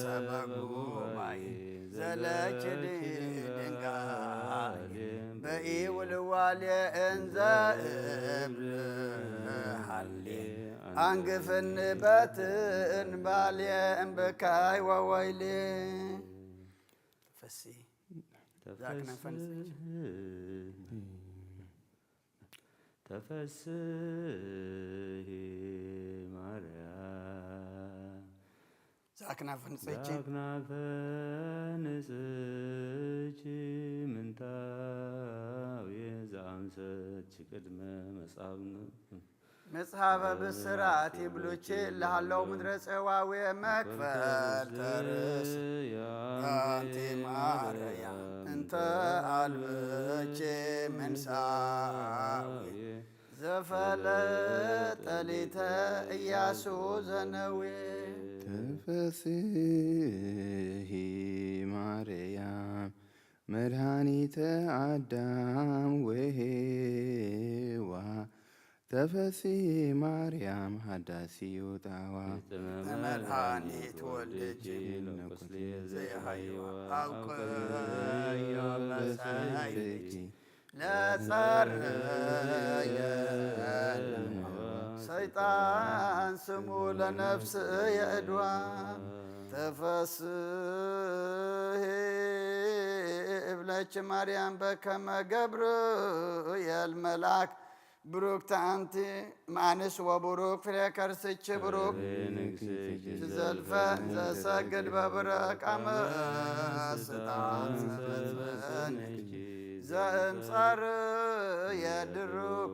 ሰበጉባኤ ዘለኪ ድንጋሌ በኢውልዋሌ እንዘ እብል ሃሌ አንግፍኒ በትእንባሌ እምብካይ ወወይሌ። ተፈሲ ዛክና ፈንጽች ተፈስሂ ማርያም ዛክናፈ ንጽሕኪ ምንታዊ ዘአምሰኪ ቅድመ መጻብን መጽሐፈ ብስራት ይብሉኪ ለሃለው ምድረ ጸዋዊ መክፈል ተርስ ኣንቲ ማርያም እንተ አልብኪ ምንሳዊ ዘፈለጠ ሊተ ኢያሱ ዘነዊ ተፈስሂ ማርያም መድኃኒተ አዳም ወሔዋ ተፈስሂ ማርያም ሀዳሲ ውጣዋ መድኃኒት ወልድኪ ለቁስሊ ዘይሃይዋ አውቅዮ በሳይልኪ ለጸርየ ሰይጣን ስሙ ለነፍስ የእድዋ ተፈስሂ እብለኪ ማርያም በከመ ገብርኤል መልአክ ብሩክት አንቲ ማንስ ወቡሩክ ፍሬ ከርስኪ ብሩክ ትዘልፈ ዘሰግድ በብረቅ አመስጣን ዘፈጸንኪ ዘእምጻር የድሩክ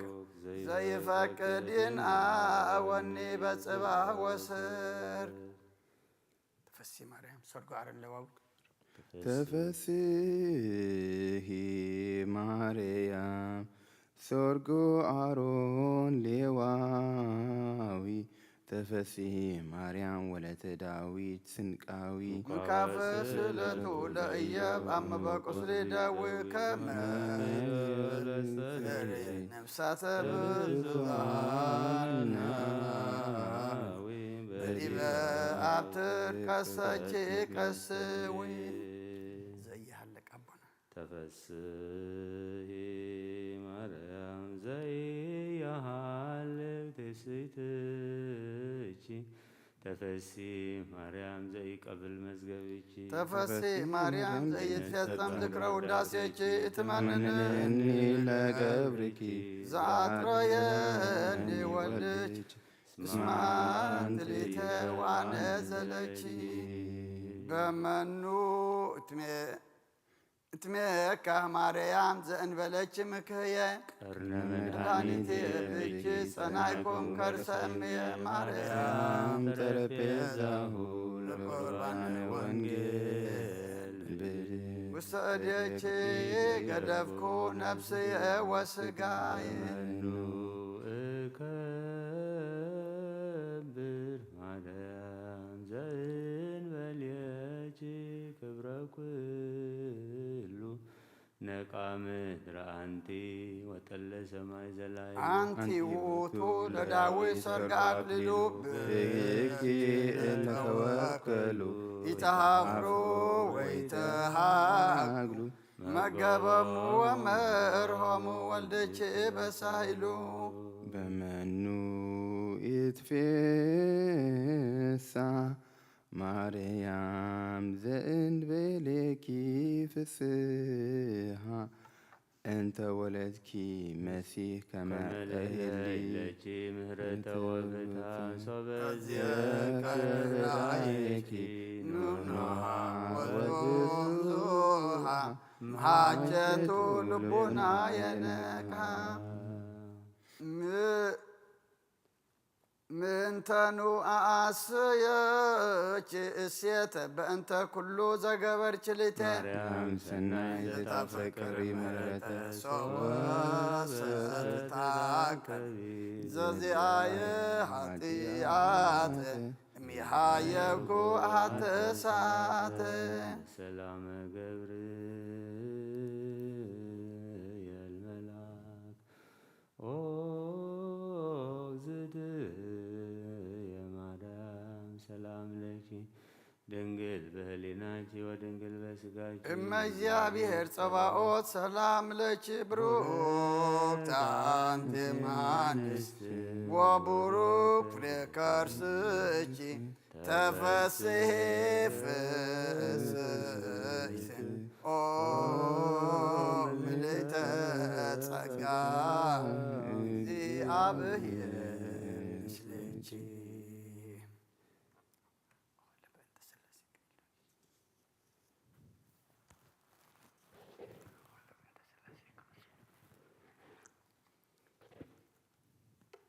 ዘይፈቅድ ይንአወኒ በጽባሕ ወስር ተፈሲ ማርያም ሰርጎ አሮን ለዋዊ ተፈስሂ ማርያም ሰርጎ አሮን ሌዋዊ ተፈስሂ ማርያም ወለተ ዳዊት ስንቃዊ ሙካፈ ስለቱ ለእየብ አመበ ቁስሊ ደዊ ከመ ነፍሳተ ብዙሃን በዲበ አብትር ከሰኪ ቀስዊ ዘይሃለቅ አቦና ተፈስሂ ማርያም ዘይያሃልቅ ትስይትኪ ተፈሲ ማርያም ዘይቀብል መዝገብኪ ተፈሲ ማርያም ዘይትፈጸም ዝክረ ውዳሴኪ እትመንኒ እኒ ለገብርኪ ዘአጥረየኒ ወልድኪ እስመ አንቲ ሊተ ዋነ ዘለኪ በመኑ እትሜ እትሜካ ማርያም ዘእንበለኪ ምክህየ ቀርነ መድኃኒት ብኪ ጸናይኩም ከርሰ እምየ ማርያም ጠረጴዛሁ ለቁርባን ወንጌል ውስተ እዴኪ ገደፍኩ ነፍስየ ወስጋየ መኑ እከብር ማርያም ዘእንበልየኪ ክብረ ኩሉ ነቃ ምድር አንቲ ወጠለ ሰማይ ዘላይ አንቲ ውእቱ ለዳዊት ሰርገ አክሊሉ ብኪ እለ ተወከሉ ኢተሃፍሩ ወይተሃግሉ መገቦሙ ወመርሆሙ ወልድኪ በሳይሉ በመኑ ኢትፌሳ ማርያም ዘእንበሌኪ ፍስሃ እንተ ወለድኪ መሲህ ከመ እህሊ ለኪ ምህረተ ወፍታ ሶበ ዘከርናየኪ ኑኖሃ ወብዙሃ መሃጀቱ ልቡና የነካ ምእንተኑ አአስየኪ እሴተ በእንተ ኩሉ ዘገበርኪ ሊተ ማርያም ሰናይ ዘታፈቅሪ ምሕረተ ሶበ ዘትታከቢ ዘዚአየ ኃጢአት እሚሃየብኩ አተሳተ ሰላመ ገብርኤል መልአክ ኦ እግዝእትየ ማርያም ሰላም ለኪ ድንግል በህሊናኪ ወድንግል በስጋኪ እመ እግዚአብሔር ጸባኦት ሰላም ለኪ ብሩክት አንቲ እምአንስት ወቡሩክ ፍሬ ከርስኪ ተፈስሒ ፍስሕት ኦ ምልዕተ ጸጋ እግዚአብሔር ምስሌኪ።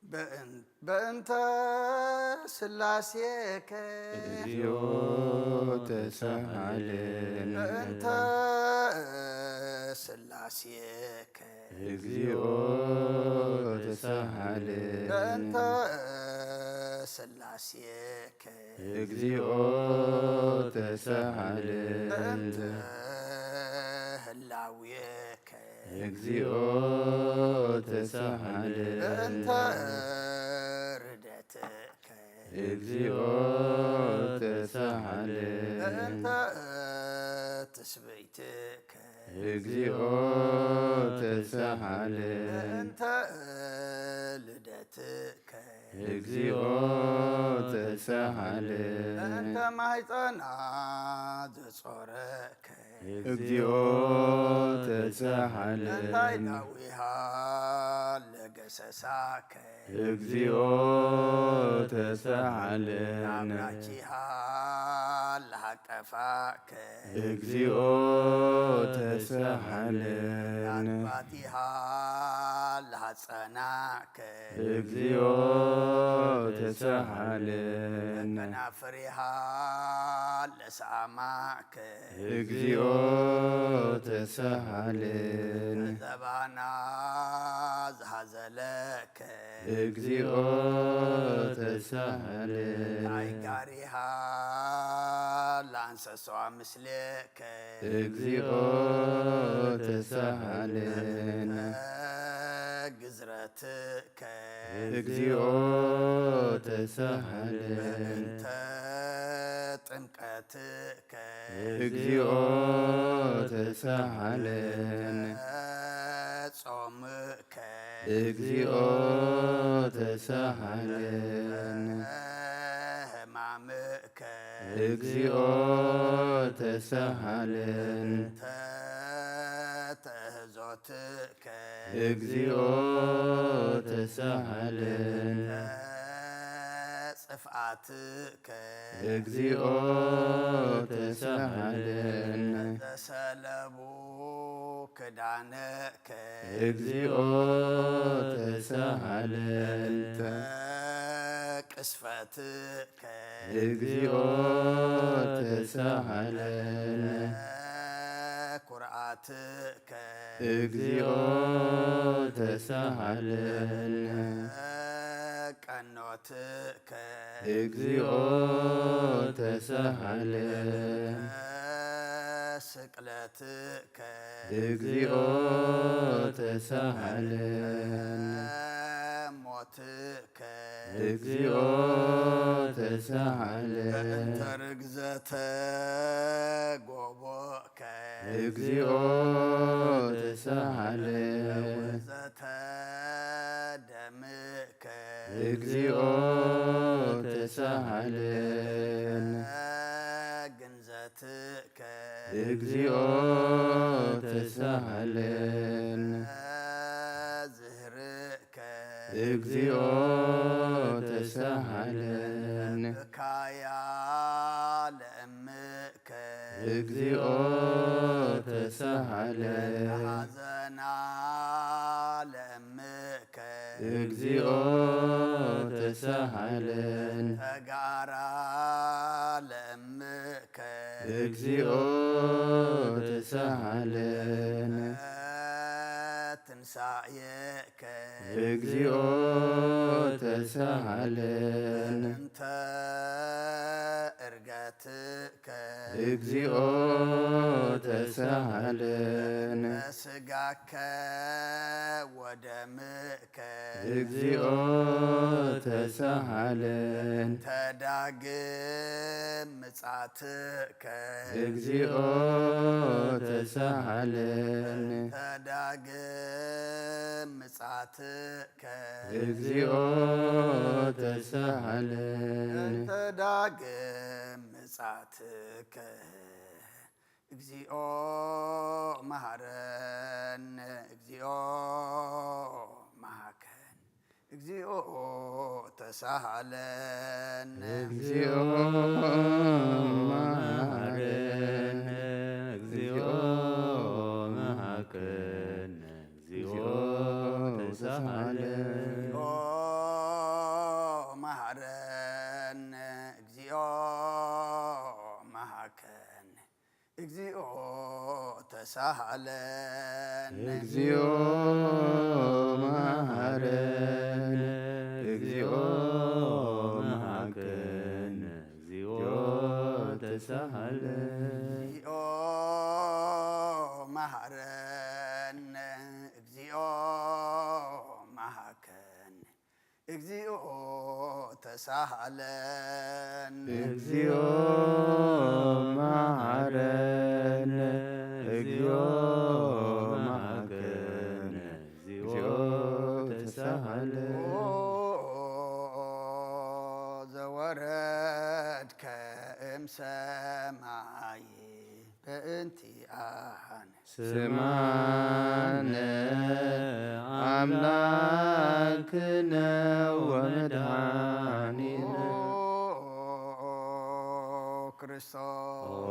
በእን- በእንተ ስላሴከ እግዚኦ ተሳሃልን። በእንተ ስላሴከ እግዚኦ ተሳሃልን። በእንተ ስላሴከ እግዚኦ ተሳሃልን። በእንተ ህላዌከ እግዚኦ ተሳሃልን። በእንተ ርደትከ እግዚኦ ተሳሃልን። በእንተ ትስብእትከ እግዚኦ ተሳሃልን። በእንተ ልደትከ እግዚኦ ተሳሃልን። በእንተ ማሕፀና ዘጾረከ እግዚኦ ተሳሃልን። እንታይ ዳዊሃ ለገሰሳከ እግዚኦ ተሳሃልን። ናብራኪሃ ለሃቀፋከ እግዚኦ ተሳሃልን። ናጥባቲሃ ለሃጸናከ እግዚኦ ተሳሃልን። መከናፍሪሃ ለሳማከ እግዚኦ ተሳሃልን። ዘባና ዝሃዘለከ እግዚኦ ተሳሃልን። ናይ ጋሪሃ ላንሰሷ ምስሌከ እግዚኦ ተሳሃልን። ግዝረትከ እግዚኦ ተሳሃልን። በእንተ ጥምቀትከ እግዚኦ ተሳሃልን። ጾምከ እግዚኦ ተሳሃልን። ሕማምከ እግዚኦ ተሳሃልን። ተተህዞትከ እግዚኦ ተሳሃልን። ጽፍኣትከ እግዚኦ ተሳሃልን። ዘሰለቡ ክዳነከ እግዚኦ ተሳሃልን። ቅስፈትከ እግዚኦ ተሳሃልን። ኩርዓትከ እግዚኦ ተሳሃልን። ቀኖትከ እግዚኦ ተሳሃልን። ስቅለትከ እግዚኦ ተሳሃልን። ሞትከ እግዚኦ ተሳሃልን። በእንተ ርግዘተ ጎቦ ከ እግዚኦ ተሳሃልን። ወዘተ ደምከ እግዚኦ ተሳሃልን። ግንዘትከ እግዚኦ ተሳሃልን። ዝህርእ ከ እግዚኦ ተሳሃለን። ብካያ ለእምእከ እግዚኦ ተሳሃለን። ሐዘና ለእምእከ እግዚኦ ተሳሃለን። ተጋራ ለእምእከ እግዚኦ ተሳሃለን። ትንሳኤ ከ እግዚኦ ተሳሃለን። እንተ እርገት ትእከ እግዚኦ ተሳሃለን። በስጋከ ወደምከ እግዚኦ ተሳሃለን። ተዳግም ምጻትከ እግዚኦ ተሳሃለን። ተዳግም ምጻትከ እግዚኦ ተሳሃለን። ተዳግም ምጻትከ እግዚኦ መሃረን። እግዚኦ መሃከን። እግዚኦ ተሳሃለን። እግዚኦ መሃረን። እግዚኦ መሃከን። እግዚኦ ተሳሃለን። እግዚኦ መሃረን። እግዚኦ መሃከን። እግዚኦ ተሳሃለን። እግዚኦ መሃረን። እግዚኦ መሃከን። እግዚኦ ተሳሃለን። እግዚኦ መሃረን። እግዚኦ መሃከን። እግዚኦ ተሳሃለን። እግዚኦ መሃረን። እግዚኦ መሃከን። እግዚኦ ተሳሃለን። ኦ ዘወረድከ እምሰማይ በእንቲኣነ ስማነ ኣምላክነ ወመድኃኒነ። ኦ ክርስቶስ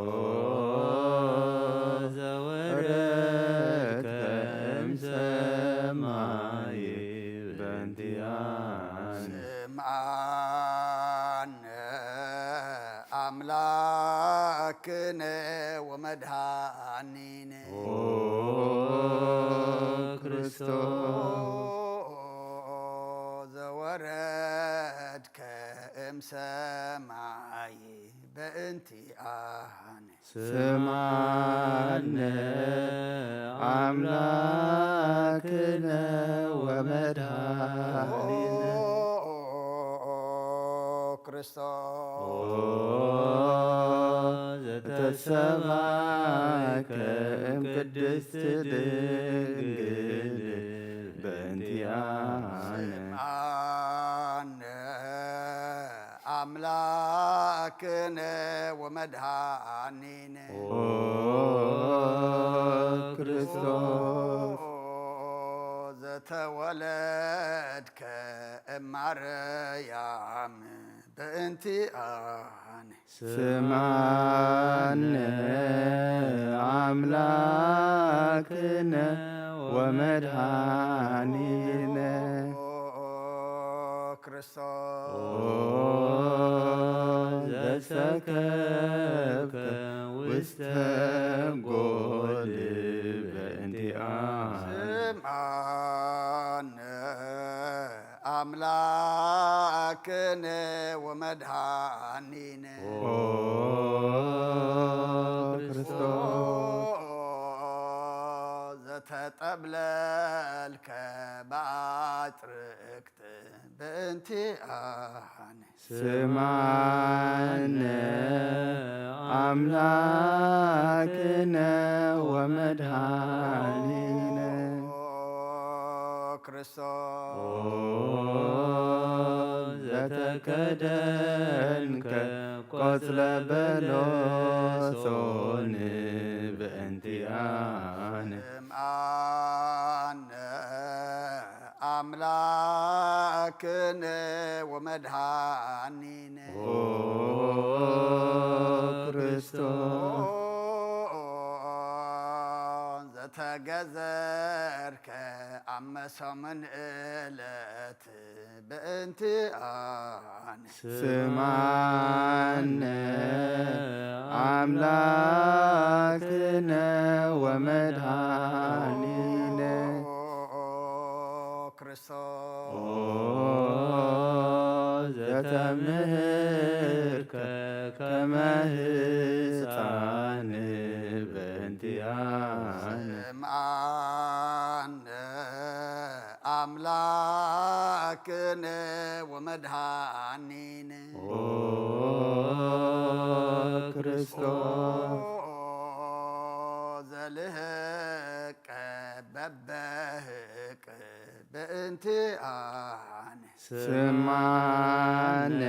ኦ ዘወረድከ እምሰማይ በእንቲኣነ ስምዓነ ኣምላክነ ወመድኃኒነ። ኦ ክርስቶስ ዘወረድከ እምሰማይ በእንቲኣነ ስምዓነ ኣምላክነ ወመድኃኒነ። ኦ ክርስቶስ ኦ ዘተሰማይከ እምቅድስት ድንግል በእንቲኣነ ስምዓነ ኣምላክነ ወመድኃኒነ። ኦ ክርስቶስ ዘተወለድከ እማርያም በእንቲኣነ ስምዓነ ኣምላክነ ወመድኃኒነ። ኦ ክርስቶስ ኦ ዘሰከብከ ውስተ ጎል በእንቲኣነ ስምዓነ ኣምላክነ ወመድኃኒነ። ኦ ክርስቶስ ኦ ዘተጠብለልከ በኣጽርቅት በእንቲኣነ ስምዓነ ኣምላክነ ወመድኃኒነ። ኦ ክርስቶስ ኦ ዘተከደንከ ቆጽለ በለሶን በእንቲኣነ ስምዓነ ኣምላክነ ወመድኃኒነ። ኦ ክርስቶስ ኦ ዘተገዘርከ ኣብ መሰሙን ዕለት በእንቲኣነ ስምዓነ ኣምላክነ ወመድኃኒነ። ኦ ክርስቶስ ኦ ዘተምህርከ ከመ ክርስቶስ። ዘልህቀ በበህቅ በእንቲኣነ። ስማነ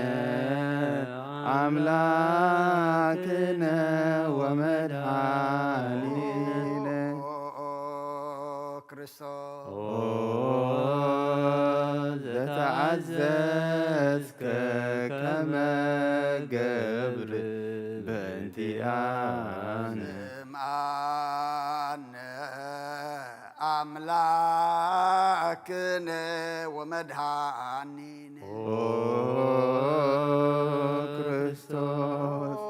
ኣምላክነ ወመድኃኒነ። ክርስቶስ። ኦ ዘተኣዘዝከ ከመ ገብር በእንቲኣነ። ስምዓነ ኣምላክነ ወመድኃኒነ። ኦ ክርስቶስ።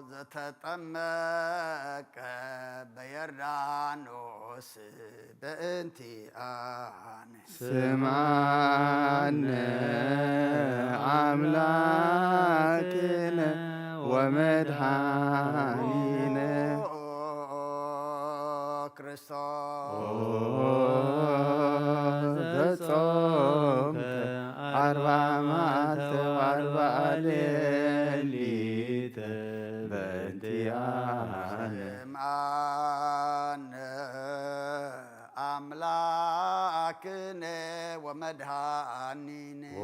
ዘተጠመቀ በዮርዳኖስ በእንቲኣነ። ስምዓነ ኣምላክነ ወመድኃኒነ። ክርስቶስ። ኦ ዘጾምከ ኣርባ መዓልተ ወኣርባ ሌሊተ በእንቲኣነ። ስምዓነ ኣምላክነ ወመድኃኒነ። ኦ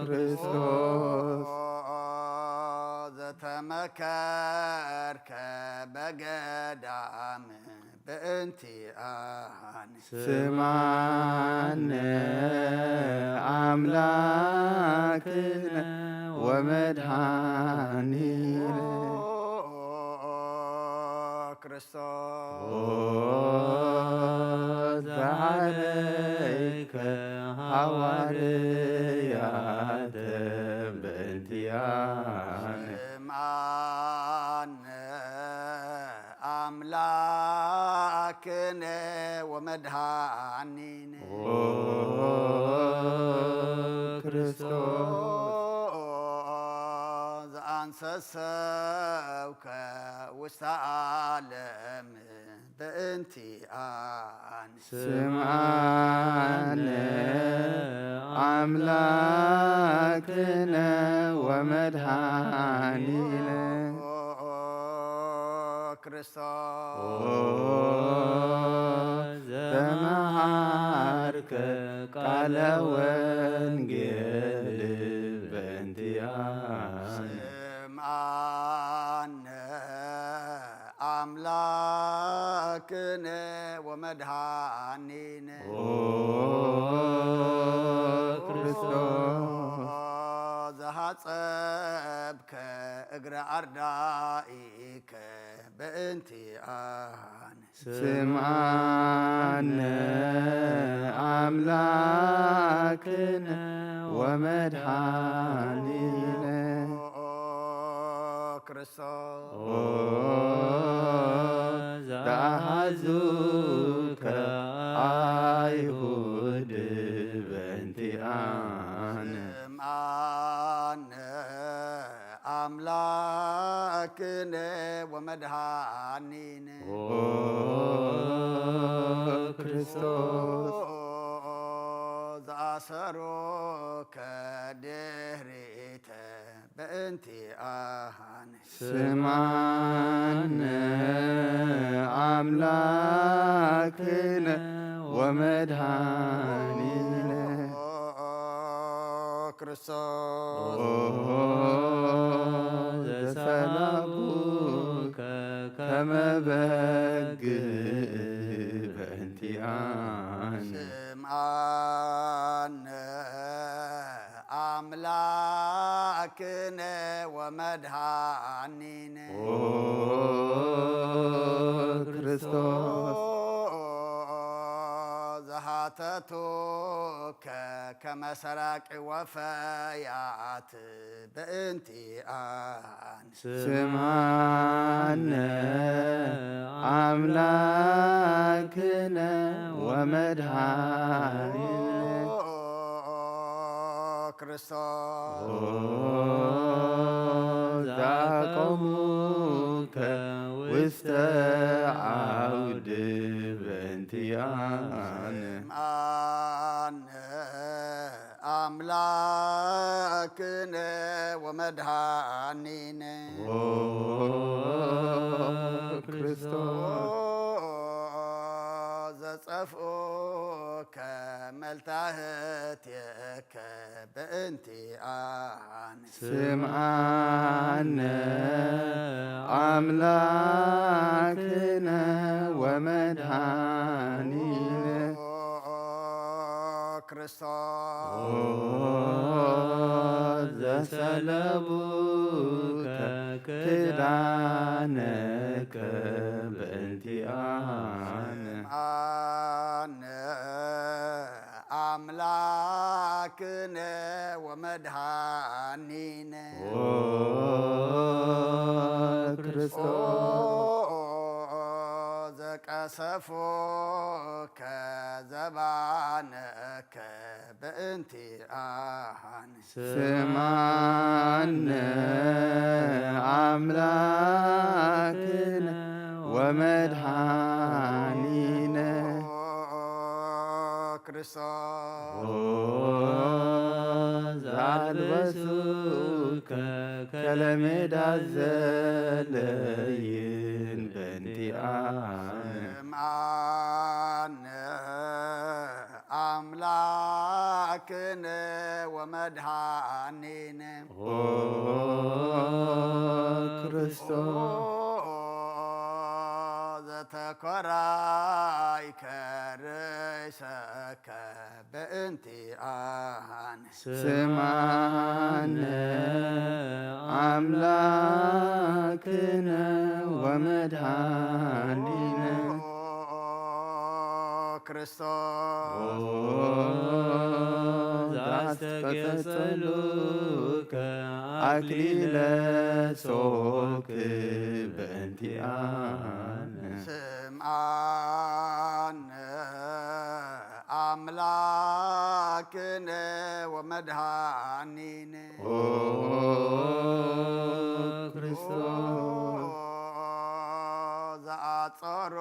ክርስቶስ። ዘተመከርከ በገዳም በእንቲኣነ። ስምዓነ ኣምላክነ ወመድኃኒነ። ክርስቶስ። ኦ ዘዓረይከ ሃዋርያተ በእንቲኣነ። ስምዓነ ኣምላክነ ወመድኃኒነ። ኦ ክርስቶስ። ዘአንሰሰውከ ውስተ ዓለም በእንቲኣነ። ስምዓነ ኣምላክነ ወመድኃኒነ። ኦ ክርስቶስ። ኦ ዘመሃርከ ቃለ ወንጌል በእንቲኣነ። ስምዓነ ኣምላክነ ወመድኃኒነ። ኦ ክርስቶስ። ዘሃጸብከ እግረ ኣርዳኢከ በእንቲኣነ። ስምዓነ ኣምላክነ ወመድኃኒነ። ኦ ክርስቶስ። ኦ ዘአሐዙከ አይሁድ በእንቲኣነ። ስምዓነ ኣምላክነ ወመድኃኒነ። ኦ ክርስቶስ። ዘአሰሮከ ድህሪተ በእንቲኣነ። ስምዓነ ኣምላክነ ወመድኃኒነ። ክርስቶስ። ኦ ዘሰላቡከ ከመ በግ በእንቲኣነ። ስምዓነ ኣምላክነ ወመድኃኒነ። ኦ ክርስቶስ። ዘሃተቱከ ከመ ሰራቂ ወፈያት በእንቲኣነ። ስምዓነ ኣምላክነ ወመድኃኒነ። ኦ ክርስቶስ። ኦ ዘአቆሙከ ውስተ ዓውድ በእንቲኣነ። ስምዓነ ኣምላክ ክነ ወመድኃኒነ። ኦ ክርስቶስ። ዘጸፍኡ ከመልታህት የከ በእንቲ ኣነ። ስምዓነ ኣምላክነ ወመድኃኒነ። ኦ ክርስቶስ። ኦ ዘሰለቡከ ክዳነከ በእንቲኣነ። ስምዓነ ኣምላክነ ወመድኃኒነ። ኦ ክርስቶስ። ኦ ዘቀሰፎከ ዘባነከ በእንቲኣነ። ስምዓነ ኣምላክነ ወመድኃኒነ። ኦ ክርስቶስ። ኦ ዘኣልበሱከ ከለሜዳ ዘለይን በእንቲኣነ። ስምዓነ ኣምላክነ ወመድኃኒነ። ኦ ክርስቶስ። ዘተኮራይከ ርእሰከ በእንቲኣነ። ስምዓነ ኣምላክነ ወመድኃኒነ። ኦ ክርስቶስ። ኦ ዘአስተጌጸሉከ አክሊለ ሶክ በእንቲአነ። ስምዓነ አምላክነ ወመድኃኒነ። ኦ ክርስቶስ።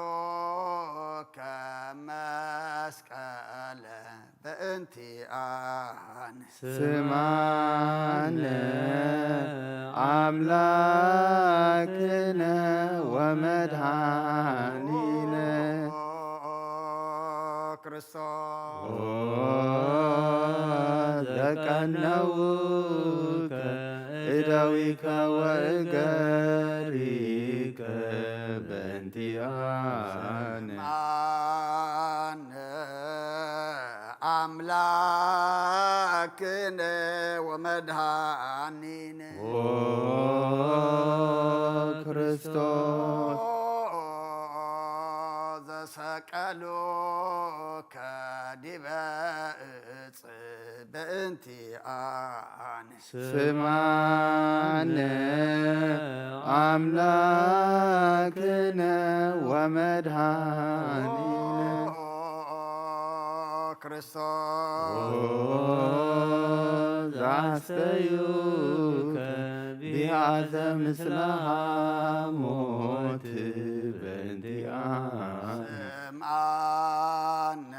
ዘአጸሮከ መስቀለ በእንቲአነ። ስምዓነ አምላክነ ወመድኃኒነ። ኦ ክርስቶስ። ኦ ዘቀነውከ እደዊከ ወእገሪከ በእንቲአነ። ስምዓነ አምላክነ ወመድኃኒነ። ኦ ክርስቶስ። ኦ ዘሰቀሉከ ዲበ እጽ በእንቲአነ። ስምዓነ አምላክነ ወመድኃኒነ። ኦ ክርስቶስ። ኦ ዘአስተዩከ ቢአዘ ምስለ ሐሞት በእንቲአነ። ስምዓነ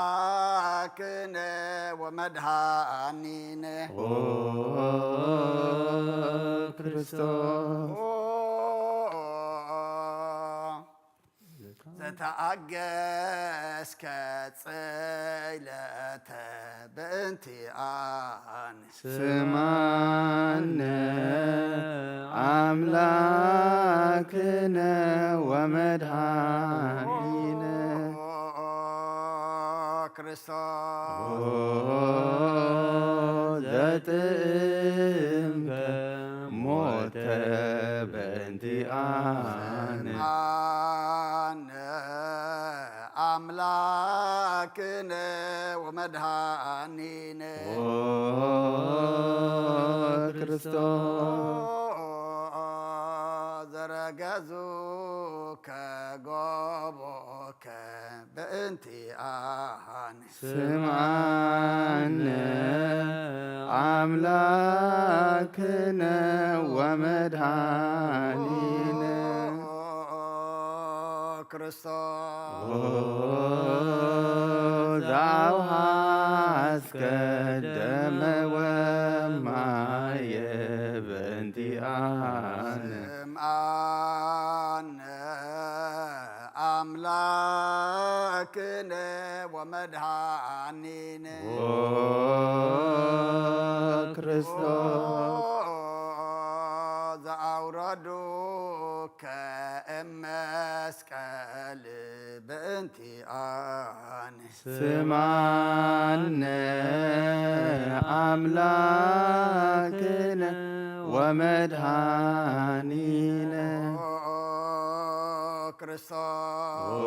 አምላክነ ወመድኃኒነ። ኦ ክርስቶስ። ኦ ዘተአገስከ ጽይለተ በእንቲአነ። ስምዓነ አምላክነ ወመድኃኒነ። ኦ ክርስቶስ። ኦ ዘጥእምከ ሞተ በእንቲአነ። ስምዓነ አምላክነ ወመድኃኒነ። ኦ ክርስቶስ። ዘረገዙከ ጎቦከ በእንቲአነ። ስምዓነ አምላክነ ወመድኃኒነ። ኦ ክርስቶስ። ኦ ዘአውሃስከ ከደመ ወማየ በእንቲኣነ። ስምዓነ ኣምላክነ ወመድኃኒነ። ኦ ክርስቶስ። ዘኣውረዱከ እመስቀል በእንቲኣነ። ስምዓነ ኣምላክነ ወመድኃኒነ። ኦ ክርስቶስ። ኦ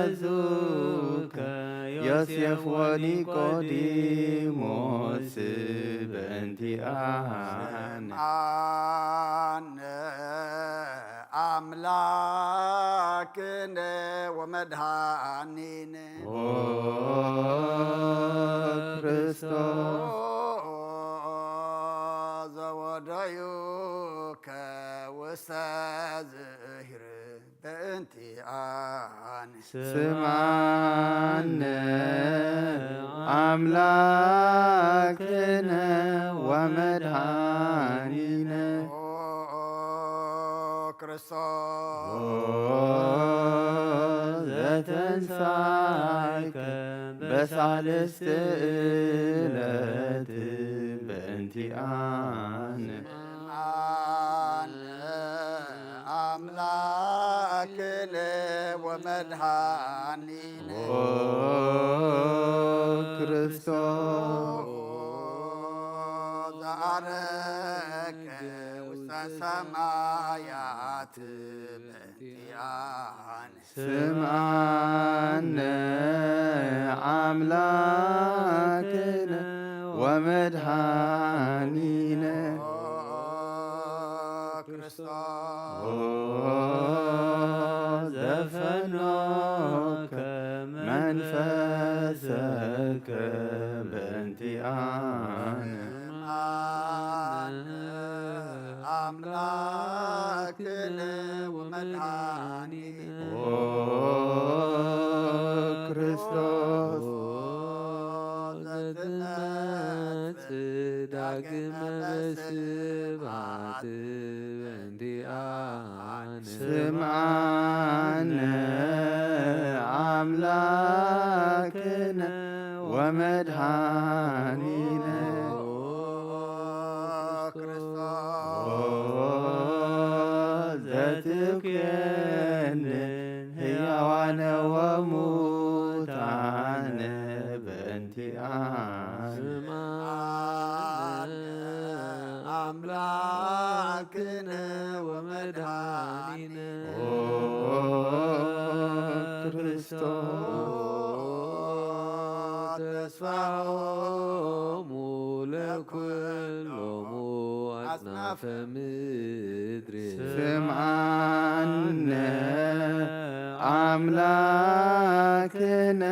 ዘገነዙከ ዮሴፍ ወኒቆዲሞስ በእንቲኣነ። ስምዓነ ኣምላክነ ወመድኃኒነ። ኦ ክርስቶስ። ዘወደዩከ ውስተ ዝሂር በእንቲኣነ። ስምዓነ ኣምላክነ ወመድኃኒነ። ኦ ክርስቶስ። ኦ ዘተንሳይከ በሳልስት ዕለት በእንቲኣነ። ስምዓነ ኣምላክነ ወመድኃኒነ። ኦ ክርስቶስ። ዘዐረገ ውስተ ሰማያት በእንቲኣነ። ስምዓነ ኣምላክነ ወመድኃኒነ። ኦ ክርስቶስ። ኦ ዘፈኖከ መንፈሰከ በእንቲኣነ። ስምዓነ ኣምላክነ ወመድኃኒነ። ኦ ክርስቶስ። ኦ ዘትመጽእ ዳግመ በስብሐት በእንቲኣነ። ስምዓነ ኣምላክነ ወመድኃኒነ። ኦ ክርስቶስ። ኦ ዘትኩየንን ሕያዋነ ወሙታነ በእንቲኣነ። ስምዓነ ኣምላክነ ወመድኃኒነ። ኦ ክርስቶስ። ተስፋሆሙ ለኩሎሙ አጽናፈ ምድር። ስምዓነ ኣምላክነ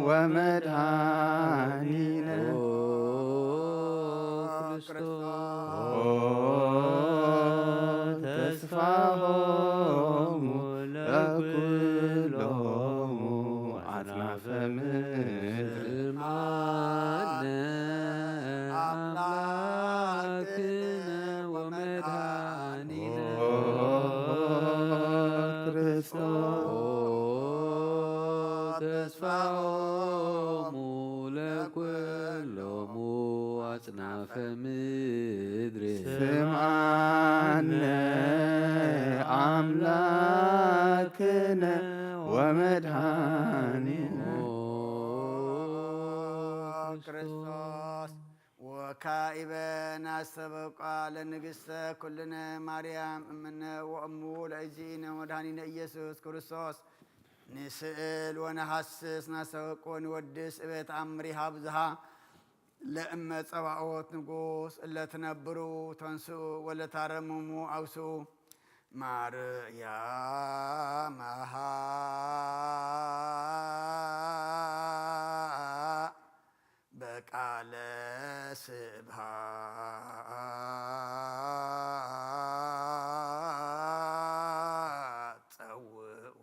ወመድኃኒነ። ኦ ክርስቶስ። ኦ ተስፋሆሙ ለኩሎሙ አጽናፈ ምድር። ስምዓነ አምላክነ ወመድኃኒነ። ኦ ክርስቶስ። ኦ ተስፋሆሙ ለኩሎሙ አጽናፈ ምድር። ስምዓነ አምላክነ ወመድኃኒነ። ኦ ክርስቶስ። ወካኢበ ናስተበቋ ለንግሥተ ኩልነ ማርያም እምነ ወእሙ ለእግዚእነ ወመድኃኒነ ኢየሱስ ክርስቶስ። ንስእል ወነሐስስ ናስተበቆ ንወድስ እበ ተአምሪሃ ብዝሃ ለእመ ጸባኦት ንጉስ እለ ትነብሩ ተንስኡ ወለ ታረምሙ አውስኡ። ማርያም አሃ በቃለ ስብሐት ጸውኡ።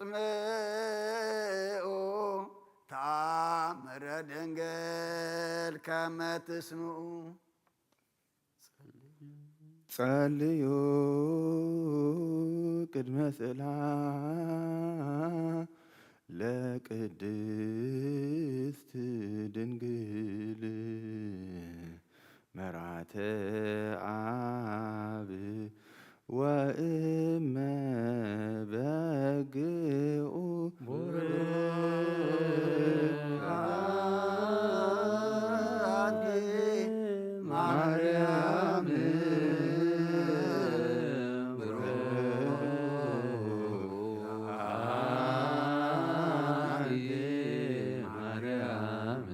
ስምዑ ታምረ ድንግል ከመ ትስምዑ። ጸልዩ ቅድመ ስእላ ለቅድስት ድንግል መርዓተ አብ ወእመ በግኡ ቡርክ አንቲ ማርያም ብሩክ አንቲ ማርያም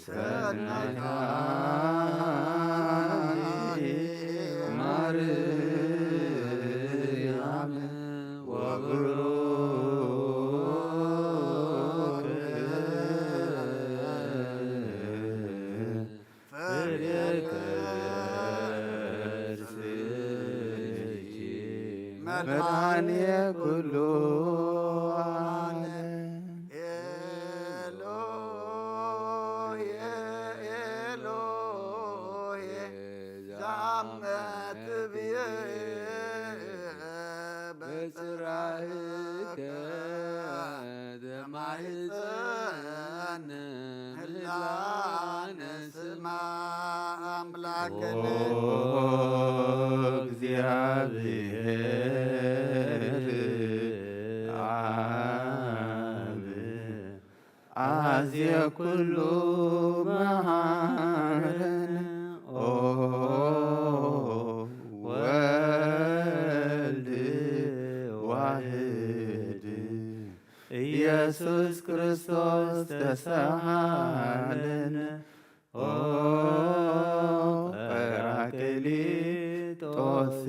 ሰናይት አንቲ ማርያም ወብሩክ ፍሬ ከርስኪ መድኃኔ ኩሉ ዓለም። ኤሎሄ፣ ኤሎሄ፣ ዛመ ትብዬ በጽራህከ ተማህፀነ ምህላነ ስማ አምላክነ። ኦ እግዚአብሔር አብ አዜ ኩሉ መሐረነ ኦ ወልድ ዋህድ ኢየሱስ ክርስቶስ ተሰሃለነ ኦ ጰራቅሊጦስ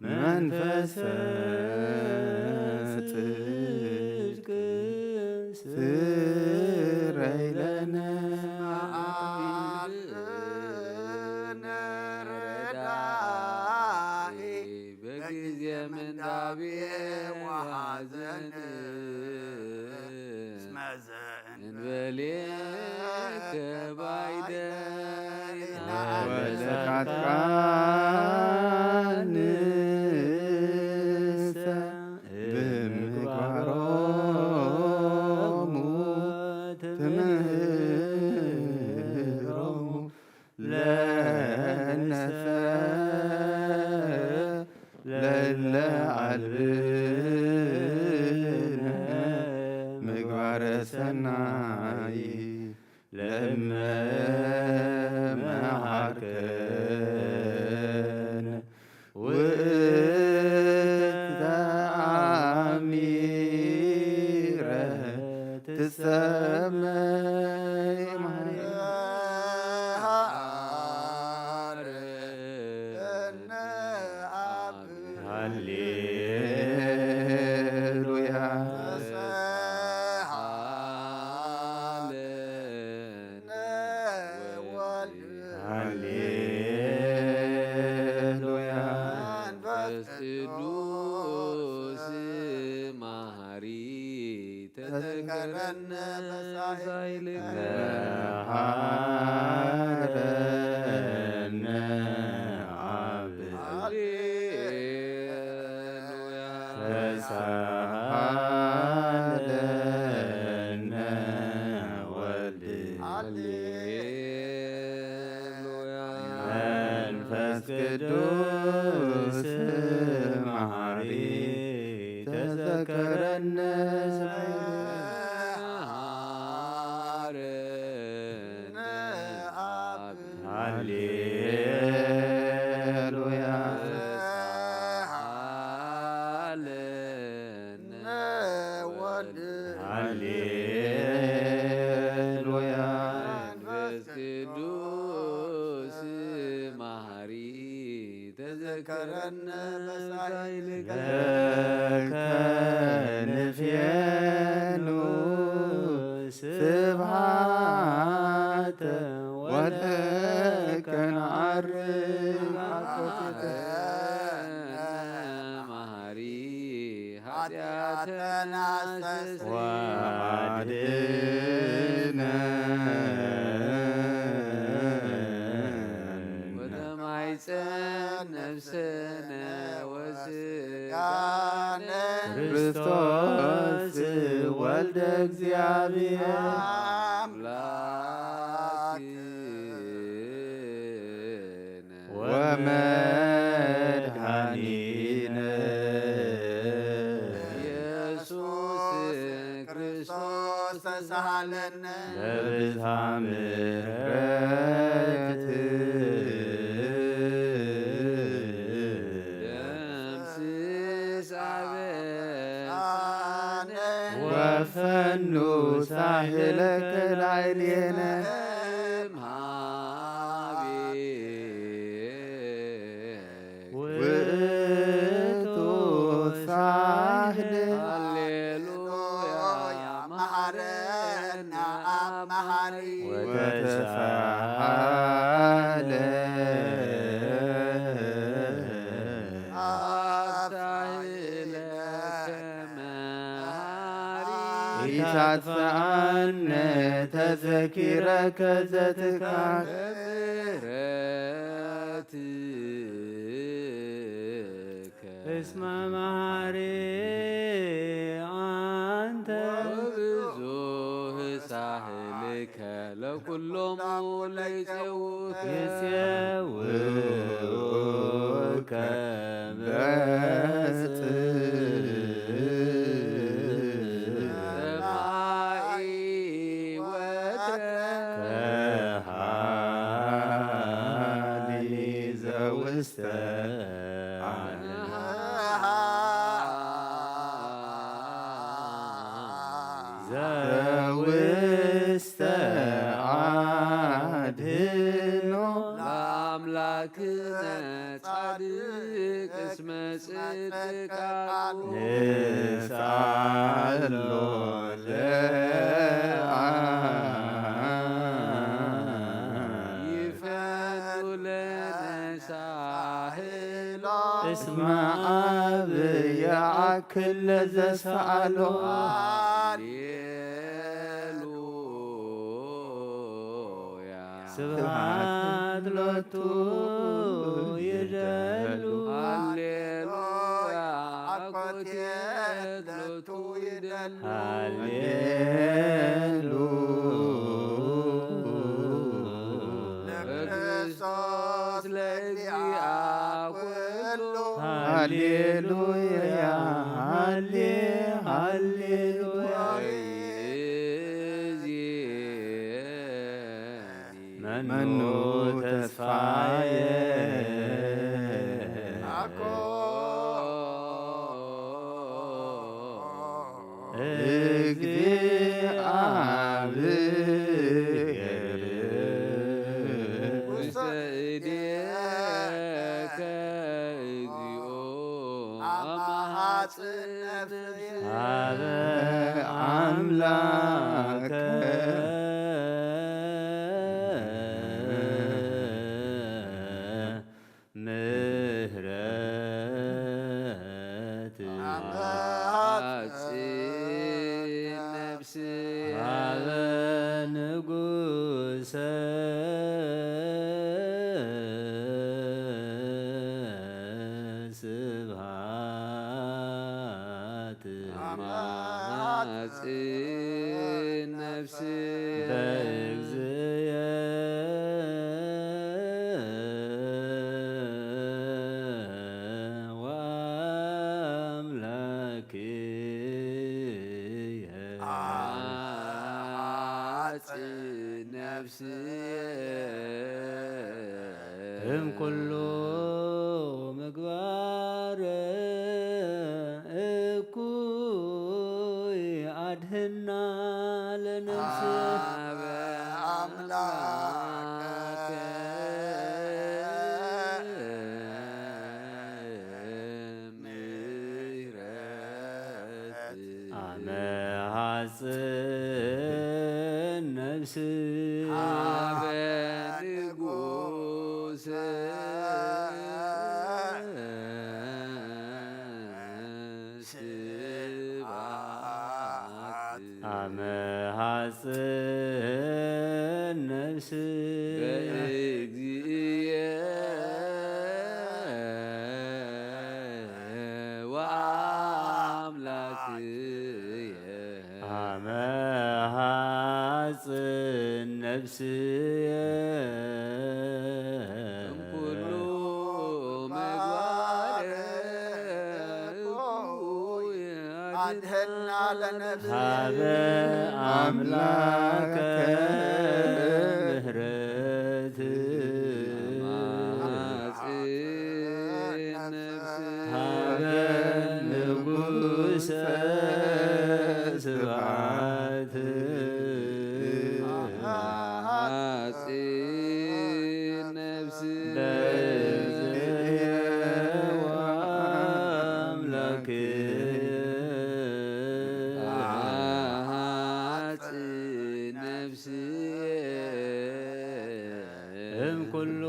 መንፈሰ ጽድቅ ስረይ ለነ። መዓልነ ረዳኢ በጊዜ ምንዳቤ ወሐዘን እስመ ዘእንበሌከ ባይደ ወለጻድቃንሰ በምግባሮሙ ትምህሮሙ ለነሰ ለለ አልብነ ምግባረ ሰናይ ለእመ መሃርከነ ውእተ አሚረ ትሰመይ ማርያም። ሃሌሉያ። ሃሌሉያ። መንፈስ ቅዱስ መሐሪ ተዘከረነ በሳይልከ መሐረነ አብ። ሃሌሉያ። ተሳሃለነ ወልድ። ሃሌሉያ። መንፈስ ቅዱስ መሐሪ ተዘከረነ ሳይልከ መሐረነ አብ። ሃሌሉያ። ሃሌሉያ። መንፈስ ቅዱስ መሐሪ ተዘከረነ በሳይልከ። ለከ ንፌኑ ስብሐተ ወለከ ነዐርግ። ኃጢአተነ አስተስርይ ወአድነን ወተማይፀን ነፍስነ ወስጋነ ክርስቶስ ወልደ እግዚአብሔር አምላክ ወመድኃኒነ ኢየሱስ ክርስቶስ ተሳሃለነ በብዝሃ ምሕረትከ ደምስስ አበሳነ ወፈኑ ሳህለከ ላዕሌነ እምሃቤ ውእቱ ሳህል ሃሌሉያ መሐረነ አብ መሐሪ ወተሳሃለ አስታህለከ መሐሪ ኢታጥፍአነ ተዘኪረከ ዘትካል በምህረት እስመ መሐሪ አንተ ወብዙህ ሳህልከ ለኩሎሙ ለይጼውከ ይጼውከ በጽ ሰማይ ወትረ ከሃሊ ዘውስተ ዘውስተ አድህኖ ለአምላክነ ጻድቅ እስመ ጽድቅ ቃሉ ንስአሎ ለአ ይፈኑ ለነሳህሎ እስመ አብ የአክል ለዘሰአሎ ሃሌሉያ ስብሐት ሎቱ ይደሉ ሃሌሉያ አኮቴት ሎቱ ይደሉ ሃሌሉ ለክርስቶስ ለእግዚአ ኩሉ ሃሌሉያ ሃሌ ሃሌሉያ ይእዜኒ መኑ ተስፋየ አኮ እግዚአብሔር ውስተ እዴከ እግዚኦ አማሃጽን ነፍስየ አበ አምላከ ምህረት አማሃጽን ነፍስየ አበ ንጉሰ ስብሐት አማሃጽን ነፍስየ በእግዚእየ ወአምላክየ አማሃጽን ነፍስየ እምኩሉ ምግባር እኩይ አድህና ለነፍስ አበ አምላከ ምህረት አመ ሐጽን ነፍስ አበ ንጉሰ አመ ሐጽን ነፍስ በእግዚእየ ወአምላክየ። አመ ሐጽን ነፍስየ እምኩሉ ምግባር እኩይ አድህና ለነፍስ ሀበ አምላከ ምህረት ሀበ ንጉሰ ስብሐት ሐጺን ነፍስ በእግዚእየ ወአምላክየ። ሐጺን ነፍስየ እምኩሉ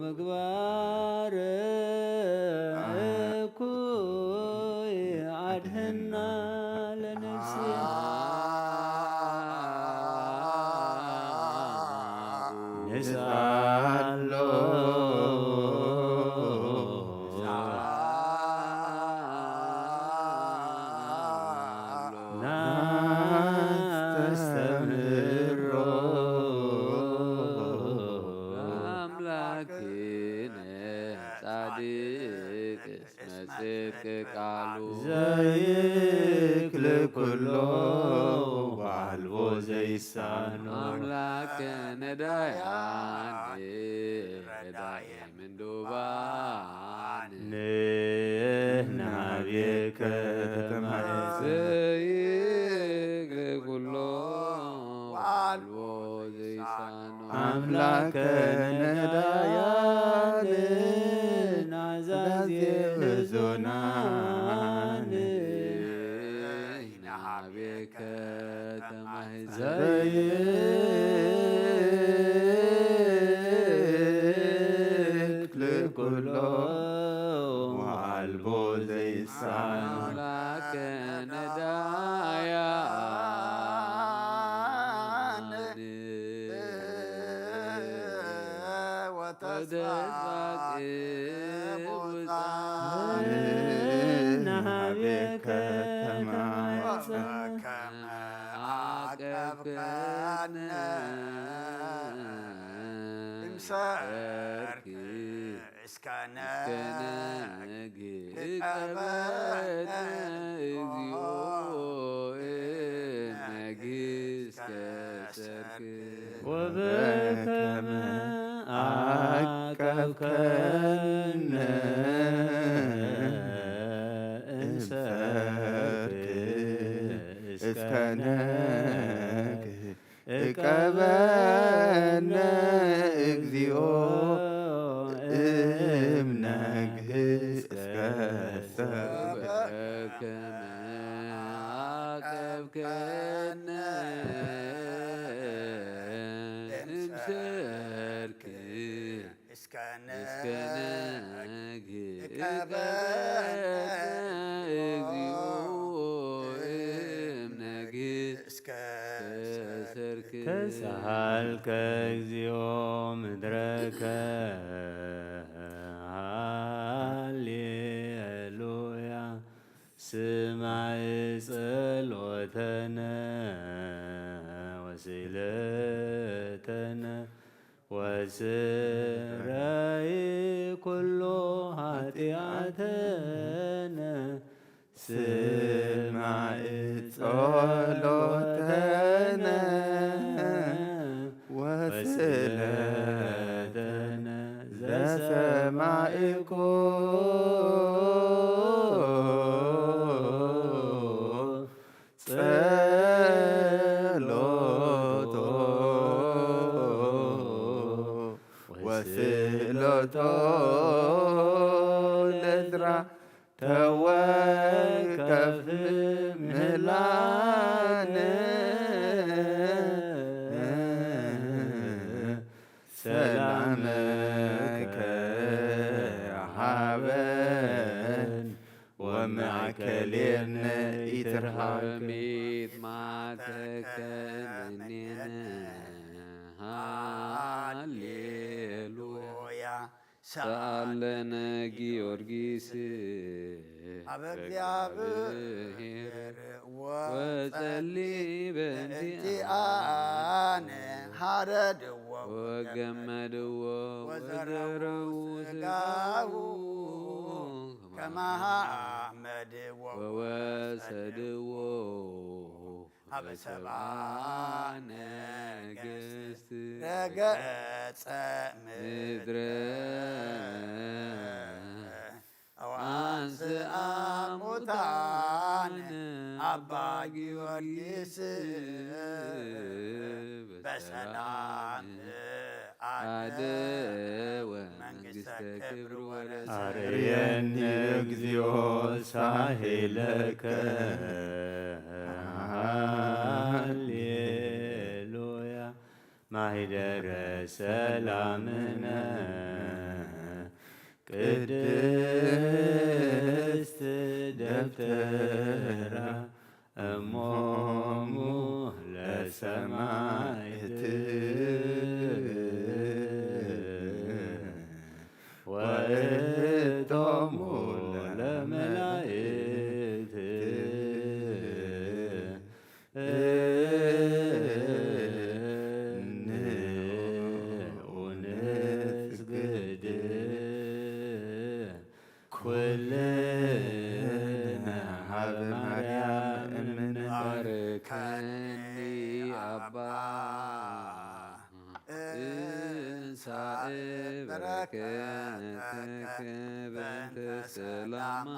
ምግባር እኩይ አድህና ለነፍስየ። ንስአሎ ናስተምሮ አምላክነ ጻድቅ እስመ ጽድቅ ቃሉ ዘይክል ኩሎ ወአልቦ ዘይሳኖ። አምላከ ነዳያን ረዳኤ ምንዱባን ንህናቤከ ተማሕፀን። ዘይክል ኩሎ ወአልቦ ዘይሳኖ። አምላከ ነዳያን ናዛዜ ህዙናን ናቤከ ተማሕፀን። ዘይክል ኩሎ ወአልቦ ዘይሳኖ። አምላከ ነዳያን ወተስፋ ቅቡጻን ናቤከ ተማሕፀን። ከመ አቀብከነ እምሰርክ እስከ ነግ እቀበነ እግዚኦ እምነግ እስከ ሰርክ። ወበከመ አቀብከነ እምሰርክ እስከ ነግ እቀበነ እግዚኦ እምነግ እስከ ሰርክ። ከመ አቀብከነ እምሰርክ እስከ ነግ እቀበነ እግዚኦ እምነግ እስከ ሰርክ። ተሳሃልከ እግዚኦ ምድረከ ሃሌሉያ። ስማዕ ጸሎተነ ወስእለተነ ወስረይ ኩሎ ኃጢአተነ። ስማዕ ጸሎተነ ወስእለተነ ዘሰማዕኮ ጸሎቶ ወስእሎቶ ለዝራ ተወከፍ ምህላን ሰላምከ ሃበን ወማእከሌነ ኢትርሃቅ። ወሚጥማተከ እምኔነ። ሃሌሉያ። ሰአለነ ጊዮርጊስ አበ እግዚአብሔር ወጸሊ በእንቲአነ ሐረድዎ ወገመድዎ ወዘረው ስጋሁ ከማሃ አመድዎ ወወሰድዎ ሀበ ሰብአ ነገስት ረገጸ ምድረ ወአንስአ ሙታነ አባ ጊዮርጊስ በሰላም አደወ መንግስተ ክብር ወረሰ። አርየኒ እግዚኦ ሳሄለከ። ሃሌሉያ። ማሂደረ ሰላምነ ቅድስት ደብተራ እሞሙ ለሰማዕት ወእቶሙ ለመላእክት። ንስግድ ኩልነ ሀበ ማርያም እምነ። ባርከኒ አባ እንሳእ በረከተከ በእንተ ሰላማ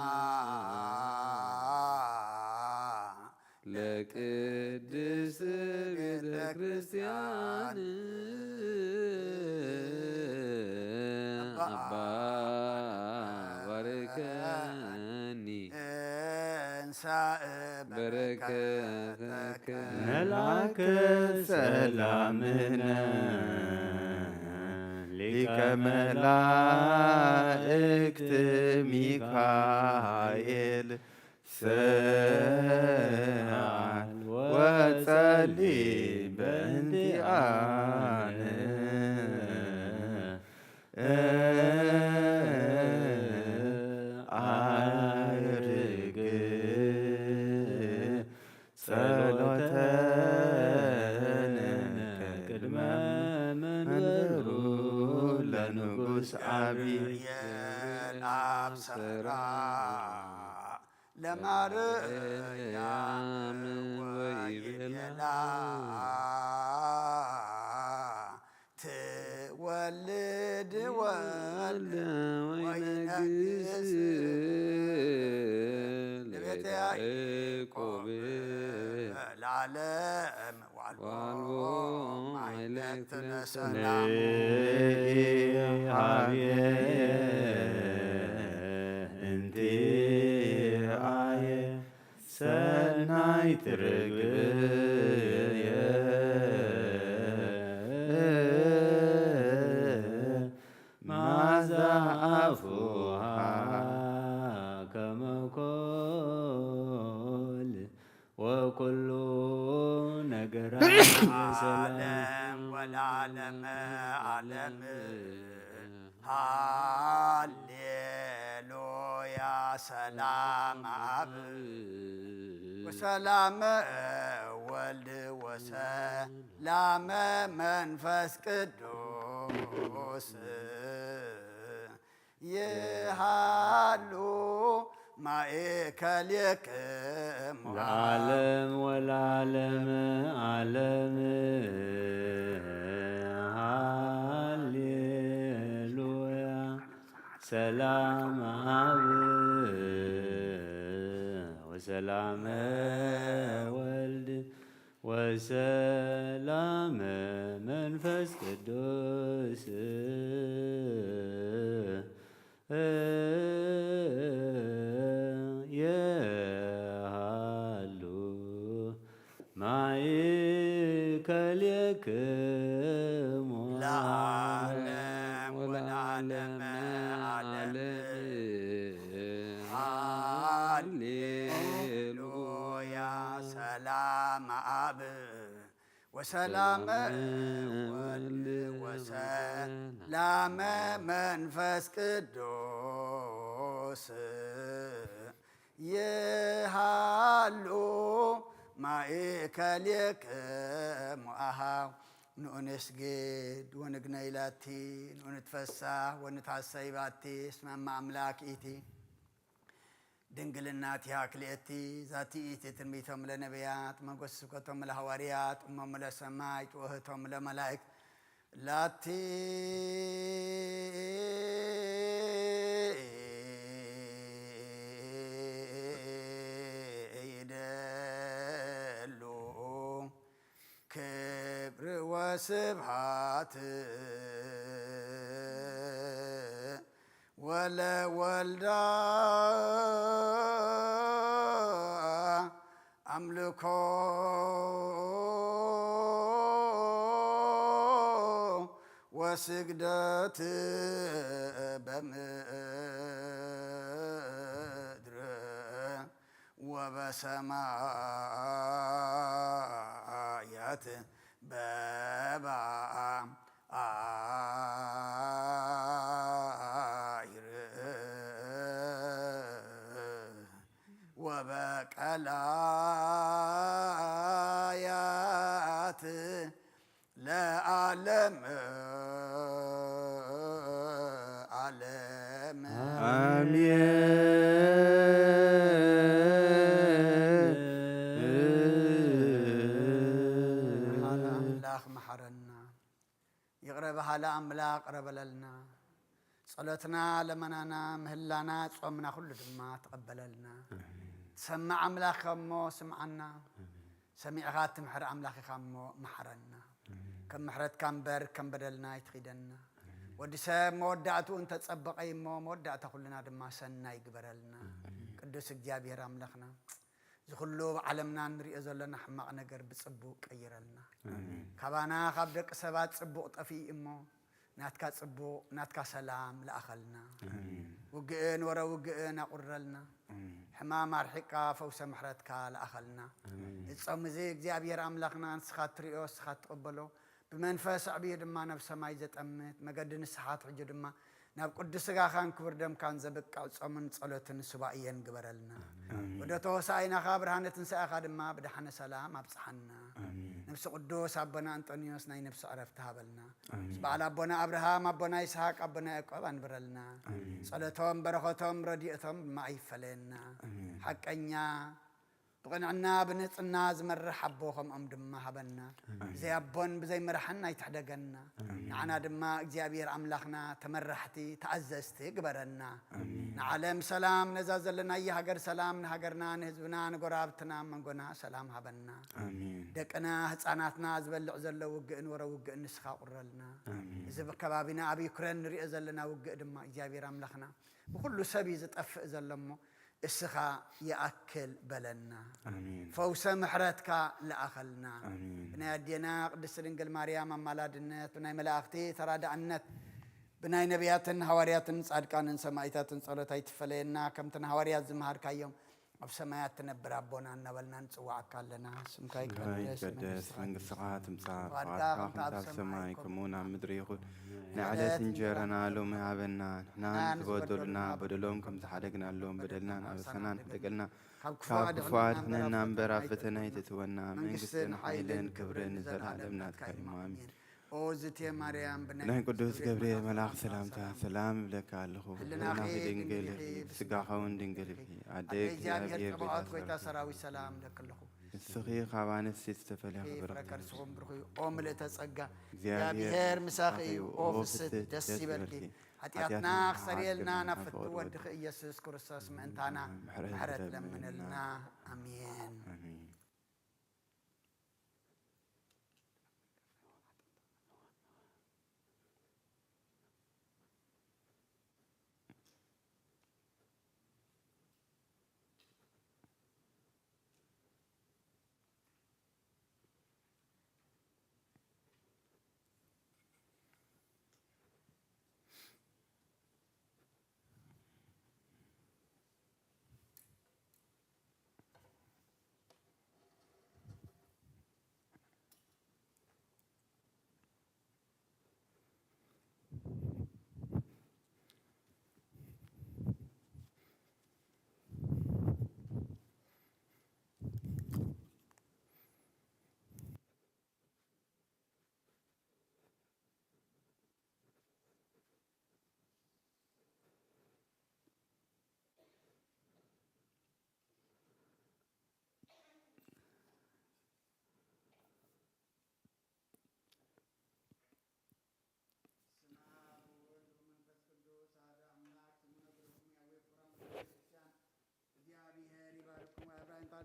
ለቅድስት ቤተ ክርስቲያን አባ ባርከኒ እንሳእ በረከተከ። መልአከ ሰላምነ ሊቀ መላእክት ሚካኤል ሰአል ወጸሊ በእንቲአነ። አርግ ጸሎተነ ቅድመ መንበሩ ለንጉስ አብይ። የልአብ ሰራ ለማርያም ወይቤላ ትወልድ ወልድ ወይነግስ ለቤተ ያዕቆብ ለዓለም ወአልቦ ማይለክት ለሰላሙ። ንኢ ሀብየ እንቲአየ ሰናይት ርግብየ ማዛ አፉሃ ከመ ኮል ወኩሉ ነገራ ለሰላም። ዓለም ወለዓለመ ዓለም። ሃሌሉያ። ሰላም አብ ወሰላም ወልድ ወሰላም መንፈስ ቅዱስ ይሃሉ ማእከሌክሙ ለዓለም ወለዓለመ ዓለም። ሃሌሉያ። ሰላም አብ ወሰላም ወልድ ወሰላም መንፈስ ቅዱስ የሃሉ ማእከሌክሙ ለዓለም ወለዓለመ ዓለም። ሃሌሉያ። ሰላም ኣብ ወሰላም ወልድ ወሰላም መንፈስ ቅዱስ ይሃሉ ማእከሌክሙ። ኣሃው ንኡ ንስግድ ወንግነይ ላቲ፣ ንኡ ንትፈሳህ ወንትሐሰይ ባቲ፣ እስመ እመ ኣምላክ ኢቲ። ድንግልናቲሃ ክልኤቲ፣ ዛቲ ኢቲ ትንቢቶም ለነቢያት፣ መጎስ ስብከቶም ለሃዋርያት፣ እሞም ለሰማይ፣ ጥወህቶም ለመላእክት፣ ላቲ ይደሉ ክብሪ ወስብሃት ወለወልዳ ኣምልኮ ወስግደት በምድር ወበሰማያት በባይር ወበቀላያት ለዓለም ዓለም። ኣሜን። መሓሪ ኣምላኽ መሓረና። ይቕረ በሃሊ ኣምላኽ ቅረ በለልና። ጸሎትና፣ ለመናና፣ ምህላና፣ ጾምና ኩሉ ድማ ተቐበለልና። ኣሜን። ትሰምዕ ኣምላኽ ኢኻ እሞ ስምዓና። ኣሜን። ሰሚዕኻ ትምሕር ኣምላኽ ኢኻ እሞ መሓረና። ኣሜን። ከም ምሕረትካ እምበር ከም በደልና ኣይትኺደና። ኣሜን። ወዲ ሰብ መወዳእትኡ እንተጸበቐ እዩ እሞ፣ መወዳእታ ኩልና ድማ ሰናይ ግበረልና። ኣሜን። ቅዱስ እግዚኣብሔር ኣምላኽና፣ እዚ ኩሉ ኣብ ዓለምና እንሪኦ ዘለና ሕማቕ ነገር ብጽቡቕ ቀይረልና። ኣሜን። ካባና ካብ ደቂ ሰባት ጽቡቕ ጠፊኡ እሞ፣ ናትካ ጽቡቕ፣ ናትካ ሰላም ለኣኸልና። ኣሜን። ውግእን ወረ ውግእን ኣቑረልና። ኣሜን። ሕማም ኣርሒቕካ ፈውሰ ምሕረትካ ለኣኸልና። ኣሜን። እዚ ጾም እዚ እግዚኣብሔር ኣምላኽና ንስኻ እትሪኦ፣ ንስኻ እትቕበሎ፣ ብመንፈስ ኣዕብዩ ድማ ናብ ሰማይ ዘጠምት፣ መገዲ ንስሓ ኣትሕጁ ድማ ናብ ቅዱስ ስጋኻን ክቡር ደምካን ዘብቅዕ ጾምን ጸሎትን ሱባኤን ግበረልና። ኣሜን። ወደ ተወሳኢናኻ ብርሃነ ትንሳኤኻ ድማ ብደሓነ ሰላም ኣብጽሓና። ኣሜን። ነፍሲ ቅዱስ ኣቦና እንጦንዮስ ናይ ነፍሲ ዕረፍቲ ሃበልና። ኣሜን። ምስ በዓል ኣቦና ኣብርሃም፣ ኣቦና ይስሐቅ፣ ኣቦና ያዕቆብ ኣንብረልና። ኣሜን። ጸሎቶም፣ በረኸቶም፣ ረድኤቶም ድማ ኣይፈለየና። ኣሜን። ሓቀኛ፣ ብቕንዕና ብንጽና ዝመርሕ ኣቦ ከምኦም ድማ ሃበና። ኣሜን። ብዘይ ኣቦን ብዘይ መራሕን ኣይትሕደገና። ኣሜን። ንዓና ድማ እግዚኣብሔር ኣምላኽና ተመራሕቲ ተኣዘዝቲ ግበረና። ኣሜን። ንዓለም ሰላም፣ ነዛ ዘለናያ ሃገር ሰላም፣ ንሃገርና፣ ንህዝብና፣ ንጎረባብትና፣ መንጎና ሰላም ሃበና። ኣሜን። ደቅና፣ ህፃናትና ዝበልዕ ዘሎ ውግእን ወረ ውግእን ንስኻ ቁረልና። ኣሜን። እዚ ብከባቢና ኣብ ዩክሬን ንሪኦ ዘለና ውግእ ድማ እግዚኣብሔር ኣምላኽና ብኩሉ ሰብ እዩ ዝጠፍእ ዘሎ እሞ እስኻ ይኣክል በለና። ኣሜን። ፈውሰ ምሕረትካ ለኣኸልና። ኣሜን። ብናይ ኣዴና ቅድስት ድንግል ማርያም ኣማላድነት፣ ብናይ መላእኽቲ ተራዳእነት፣ ብናይ ነቢያትን ሃዋርያትን ጻድቃንን ሰማዕታትን ጸሎት ኣይትፈለየና። ከምቲ ንሃዋርያት ዝመሃርካዮም ኣብ ሰማያት ትነብር ኣቦና እናበልና ንጽዋዓካ ኣለና። ስምካ ስምካ ይቀደስ፣ ይቀደስ፣ መንግስትኻ መንግስትኻ ትምጻእ፣ ትምጻእ፣ ፍቓድካ ፍቓድካ ከምታ ኣብ ከምታ ኣብ ሰማይ ሰማይ ከምኡ ከምኡ ኣብ ምድሪ ይኹን። ናይ ዕለት ዕለት እንጀራና እንጀራና ሎሚ ሃበና። ንሕና ንሕና ንዝበደሉና ንዝበደሉና በደሎም ከም ዝሓደግናሎም በደልናን ኣበሳናን ኣበሳናን ሓደገልና። ሓደገልና። ካብ ክፉ ካብ ክፉ ኣድሕነና ኣድሕነና እምበር እምበር ኣብ ኣብ ፈተና ፈተና ኣይተእትወና። ኣይተእትወና። መንግስትን መንግስትን ሓይልን ሓይልን ክብርን ክብርን ንዘለኣለም ንዘለኣለም ናትካ እዩ። ናትካ እዩ። ኣሜን። ኣሜን። ኦ ዝቴ ማርያም፣ ብናይ ኦ ዝቴ ማርያም፣ ብናይ ቅዱስ ቅዱስ ገብርኤል ገብርኤል መልኣኽ መልኣኽ ሰላምታ ሰላምታ ሰላም እብለካ ኣለኹ። ህልናኺ ህልናኺ ድንግል ድንግል ኢኺ፣ ኢኺ፣ ብስጋኺ ብስጋኺ እውን እውን ድንግል ድንግል ኢኺ። ኢኺ። ኣደይ ኣደይ እግዚኣብሔር እግዚኣብሔር ጽባኦት ጸባኦት ጎይታ ጎይታ ሰራዊት ሰራዊት ሰላም ሰላም እብለክልኹ። እብለክልኹ። እስኺ ካብ ኣንስቲ ዝተፈልየ እኺ ክብሪ ፍረ ከርስኹም ብሩኽ እዩ። ኦ ምልእተ ጸጋ፣ እግዚኣብሔር እግዚኣብሔር ምሳኺ እዩ። ምሳኺ እዩ። ኦ ኦ ፍስሕቲ ፍስሕቲ ደስ ደስ ይበልኪ። ይበልኪ። ሓጢኣትና ሓጢኣትና ክሰሪየልና ክሓልፈልና ናብ ፍትው ፍትው ወድኺ ወድኺ ኢየሱስ ክርስቶስ ምእንታና ምሕረት ምሕረት ለምንልና። ለምንልና። ኣሜን። ኣሜን።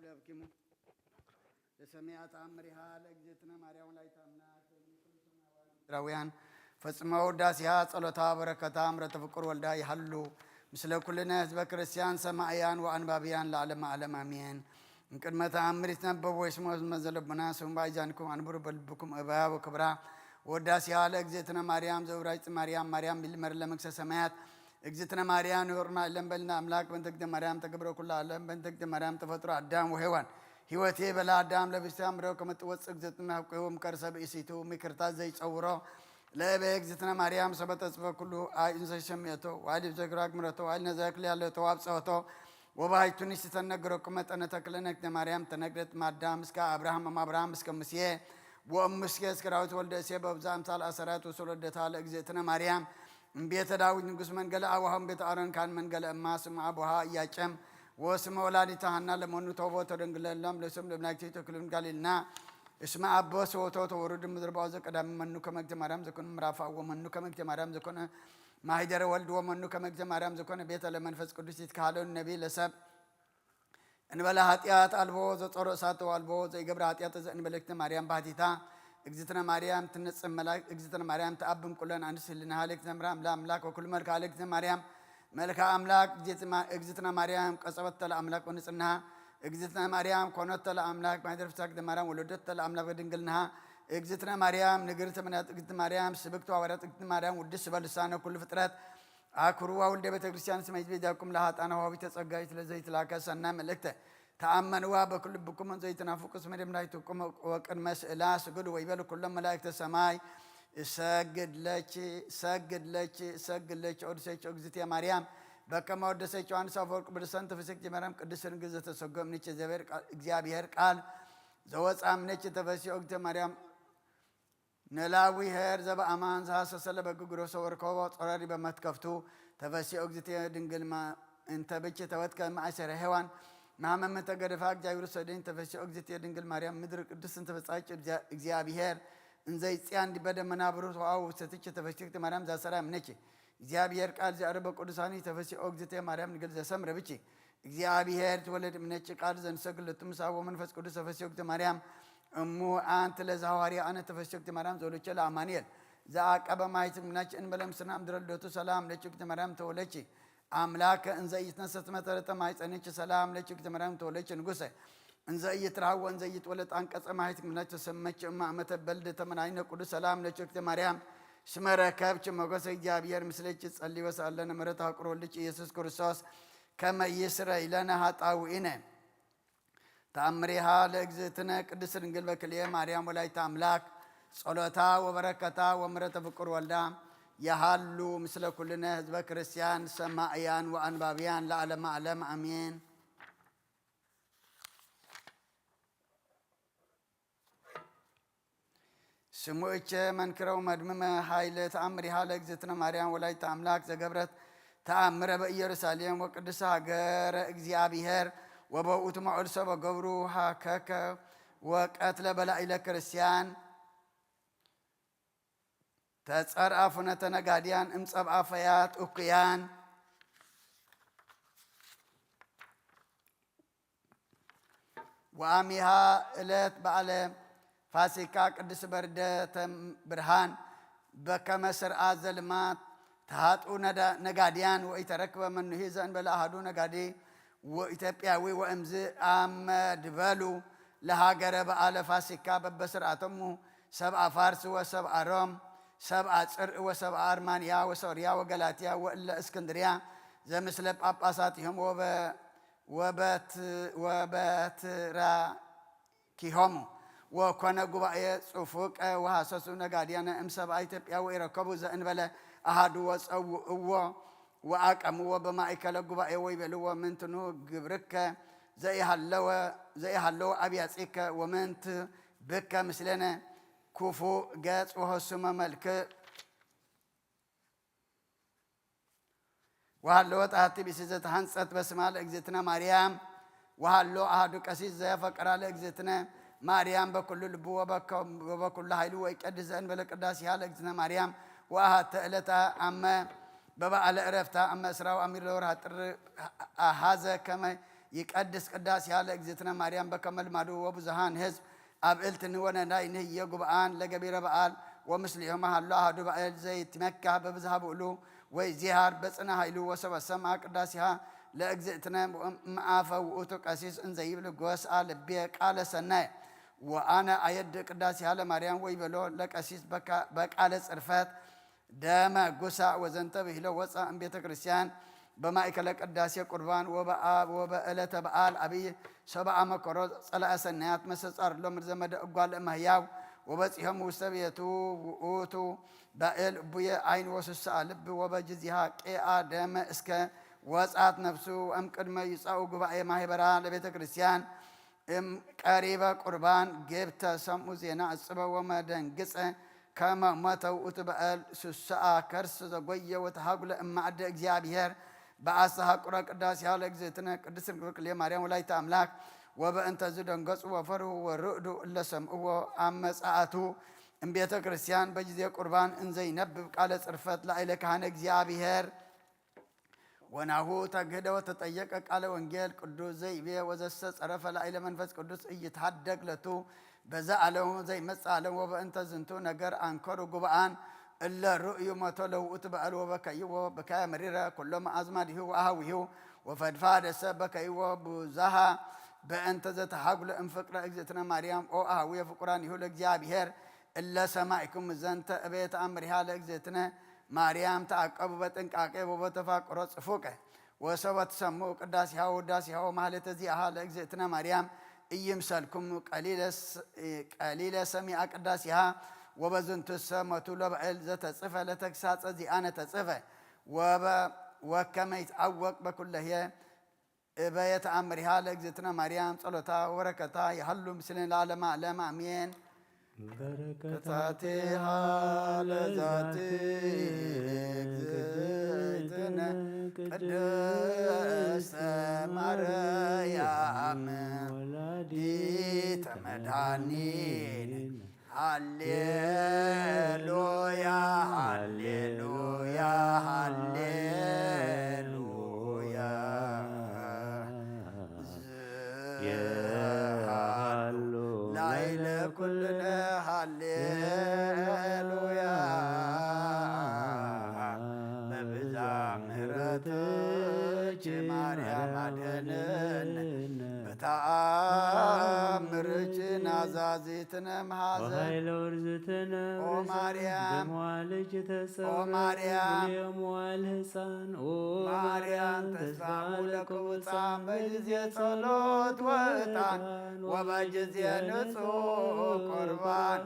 ለብኪሙ ለሰሚያ ተኣምሪሃ ለእግዝእትነ ማርያም ወላዲተ ኣምላክ ምድራውያን ፈጽሞ ውዳሴሃ ጸሎታ በረከታ ምረተ ፍቁር ወልዳ ይሃሉ ምስለ ኩልነ ህዝበ ክርስቲያን ሰማእያን ወኣንባብያን ለዓለመ ዓለም ኣሜን። እምቅድመ ተኣምር ይትነበብ ወይስሞ መዘለቡና ስሙ ባይዛንኩም ኣንብሩ በልብኩም እባ ወክብራ ወዳሴሃ ለእግዝእትነ ማርያም ዘውራጅ ማርያም ማርያም ቢልመር ለመንግስተ ሰማያት እግዝእትነ ማርያም ንበርና ኢለን በልና ኣምላክ በእንተ እግዝእትነ ማርያም ተገብረ ኩሉ ዓለም በእንተ እግዝእትነ ማርያም ተፈጥሮ ኣዳም ወሔዋን ህይወቴ በላ ኣዳም ለብስቲ ኣምረው ከመ ትወፅእ እግዝእትነ ሀብቆ ወምከርሰ ብእሲቱ ምክርታት ዘይፀውሮ ለእበ እግዝእትነ ማርያም ሰበ ተጽፈ ኩሉ ኣይ እንዘ ሸሚዕቶ ዋይል ብዘግራ ግምረቶ ዋይል ነዘክል ያለቶ ኣብፀወቶ ወባይቱ ንስተ ነገረኩም መጠነ ተክለ ነግደ ማርያም ተነግረት ማዳም እስከ አብርሃም እም አብርሃም እስከ ሙሴ ወእም ሙሴ እስከ ዳዊት ወልደ እሴ በብዛ አምሳል አሰራት ወሶል ወደታ ለእግዝእትነ ማርያም እምቤተ ዳዊት ንጉስ መንገለ አቡሃ እምቤተ አሮን ካን መንገለ እማ ስም አቡሃ እያጨም ወስመ ወላዲተ ሃና ለመኑ ተውቦ ተደንግለሎም ለስም ለብናይቱ ተክሉን ጋሊልና እስመ አቦ ሰወቶ ተወሩድ ምድር ባኦ ዘቀዳሚ መኑ ከመግተ ማርያም ዘኮነ ምራፋ ወመኑ ከመግተ ማርያም ዘኮነ ማሂደረ ወልድ ወመኑ ከመግተ ማርያም ዘኮነ ቤተ ለመንፈስ ቅዱስ ይትካሃለሉ ነቢ ለሰብ እንበለ ኃጢአት አልቦ ዘጾሮ እሳት አልቦ ዘይገብረ ኃጢአት ዘእንበለክት ማርያም ባህቲታ እግዝእትነ ማርያም ትነጽህ መላእክት እግዝእትነ ማርያም ተአብም ኩለን አንስት ህልና ሀሌክ ዘምራ እምላ አምላክ ወኩሉ መልክ ሀሌክ ማርያም መልካ አምላክ እግዝእትነ ማርያም ቀጸበተ ለአምላክ ወንጽህና እግዝእትነ ማርያም ኮነተ ለአምላክ ማይደር ፍሳክተ ማርያም ወለደተ ለአምላክ በድንግልናሃ እግዝእትነ ማርያም ንግርተ መናት እግዝእትነ ማርያም ስብክተ ዋበረት እግዝእትነ ማርያም ውድስ በልሳነ ኩሉ ፍጥረት አክሩዋ ውልደ ቤተ ክርስቲያን ስመ ይትቤዛኩም ለሃጣነ ዋቢተ ጸጋይት ለዘይትላከ ሰናይ መልእክተ ተአመንዋ በኩሉ ልብኩም ዘይትናፍቁ ስመ ደምዳይትኩም ወቅድመ ስእላ ስግዱ ወይበሉ ኩሎም መላእክተ ሰማይ እሰግድ ለኪ እሰግድ ለኪ እሰግድ ለኪ ኦድሰች እግዝእትየ ማርያም በከመ ወደሰች ዮሐንስ አፈወርቅ ብልሰን ተፈስክ ጀመረም ቅድስት ድንግል ዘተሰጎ እምንች እግዚአብሔር ቃል ዘወፃ እምነች ተፈሲ ኦግዝእትየ ማርያም ንላዊ ኄር ዘበአማን ዘሐሰሰ ለበግ ግሮሰ ወርከቦ ጾረሪ በመትከፍቱ ተፈሲኦ እግዝእትየ ድንግል ማ-፣ እንተ ብኪ ተወትከ እምአይሰረ ሔዋን ማመ ምንተ ገደፋ እግዚአብሔር ሰደኝ ተፈሲኦ እግዝእትየ ድንግል ማርያም ምድር ቅድስት እንተ በጻች እግዚአ-፣ እግዚአብሔር እንዘይጽያን ዲበ ደመና ብሩህ ተዋው ውሰትች ተፈሲክት ማርያም ዛሰራ እምነች እግዚአብሔር ቃል ዘአረበ ቅዱሳኒ ተፈሲኦ እግዝእትየ ማርያም ንግል ዘሰምረ ብኪ እግዚአብሔር ትወለድ እምነች ቃል ዘንሰግለቱ ምሳቦ መንፈስ ቅዱስ ተፈሲኦ እግዝእትየ ማርያም እሙ አንቲ ለዘሐዋርያ አነ ተፈሲክቲ ማርያም ዘወለቸ ለአማኑኤል ዘአቀበ ማይት ምናች እንበለ ምስና እምድረ ልደቱ ሰላም ለችክቲ ማርያም ተወለች አምላከ እንዘ ኢትነሰት መተረተ ማይፀነች ሰላም ለችክቲ ማርያም ተወለች ንጉሰ እንዘ ኢትረሃወ እንዘ ኢትወለድ አንቀጸ ማይት ምናች ተሰመች እማ መተበልድ ተመናይነ ቅዱስ ሰላም ለችክቲ ማርያም ስመ ረከብች ሞገሰ እግዚአብሔር ምስለች ጸሊ ወሳለነ ምሕረት አቁሮልች ኢየሱስ ክርስቶስ ከመ ይስረይ ለነ ኃጣውኢነ ተአምሪሃ ለእግዝእትነ ቅድስት ድንግል በክልኤ ማርያም ወላዲተ አምላክ ጸሎታ ወበረከታ ወምሕረተ ፍቁር ወልዳ የሃሉ ምስለ ኩልነ ህዝበ ክርስቲያን ሰማእያን ወአንባብያን ለዓለመ ዓለም አሜን። ስሙእቸ መንክረው መድምመ ኃይለ ተአምሪሃ ለእግዝእትነ ማርያም ወላዲተ አምላክ ዘገብረት ተአምረ በኢየሩሳሌም ወቅድስተ ሀገረ እግዚአብሔር ወበውእቱ መዑል ሰበ ገብሩ ሃከከ ወቀትለ በላኢለ ክርስቲያን ተጸርአ ፍኖተ ነጋድያን እምጸብአ ፈያት እኩያን ወአሚሃ እለት በዓለ ፋሲካ ቅድስት በርደተ ብርሃን በከመ ስርዓት ዘልማት ተሃጡ ነዳ-፣ ነጋድያን ወኢተረክበ መኑሂ ዘእንበለ አሃዱ ነጋዲ ወኢትዮጵያዊ ወእምዝ አመ ድበሉ ለሃገረ በዓለ ፋሲካ በበስርዓቶሙ ሰብአ ፋርስ ወሰብአ ሮም ሰብአ ጽርዕ ወሰብአ አርማንያ ወሶርያ ወገላትያ ወእለ እስክንድርያ ዘምስለ ጳጳሳት ይሆም ወበ-፣ ወበት-፣ ወበትራኪሆሙ ወኮነ ጉባኤ ጽፉቀ ወሃሰሱ ነጋድያነ እምሰብአ ኢትዮጵያ ወኢረከቡ ዘእንበለ አሃዱ ወጸውእዎ ወአቀምዎ በማእከለ ጉባኤ ወይቤልዎ ምንትኑ ግብርከ ዘይሃለወ ዘይሃለወ አብያጺከ ወምንት ብከ ምስሌነ ክፉእ ገጽ ወህሱመ መልክእ ወሃለወት አሐቲ ብእሲ ዘተሐንጸት በስማ ለእግዝእትነ ማርያም ወሃሎ አሐዱ ቀሲስ ዘያፈቅራ ለእግዝእትነ ማርያም በኩሉ ልቡ ወበከ-፣ ወበኩሉ ኃይሉ ወይቀድስ ዘእንበለ ቅዳሴሃ ለእግዝእትነ ማርያም ወአሐተ ዕለታ አመ በበዓለ ዕረፍታ አመ እስራው አሚር ለወርሃ ጥር አሐዘ ከመ ይቀድስ ቅዳሴሃ ለእግዝእትነ ማርያም በከመ ልማዱ ወብዙሃን ህዝብ ኣብ እልትኒ ወነዳይ ንህየ ጉብኣን ለገቢረ በዓል ወምስሊሆም ሃሎ ኣሃዱ ባእል ዘይትመካ በብዝሃ ብእሉ ወይ ዚሃር በጽነ ሃይሉ ወሰበ ሰምዓ ቅዳሴሃ ለእግዝእትነ እምኣፈ ውእቱ ቀሲስ እንዘይብል ጎስኣ ልቤ ቃለ ሰናየ ወኣነ ኣየድእ ቅዳሴሃ ለማርያም ወይበሎ ለቀሲስ በቃለ ጽርፈት ደመ ጉሳዕ ወዘንተ ብሂሎ ወፃ እምቤተ ክርስቲያን በማእከለ ቅዳሴ ቁርባን ወበአ- ወበዕለተ በዓል ኣብይ ሰብአ መከሮ ጸላአ ሰናያት መሰጻርሎም ዘመደ እጓል እመህያው ወበጺሖም ውስተ ቤቱ ውእቱ ባእል እቡየ ዓይን ወስስአ ልብ ወበጅዚሃ ቄአ ደመ እስከ ወጻት ነፍሱ እምቅድመ ይጻኡ ጉባኤ ማህበራ ለቤተ ክርስቲያን እም ቀሪበ ቁርባን ገብተ ሰምኡ ዜና እጽበ ወመደንግጸ ከመ ሞተ ውእቱ በእል ሱሰኣ ከርስ ዘጎየ ወተሃጉለ እማዕደ እግዚኣብሔር በኣሰሃ ቁረ ቅዳሴሃ ለእግዝእትነ ቅድስት ድንግል ክልኤ ማርያም ወላዲተ ኣምላክ ወበእንተ ዝደንገጹ ወፈርሁ ወርዕዱ እለ ሰምእዎ ኣብ መጻእቱ እምቤተ ክርስቲያን በጊዜ ቁርባን እንዘይነብብ ቃለ ጽርፈት ላዕለ ካህነ እግዚኣብሔር ወናሁ ተግህደ ወተጠየቀ ቃለ ወንጌል ቅዱስ ዘይቤ ወዘሰ ጸረፈ ላዕለ መንፈስ ቅዱስ እይትሃደግ ለቱ በዛ ዓለም ዘይመጽእ ዓለም ወበእንተ ዝንቱ ነገር ኣንከሩ ጉባኣን እለ ርእዩ ሞቶ ለውእቱ በዐል ወበከይዎ ብካየ መሪረ ኩሎም ኣዝማዲሁ ወኣሃዊሁ ወፈድፋደሰ በከይዎ ብዙሃ በእንተ ዘተሃጉለ እምፍቅረ እግዝእትነ ማርያም ኦ ኣሃዊየ ፍቁራን ይሁ ለእግዚኣብሔር እለ ሰማዕኩም ዘንተ እበየ ተኣምሪሃ ለእግዝእትነ ማርያም ተዓቀቡ በጥንቃቄ ወበተፋቅሮ ጽፉቀ ወሰበ ትሰምዑ ቅዳሴሃ ወውዳሴሃ ወማህሌተ ዚአሃ ለእግዝእትነ ማርያም እይምሰልኩም ቀሊለ ሰሚአ ቅዳሴሃ ወበዝንቱሰ መቱ ለበዕል ዘተጽፈ ለተግሳጸ ዚአነ ተጽፈ ወበ- ወከመ ይትዐወቅ በኩለህየ እበየ ተአምሪሃ ለእግዝእትነ ማርያም ጸሎታ ወበረከታ ይሃሉ ምስልን ለዓለመ ዓለም ኣሜን። በረከታቲሃ ለዛቲ እግዝእትነ ቅድስተ ማርያም ወላዲተ መድኃኒን ሃሌሉያ ሃሌሉያ ሃሌሉያ የሃሉ ላይለ ኩልነ ሃሌሉያ በብዛ ምሕረትኪ ማርያም አድህንን በተአምርኪ ናዛዚትነ መሐዘን ወኃይለ ውርዝትነ ኦ ማርያም ደመዋልጅ ተጸበ ኦ ማርያም ዮም ዋል ህፃን ኦ ማርያም ተስፋ ተስፋ ለክቡፃን በጊዜ ጸሎት ወዕጣን ወበጊዜ ንጹሕ ቁርባን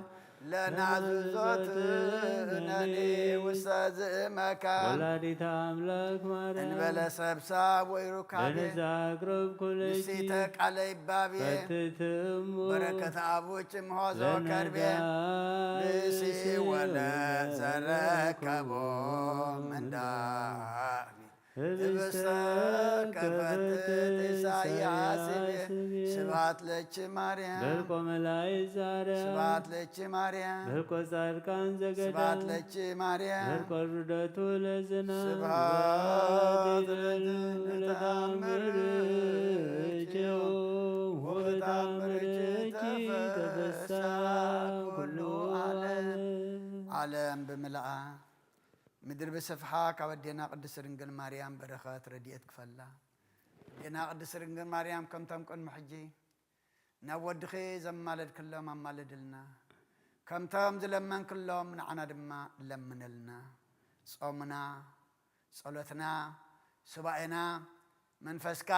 ለናዝዞትነኒ ውስተ ዝእመካ ወላዲተ ኣምላክ ማርያም እንበለ ሰብሳብ ወይ ሩካቤ ለነዛ ኣቅረብኩ ለኪ ንስተ ቃለ ይባቤ ፈትትሙ በረከት አቡች ምሖዞ ከርቤ ለነዳይ ንሲ ወለ ዘረከቦ ምንዳ ህብስተ ህብስተ ከፈትት ከፈትት ኢሳያስ ኢሳያስ ይቤ። ይቤ። ስብሐት ለኪ ማርያም። በልቆ መላእክት ዛርያ። ስብሐት ለኪ ማርያም። በልቆ ጻድቃን ዘገዳ። ስብሐት ለኪ ማርያም። በልቆ ርደቱ ለዝና። ስብሐት ለኪ ለተአምር ለተአምር ወበተአምርኪ ተፈሳ ኩሉ ዓለም። ዓለም ብምልኣ ምድሪ ብስፍሓ ካብ ኣዴና ቅድስት ድንግል ማርያም በረኸት ረድኤት ክፈላ። ኣዴና ቅድስት ድንግል ማርያም ከምቶም ቅድሚ ሕጂ ናብ ወድኺ ዘማለድክሎም ኣማልድልና፣ ከምቶም ዝለመንክሎም ንዓና ድማ ለምነልና። ጾምና፣ ጸሎትና፣ ሱባኤና መንፈስካ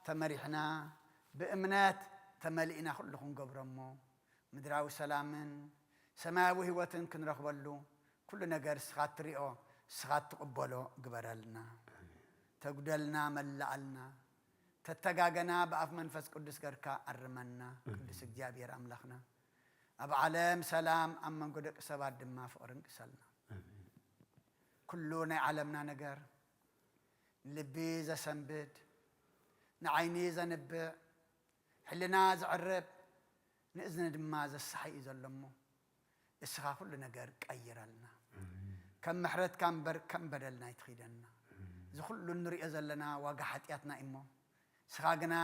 ተመሪሕና ብእምነት ተመሊእና ኩሉ ክንገብሮ እሞ ምድራዊ ሰላምን ሰማያዊ ህይወትን ክንረኽበሉ ኩሉ ነገር እስኻ ትሪኦ እስኻ ትቕበሎ ግበረልና። ተጉደልና መላኣልና፣ ተተጋገና ብኣፍ መንፈስ ቅዱስ ገርካ ኣርመና። ቅዱስ እግዚኣብሔር ኣምላኽና ኣብ ዓለም ሰላም ኣብ መንጎ ደቂ ሰባት ድማ ፍቕርን ቅሰልና። ኩሉ ናይ ዓለምና ነገር ልቢ ዘሰንብድ፣ ንዓይኒ ዘንብዕ፣ ሕልና ዘዕርብ፣ ንእዝኒ ድማ ዘሰሓይ እዩ ዘሎ እሞ፣ እስኻ ኩሉ ነገር ቀይረልና። ከም ምሕረትካ እምበር ከም በደልና ኣይትኺደና። እዚ ኩሉ እንሪኦ ዘለና ዋጋ ሓጢኣትና እዩ እሞ፣ ንስኻ ግና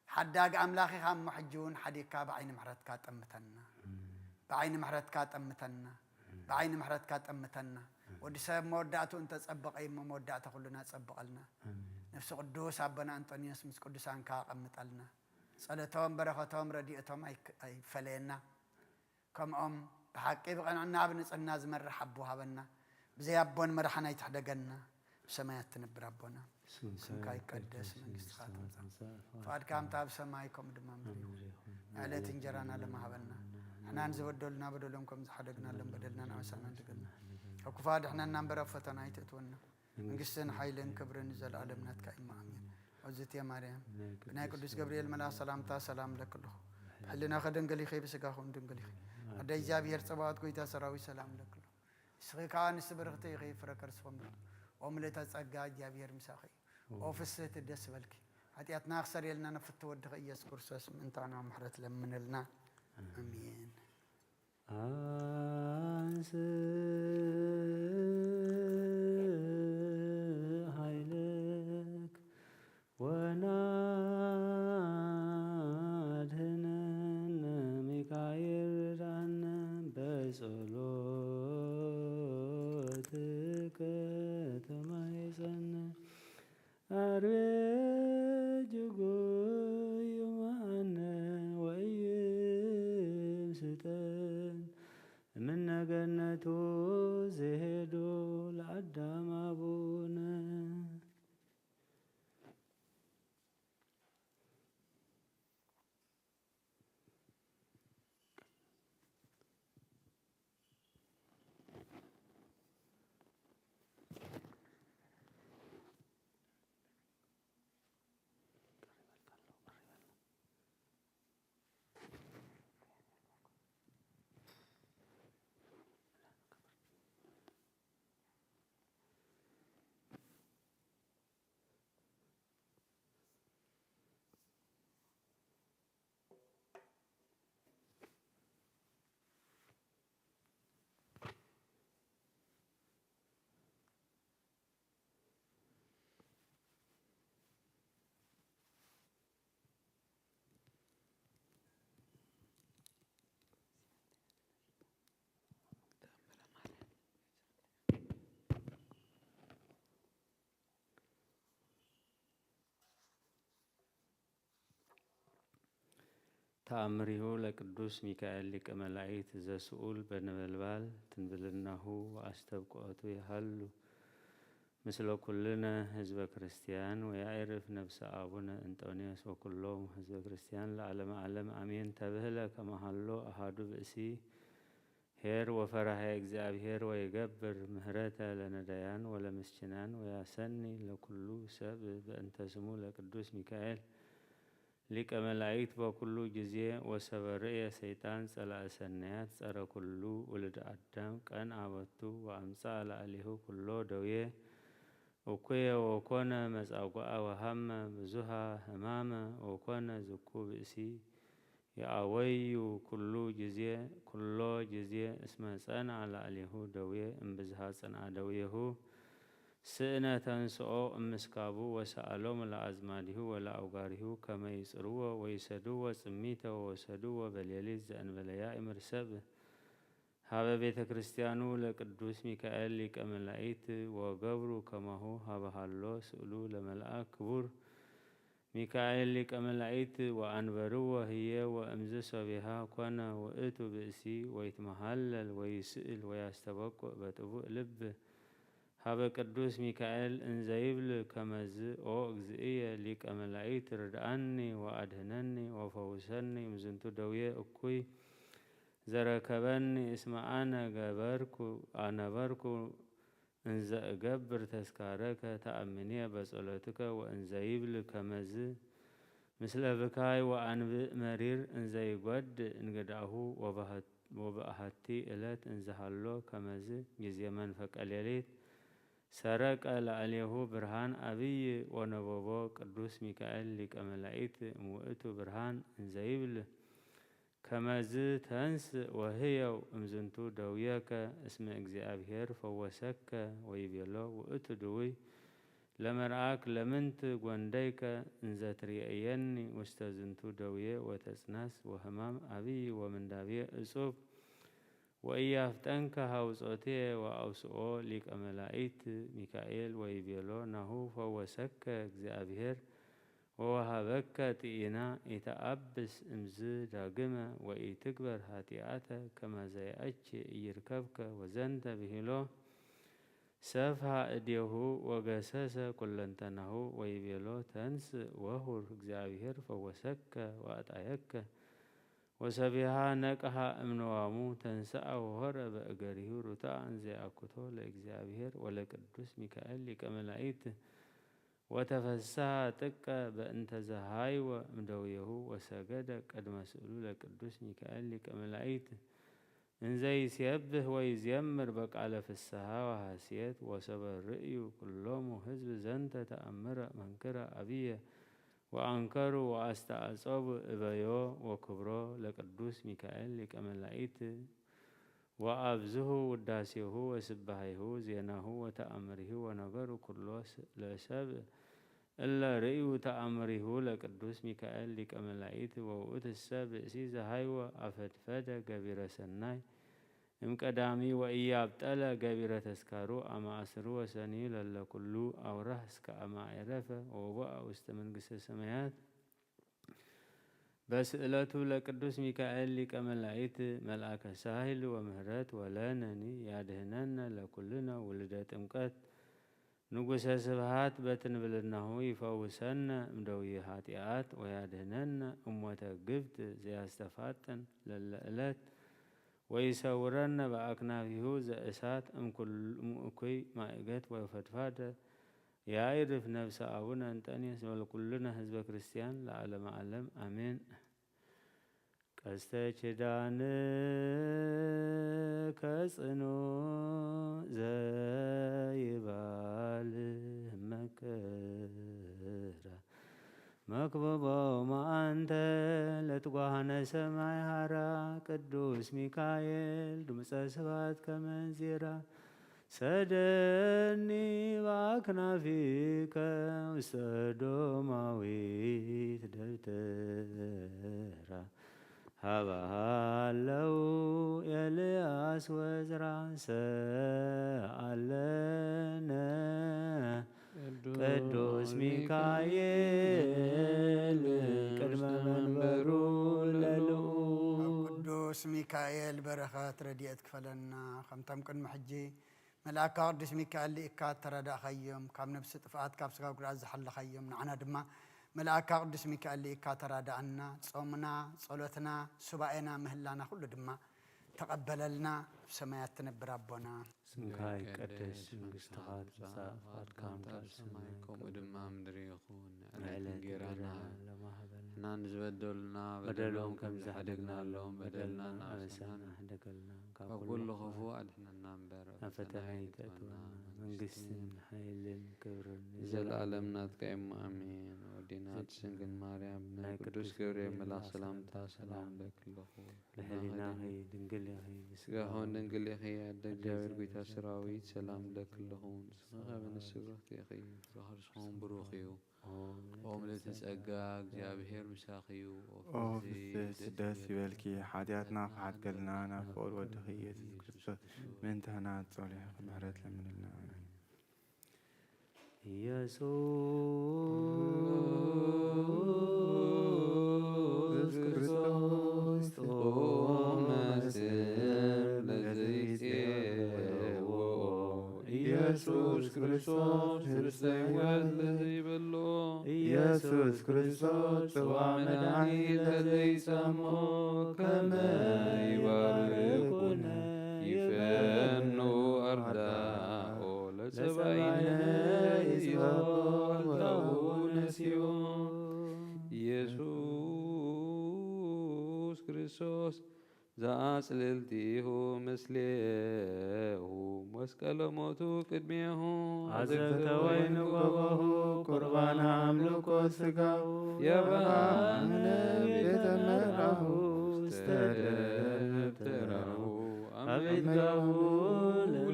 ሓዳግ ኣምላኽ ኢኻ እሞ፣ ሕጂ እውን ሓዲግካ ብዓይኒ ምሕረትካ ጠምተና። ብዓይኒ ምሕረትካ ጠምተና። ብዓይኒ ምሕረትካ ጠምተና። ወዲ ሰብ መወዳእቱ እንተጸበቐ እዩ እሞ፣ መወዳእታ ኩልና ጸብቐልና። ኣሜን። ነፍሲ ቅዱስ ኣቦና ኣንጦንዮስ ምስ ቅዱሳንካ ኣቐምጠልና። ጸሎቶም፣ በረኸቶም፣ ረድኤቶም ኣይክ-፣ ኣይፈለየና። ከምኦም ብሓቂ ብቕንዕና ብንጽህና ዝመርሕ ኣቦ ሃበና። ብዘይ ኣቦን መራሕን ኣይትሕደገና። ብሰማያት ትነብር ኣቦና፣ ስምካ ስምካ ይቀደስ፣ ይቀደስ፣ መንግስትኻ መንግስትኻ ትምጻእ፣ ትምጻእ፣ ፍቓድካ ፍቓድካ ከምታ ኣብ ሰማይ ከምኡ ድማ ኣብ ምድሪ ምድሪ ይኹን። ይኹን። ዕለት እንጀራና ለማሃበና። ንሕና ንዝበደሉና በደሎም ከም ዝሓደግናሎም በደልና ንዓሳና ንድገልና። ካብ ክፉ ኣድሕነና እምበር ኣብ ፈተና ኣይተእትወና። መንግስትን ሓይልን ክብርን ንዘለኣለም ናትካ እዩ። ኣሜን። ኣዝእቲ ማርያም፣ ናይ ብናይ ቅዱስ ቅዱስ ገብርኤል መልኣኽ ሰላምታ ሰላም እለኪ ኣለኹ። ብሕልናኺ ድንግል ኢኺ፣ ብስጋኹም ድንግል ኢኺ። ኣደ እግዚኣብሔር ጸባኦት፣ ጎይታ ሰራዊት፣ ሰላም እለኪ ኣለኹ። ንስኺ ከኣ ኣንስቲ ብርኽቲ ኢኺ፣ ፍረ ከርስኹም ብሩኽ። ኦ ምልእተ ጸጋ፣ እግዚኣብሔር ምሳኺ እዩ። ኦ ፍስህቲ፣ ደስ በልኪ። ሓጢኣትና ክሰርየልና ንፍቲ ወድኺ ኢየሱስ ክርስቶስ ምእንታና ምሕረት ለምንልና። ኣሜን። ኣሜን። ኣንስ ኃይልክ ወናድህነነ ሚካኤል ርዳነ በጸሎትከ ተማይጸነ። አርዌ ጅጉ ይማነ ወይም ስጠን እምነ ገነቱ ዘሄዶ ለአዳም አቡነ። ተአምሪሁ ለቅዱስ ሚካኤል ሊቀ መላእክት ዘስኡል በነበልባል ትንብልናሁ ወአስተብቅዖቱ ይሃሉ ምስለ ኩልነ ህዝበ ክርስቲያን ወያዕርፍ ነፍሰ አቡነ እንጦንዮስ ወኩሎም ህዝበ ክርስቲያን ለዓለመ ዓለም አሜን። ተብህለ ከመሃሎ አሃዱ ብእሲ ኄር ወፈራሄ እግዚኣብሔር ወይገብር ምህረተ ለነዳያን ወለምስኪናን ወያሰኒ ለኩሉ ሰብ በእንተ ስሙ ለቅዱስ ሚካኤል ሊቀ መላእክት በኩሉ ጊዜ ወሰበ ርእየ ሰይጣን ጸላእ ሰናያት ጸረ ኩሉ ውልድ አዳም ቀን አበቱ ወአምጻ ለአሊሁ ኩሎ ደዌ እኩየ ወኮነ መጻጓዐ ወሃመ ብዙሃ ህማመ ወኮነ ዝኩ ብእሲ የአወዩ ኩሉ ጊዜ ኩሎ ጊዜ እስመ ጸንዐ ላዕሌሁ ደዌ እምብዝሃ ጽንዐ ደዌሁ ስእነ ተንስኦ እምስካቡ ወሰአሎሙ ለአዝማዲሁ ወለአውጋሪሁ ከመ ይጽርዎ ወይሰድዎ ጽሚተ ወወሰድዎ በሌሊት ዘእንበለ ያእምር ሰብ ሀበ ቤተ ክርስቲያኑ ለቅዱስ ሚካኤል ሊቀ መላእክት ወገብሩ ከማሁ ሀበ ሀሎ ስእሉ ለመልአክ ክቡር ሚካኤል ሊቀ መላእክት ወአንበርዎ ህዬ ወእምዝ ሶቢሃ ኮነ ውእቱ ብእሲ ወይትመሃለል ወይስእል ወያስተበቁዕ በጥቡእ ልብ ሀበ ቅዱስ ሚካኤል እንዘይብል ከመዝ ኦ እግዚእየ ሊቀ መላእክት ርድአኒ ወአድህነኒ ወፈውሰኒ እምዝንቱ ደዌ እኩይ ዘረከበኒ እስመ አነ ገበርኩ አነበርኩ እንዘ እገብር ተስካረከ ተአምንየ በጸሎትከ ወእንዘ ይብል ከመዝ ምስለ ብካይ ወአንብእ መሪር እንዘ ይጎድእ እንግዳሁ ወበአሐቲ እለት እንዘሃሎ ከመዝ ጊዜ መንፈቀ ሌሊት ሰረቀ ላዕሌሁ ብርሃን አብይ ወነበቦ ቅዱስ ሚካኤል ሊቀ መላእክት እምውእቱ ብርሃን እንዘ ይብል ከመዝ ተንስእ ወህየው እምዝንቱ ደውየከ እስመ እግዚኣብሔር ፈወሰከ ወይቤሎ ውእቱ ድውይ ለመርአክ ለምንት ጐንደይከ እንዘ ትርእየኒ ውስተ ዝንቱ ደውየ ወተጽናስ ወሕማም አብይ ወምንዳብየ እጹብ ወኢያፍጠንከ ሐውጾትየ ወአውስኦ ሊቀ መላኢት ሚካኤል ወይቤሎ ናሁ ፈወሰከ እግዚአብሔር ወወሃበከ ጥኢና ኢተአብስ እምዝ ዳግመ ወኢትግበር ኃጢአተ ከመ ዘየአች ኢይርከብከ ወዘንተ ብሂሎ ሰፍሐ እዴሁ ወገሰሰ ኩለንተናሁ ወይቤሎ ተንስ ወሁር እግዚአብሔር ፈወሰከ ወአጣየከ ወሰቢሃ ነቅሃ እምንዋሙ ተንስአ ወሆረ በእገሪሁ ሩታ እንዘ ያአኩቶ ለእግዚአብሔር ወለቅዱስ ሚካኤል ሊቀ መላእክት ወተፈስሐ ጥቀ በእንተ ዘሃይወ እምደውየሁ ወሰገደ ቅድመ ስእሉ ለቅዱስ ሚካኤል ሊቀ መላእክት እንዘ ይሴብህ ወይዜምር በቃለ ፍስሐ ወሐሴት ወሰበ ርእዩ ኩሎሙ ህዝብ ዘንተ ተአምረ መንክረ አብየ ወአንከሩ ወአስተአጸቡ እበዮ ወክብሮ ለቅዱስ ሚካኤል ሊቀ መላእክት ወአብዝሁ ውዳሴሁ ወስባሄሁ ዜናሁ ወተአምሪሁ ወነገሩ ኩሎ ለሰብ እለ ርእዩ ተአምሪሁ ለቅዱስ ሚካኤል ሊቀ መላእክት ወውእትሰ ብእሲ ዘሃይወ አፈድፈደ ገቢረ ሰናይ እምቀዳሚ ወኢያብጠለ ገቢረ ተስካሩ አመ አስሩ ወሰኒ ለለኩሉ አውራህ እስከ አመ አይረፈ ወቦአ ውስተ መንግስተ ሰማያት በስእለቱ ለቅዱስ ሚካኤል ሊቀ መላእክት መልአከ ሳህል ወምህረት ወለነኒ ያድህነነ ለኩልነ ውልደ ጥምቀት ንጉሰ ስብሃት በትንብልናሁ ይፈውሰነ እምደዊ ኃጢአት ወያድህነነ እሞተ ግብት ዘያስተፋጥን ለለእለት ወይሰውረነ በአክናፊሁ ዘእሳት እምኩል- እምእኩይ ማእገት ወፈድፋደ ያይርፍ ነፍሰ አቡነ እንጠንዮስ ወለኩልነ ህዝበ ክርስቲያን ለዓለመ ዓለም አሜን። ቀስተ ኪዳን ከጽኑ ዘይባል መከራ መክብቦ ማአንተ ለትጓሃነ ሰማይ ሃራ ቅዱስ ሚካኤል ድምፀ ስብሐት ከመንዚራ ሰደኒ በአክናፊከ ውስተ ዶማዊት ደብተራ ሀበሃለው ኤልያስ ወዝራ ሰአለነ ቅዱስ ሚካኤል ቅድመ መንበሩ ለልዑል። ቅዱስ ሚካኤል በረኸት ረድኤት ክፈለና። ከምቶም ቅድሚ ሕጂ መልኣካ ቅዱስ ሚካኤል ልኢካ ተራዳእኻዮም፣ ካብ ነፍሲ ጥፍኣት ካብ ስጋ ጉድኣት ዝሓለኻዮም፣ ንዓና ድማ መልኣካ ቅዱስ ሚካኤል ልኢካ ተራዳእና። ጾምና፣ ጸሎትና፣ ሱባኤና፣ ምህላና ኩሉ ድማ ተቐበለልና፣ ኣብ ሰማያት ትነብር ኣቦና። ስምካ ይቀደስ፣ መንግስትኻ ትምጻእ፣ ፍቓድካ ከም ኣብ ሰማይ ከምኡ ድማ ምድሪ ይኹን። ንዕለት ዕለት እንጌራና እንጌራና ሎሚ ሃበና። ንሕና ንዝበደሉና በደሎም በደሎም ከም ከም ዝሓደግናሎም ዝሓደግናሎም በደልና በደልና ኣበሳና ኣበሳና ሕደገልና። ካብ ካብ ኩሉ ኩሉ ክፉእ ክፉእ ኣድሕነና እምበር፣ ናብ ፈተና ፈተና ኣይተእትወና። ኣይተእትወና። መንግስትን መንግስትን ሓይልን ክብርን ንዘለኣለም ንዘለኣለም ናትካ እዩ። ኣሜን። ኣሜን። ወዲና ናይ ድንግል ማርያም፣ ናይ ናይ ቅዱስ ቅዱስ ገብርኤል ገብርኤል መልኣክ መልኣክ ሰላምታ ሰላምታ ሰላም ሰላም ለኪ ኣለኹ። ለህሊናኺ ድንግል ኢኺ፣ ስጋኹን ድንግል ኢኺ፣ ኣደ ኣደ እግዚኣብሔር ጐይታ እግዚኣብሔር ሰራዊት ሰላም ለኪ ኣለኹ። ንስኺ ኸበ ንስብርኽቲ ኢኺ፣ ፍረ ከርስኹም ብሩኽ እዩ። ኦ ኦ ምልእቲ ጸጋ፣ እግዚኣብሔር ምሳኺ እዩ። ኦ ኦ ፍስሕቲ ፍስሕቲ ደስ ደስ ይበልኪ፣ ይበልኪ፣ ሓጢኣትና ክሓትከልና ናብ ፍቑር ወድኺ ኢየሱስ ክርስቶስ ምእንታና ጸሊኺ ምሕረት ለምንልና። ኣሜን። ኢየሱስ ክርስቶስ ጥዑም መስል ለዘይጼዎ ኢየሱስ ክርስቶስ ርስተ ሕይወት ለዘይበሎ ኢየሱስ ክርስቶስ ጽዋ መድኃኒት ለዘይጸሞ ከመ ይባርኩነ ይፈኑ አርዳኦ ለጸባኢነ ይስሐቦ ወልታሁ ነሲኦ ኢየሱስ ክርስቶስ ዘአጽልልቲሁ ምስሌሁ መስቀለ ሞቱ ቅድሜሁ አዘግተ ወይን ገቦሁ ቁርባን አምልኮ ስጋሁ የብአነ ቤተ መርአሁ ውስተ ደብተራሁ አመ ይትጋሁ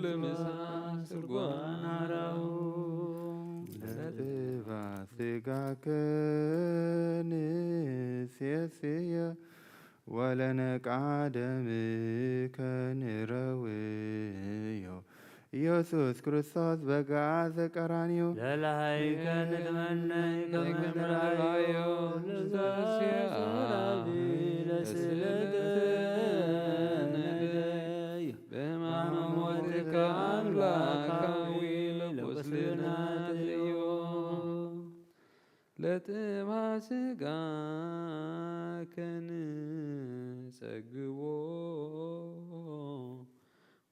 ለምሳ ትርጓን አራሁ። ንሴስዮ ወለነቃደምከ ንረውዮ። ኢየሱስ ክርስቶስ በጋ ዘቀራንዮ ለላሃይከ ንትመነይ ከመ ንርአዮ። ለዘ ራቢ ለስእለተ ነደዮ። በሕማመ ሞትከ አምላካዊ ለቁስልና ትርእዮ። ለጥባ ስጋ ከንጸግቦ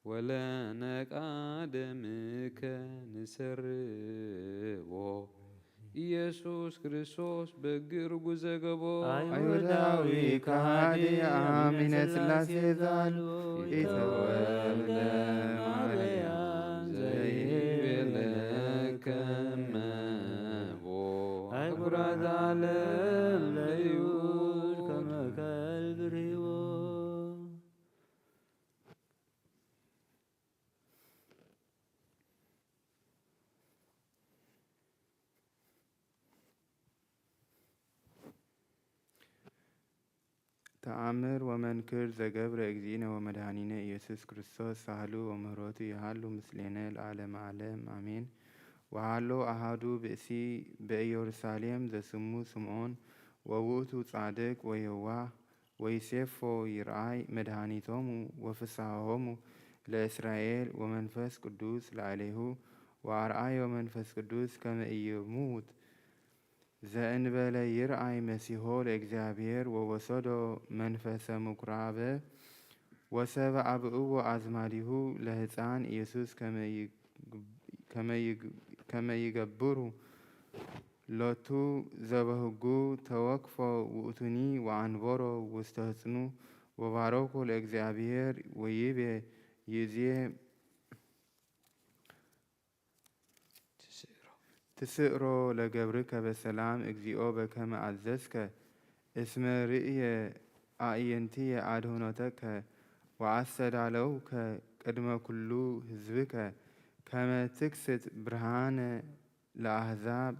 ወለነቃ ደምከ ንሰርዎ። ኢየሱስ ክርስቶስ በግ ርጉዘ ገቦ። አይሁዳዊ ከሃዲ አሚነ ሥላሴ ዛሉ ኢተወልደ ማርያም ዘይቤለከ እመቦ። አህጉራት ዓለም ለይሁድ ከመ ከልብ ርሂቦ። ተአምር ወመንክር ዘገብረ እግዚእነ ወመድኃኒነ ኢየሱስ ክርስቶስ ሳህሉ ወምህረቱ ይሃሉ ምስሌነ ለዓለመ ዓለም አሜን። ወሃሎ አሃዱ ብእሲ በኢየሩሳሌም ዘስሙ ስምዖን ወውእቱ ጻድቅ ወየዋህ ወይሴፎ ይርአይ መድኃኒቶሙ ወፍስሐሆሙ ለእስራኤል ወመንፈስ ቅዱስ ላዕሌሁ ወአርአዮ መንፈስ ቅዱስ ከመ ኢይሙት ዘእንበለ ይርአይ መሲሖ ለእግዚአብሔር ወወሰዶ መንፈሰ ምኩራበ ወሰበ አብእዎ አዝማዲሁ ለህፃን ኢየሱስ ከመ ይግ- ከመ ይግ- ከመ ይገብሩ ሎቱ ዘበህጉ ተወክፎ ውእቱኒ ወአንበሮ ውስተ ህፅኑ ወባረኩ ለእግዚአብሔር ወይቤ ይእዜ ትስእሮ ለገብርከ በሰላም እግዚኦ በከመ አዘዝከ እስመ ርእየ አዕይንትየ አድህኖተከ ወአስተዳለውከ ቅድመ ኩሉ ህዝብከ ከመ ትክስት ብርሃነ ለአሕዛብ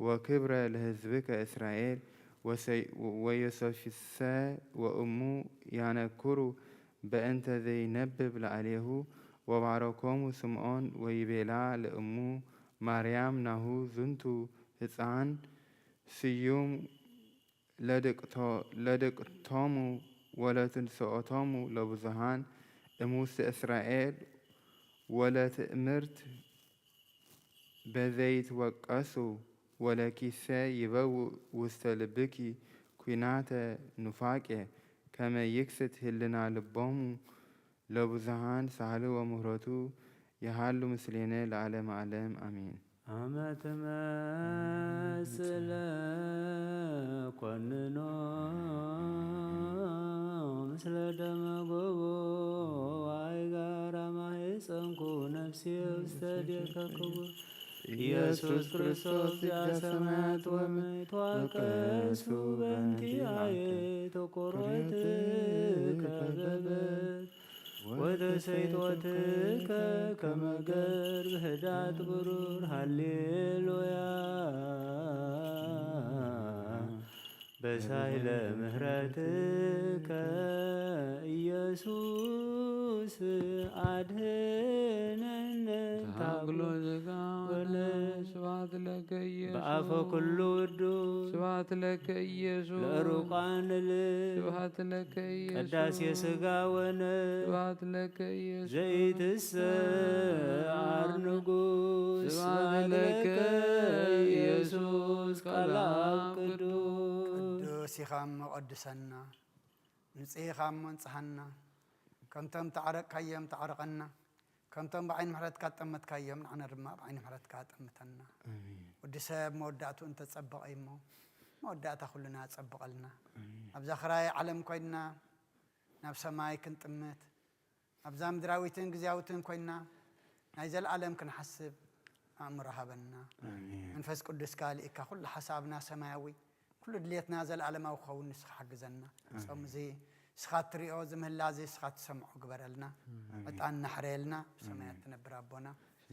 ወክብረ ለህዝብከ እስራኤል ወሰይ- ወዮሴፍሰ ወእሙ ያነክሩ በእንተ ዘይነብብ ላዕሌሁ ወባረኮሙ ስምዖን ወይቤላ ለእሙ ማርያም ናሁ ዝንቱ ህፃን ስዩም ለድቅቶ- ለድቅቶሙ ወለትንስኦቶሙ ለብዙሃን እሙስተ እስራኤል ወለትእምርት በዘይትወቀሱ ወለኪሰ ይበውእ ውስተ ልብኪ ኲናተ ኑፋቄ ከመ ይክስት ህልና ልቦሙ ለብዙሃን ሳህሉ ወምህረቱ ይሃሉ ምስሌነ ለዓለመ ዓለም አሜን። አመ ትመስለ ኮንኖ ምስለ ደመ ጎቦ ወአይጋራ ማህፀንኩ ነፍሴ ውስተ እዴከ ክቡር ኢየሱስ ክርስቶስ ዚአ ሰማያት ወምድር ተወቀሱ በእንቲአየ ተቆርወትከ በበትር ወተሰይጦትከ ከመ ገርብ ህዳት ብሩር ሃሌሉያ። በሳይለ ምህረትከ ኢየሱስ አድህነነ። ታግሎ ዘጋነ ስብሐት ለከ ኢየሱስ። በአፈ ኩሉ ውዱስ ስብሐት ለከ ኢየሱስ። ለዕሩቃን ልብ ስብሐት ለከ ኢየሱስ። ቀዳሴ ሥጋ ወነፍስ ስብሐት ለከ ኢየሱስ። ዘይትሰዓር ንጉስ ስብሐት ለከ ኢየሱስ ቃል አብ ቅዱስ። ቅዱስ ኢኻ እሞ ቀድሰና፣ ንጽህ ኢኻ እሞ እንጽሃና። ከምቶም ተዓረቅካዮም ተዓረቀና፣ ከምቶም ብዓይኒ ምሕረትካ ትጠመትካዮም ንዓና ድማ ብዓይኒ ምሕረትካ ጠምተና። ኣሜን። ወዲ ሰብ መወዳእቱ እንተጸበቐ እሞ መወዳእታ ኩልና ጸብቐልና። ኣሜን። ኣብዛ ኽራይ ዓለም ኮይንና ናብ ሰማይ ክንጥምት፣ ኣብዛ ምድራዊትን ግዝያዊትን ኮይንና ናይ ዘለኣለም ክንሓስብ ኣእምሮ ሃበና። ኣሜን። መንፈስ ቅዱስካ ልኢካ ኩሉ ሓሳብና ሰማያዊ፣ ኩሉ ድልየትና ዘለኣለማዊ ክኸውን ንስኻ ሓግዘና። ኣሜን። ጾም እዚ ንስኻ እትሪኦ፣ እዚ ምህላ እዚ ንስኻ እትሰምዖ ግበረልና። ኣሜን። ዕጣን እናሕረየልና፣ ኣሜን። ሰማያት ትነብር ኣቦና፣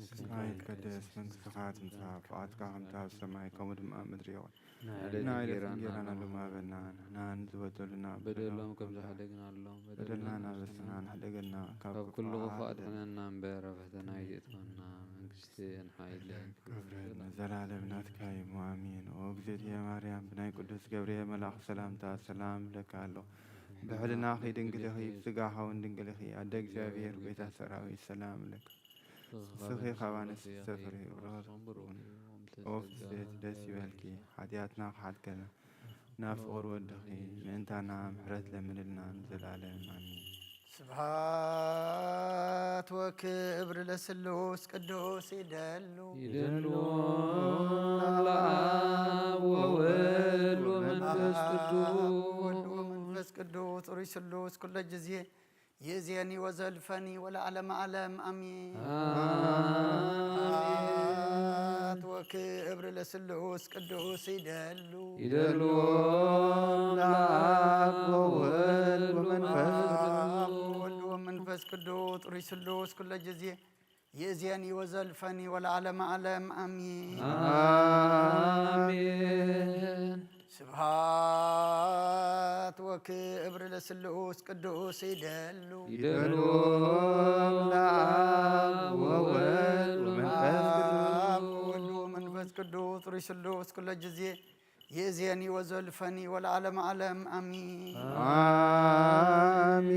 ስምካ ይትቀደስ፣ መንግስትኻ ትምጻእ፣ ፍቓድካ ከምቲ ኣብ ሰማይ ከምኡ ድማ ኣብ ምድሪ ይኹን። ንዕለተ ናዕለተ እንጌራና እንጌራና ሎሚ ሃበና፣ ንሕና ንዝበደሉና በደሎም ከም ዝሓደግናሎም በደልና በደልና ናበስና ንሕደገልና፣ ካብ ካብ ኩሉ ክፉእ ክፉእ ኣድሕነና እምበር፣ ኣብ ፈተና ኣይትእትወና፣ መንግስትን ሓይልን ክብርን ንዘላለም ናትካ እዩ፣ ኣሜን። ኦ እግዝእትየ ማርያም፣ ብናይ ቅዱስ ገብርኤል መልኣኽ ሰላምታ ሰላም እብለካ ኣለኹ። ብሕልናኺ ድንግል ኢኺ፣ ብስጋኻ እውን ድንግል ኢኺ። ኣደ እግዚኣብሔር፣ ጎይታ ሰራዊት፣ ሰላም እብለካ። ንስኺ ካብ ኣንስቲ ተፈሪ ብሩኽ ኦፍ ሴት ደስ ይበልኪ፣ ሓጢኣትና ክሓልከልና ናብ ፍቕሪ ወድኺ ምእንታና ምሕረት ለምንልና ንዘላለም ኣሜን። ስብሐት ወክብር ለስሉስ ቅዱስ ይደሉ። ይደሉ ለአብ ወወልድ ወመንፈስ ቅዱስ። ወወልድ ወመንፈስ ቅዱስ ሩይ ስሉስ ኩለ ጊዜ ይእዜኒ ወዘልፈኒ ወለዓለመ ዓለም አሜን። አሜን። ስብሐት ወክብር ለስሉስ ቅዱስ ይደሉ። ይደሉ ለአብ ወወልድ ወመንፈስ ቅዱስ። አብ ወወልድ ወመንፈስ ቅዱስ ሩይ ስሉስ ኩለ ጊዜ ይእዜኒ ወዘልፈኒ ወለዓለመ ዓለም አሜን። አሜን። ስብሐት ወክብር ለስሉስ ቅዱስ ይደሉ። ይደሉ ለአብ ወወልድ ወመንፈስ ቅዱስ። አብ ወወልድ ወመንፈስ ቅዱስ ሩይ ስሉስ ኩለ ጊዜ ይእዜኒ ወዘልፈኒ ወለዓለመ ዓለም አሜን። አሜን።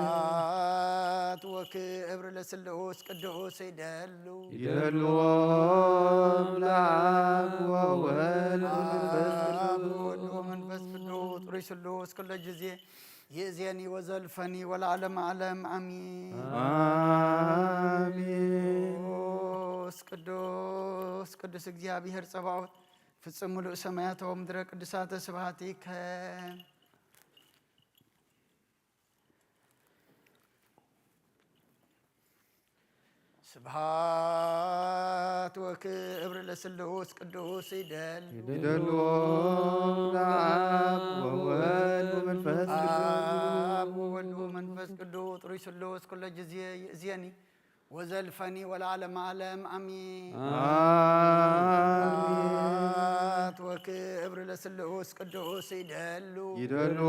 ስብሐት ወክብር ለስሉስ ቅዱስ ይደሉ። ይደሉ ለአብ ወወልድ ወመንፈስ አብ ቅዱስ። ወወልድ ወመንፈስ ቅዱስ ሩይ ስሉስ ኩለ ጊዜ ይእዜኒ ወዘልፈኒ ወለዓለመ ዓለም አሜን። አሜን። ቅዱስ ቅዱስ ቅዱስ እግዚኣብሔር ጸባኦት ፍጽም ምሉእ ሰማያተ ወምድረ ቅዱሳተ ስብሐቲከ። ስብሐት ወክብር ለስሉስ ቅዱስ ይደሉ። ይደሉ ለአብ ወወልድ ወመንፈስ ቅዱስ። አብ ወወልድ ወመንፈስ ቅዱስ ሩይ ስሉስ ኩለ ጊዜ ይእዜኒ ወዘልፈኒ ወለዓለመ ዓለም አሜን። አሜን። ስብሐት ወክብር ለስሉስ ቅዱስ ይደሉ። ይደሉ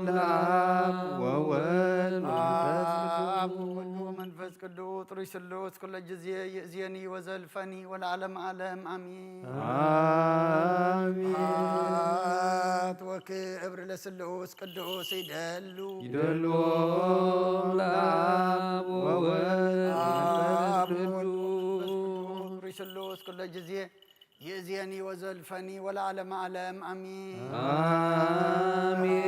ለአብ ወወልድ ወመንፈስ አብ ቅዱስ። ወወልድ ወመንፈስ ቅዱስ ሩይ ስሉስ ኩለ ጊዜ ይእዜኒ ወዘልፈኒ ወለዓለመ ዓለም አሜን። አሜን። ስብሐት ወክብር ለስሉስ ቅዱስ ይደሉ። ይደሉ ለአብ ወወልድ ወመንፈስ አብ ወወልድ ወመንፈስ ቅዱስ። ቅዱስ ሩይ ስሉስ ኩለ ጊዜ ይእዜኒ ወዘልፈኒ ወለዓለመ ዓለም አሜን። አሜን።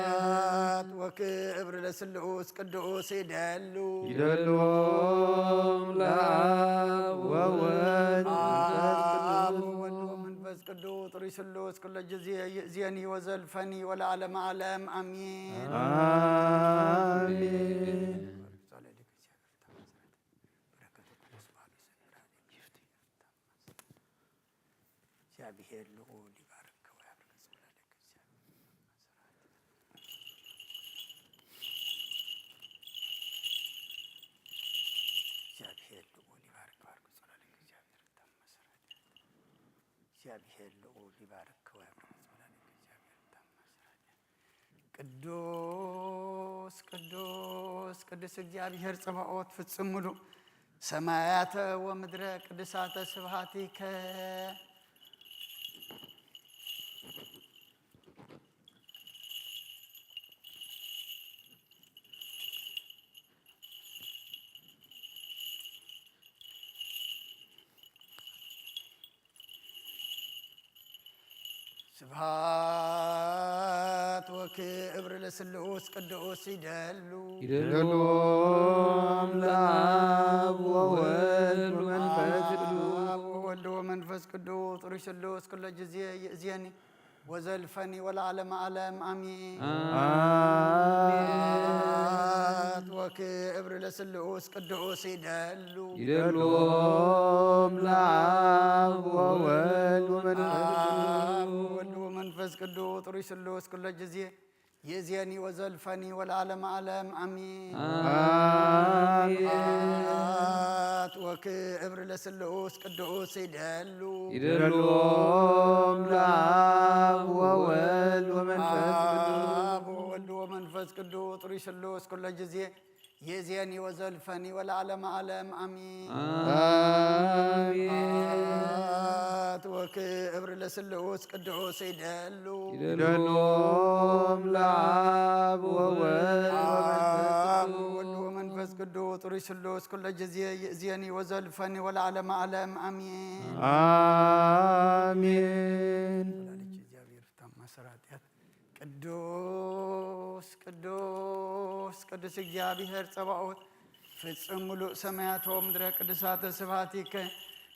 ስብሐት ወክብር ለስሉስ ቅዱስ ይደሉ። ይደሉ ለአብ ወወልድ ወመንፈስ አብ ቅዱስ። ወወልድ ወመንፈስ ቅዱስ ሩይ ስሉስ ኩለ ጊዜ ይእዜኒ ወዘልፈኒ ወለዓለመ ዓለም አሜን። አሜን። በረከቱ ቅዱስ ባሉ ይሰምራል። ይፍቱ። እግዚአብሔር ልዑል ይባርክ ወያብርክ ጽላለ። እግዚአብሔር ልዑል ይባርክ ባርክ ጽላለ። እግዚአብሔር ታመሰራለ። እግዚአብሔር ልዑል ይባርክ ወያብርክ ጽላለ። እግዚአብሔር ታመሰራለ። ቅዱስ ቅዱስ ቅዱስ እግዚአብሔር ጸባኦት ፍጽም ምሉእ ሰማያተ ወምድረ ቅዱሳተ ስብሐቲከ። ስብሐት ወክብር ለስሉስ ቅዱስ ይደሉ። ይደሉ ለአብ ወወልድ ወመንፈስ ቅዱስ። አብ ወወልድ ወመንፈስ ቅዱስ ሩይ ስሉስ ኩለ ጊዜ ይእዜኒ ወዘልፈኒ ወለዓለመ ዓለም አሜን። አሜን። ስብሐት ወክብር ለስሉስ ቅዱስ ይደሉ። ይደሉ ለአብ ወወልድ ወመንፈስ ቅዱስ። አብ ወወልድ ወመንፈስ ቅዱስ ሩይ ስሉስ ኩለ ጊዜ ይእዜኒ ወዘልፈኒ ወለዓለመ ዓለም ኣሚን። አሜን። ስብሐት ወክብር ለስሉስ ቅዱስ ይደሉ። ይደልዎም ለአብ ወወልድ ወመንፈስ ቅዱስ። አብ ወወልድ ወመንፈስ ቅዱስ ጥሩይ ስሉስ ኩሎ ጊዜ ይእዜኒ ወዘልፈኒ ወለዓለመ ዓለም ኣሚን። አሜን። ስብሐት ወክብር ለስሉስ ቅዱስ ይደሉ። ይደልዎም ለአብ ወወልድ አብ ወመንፈስ ወወልድ ወመንፈስ ቅዱስ ጥሩይ ስሉስ ኩሎ ጊዜ ይእዜኒ ወዘልፈኒ ወለዓለመ ዓለም ኣሚን። አሜን። ወላዲተ እግዚአብሔር ታማሰር ኃጢአት። ቅዱስ ቅዱስ ቅዱስ እግዚአብሔር ጸባኦት ፍጹም ምሉእ ሰማያት ወምድረ ቅዱሳተ ስብሐቲከ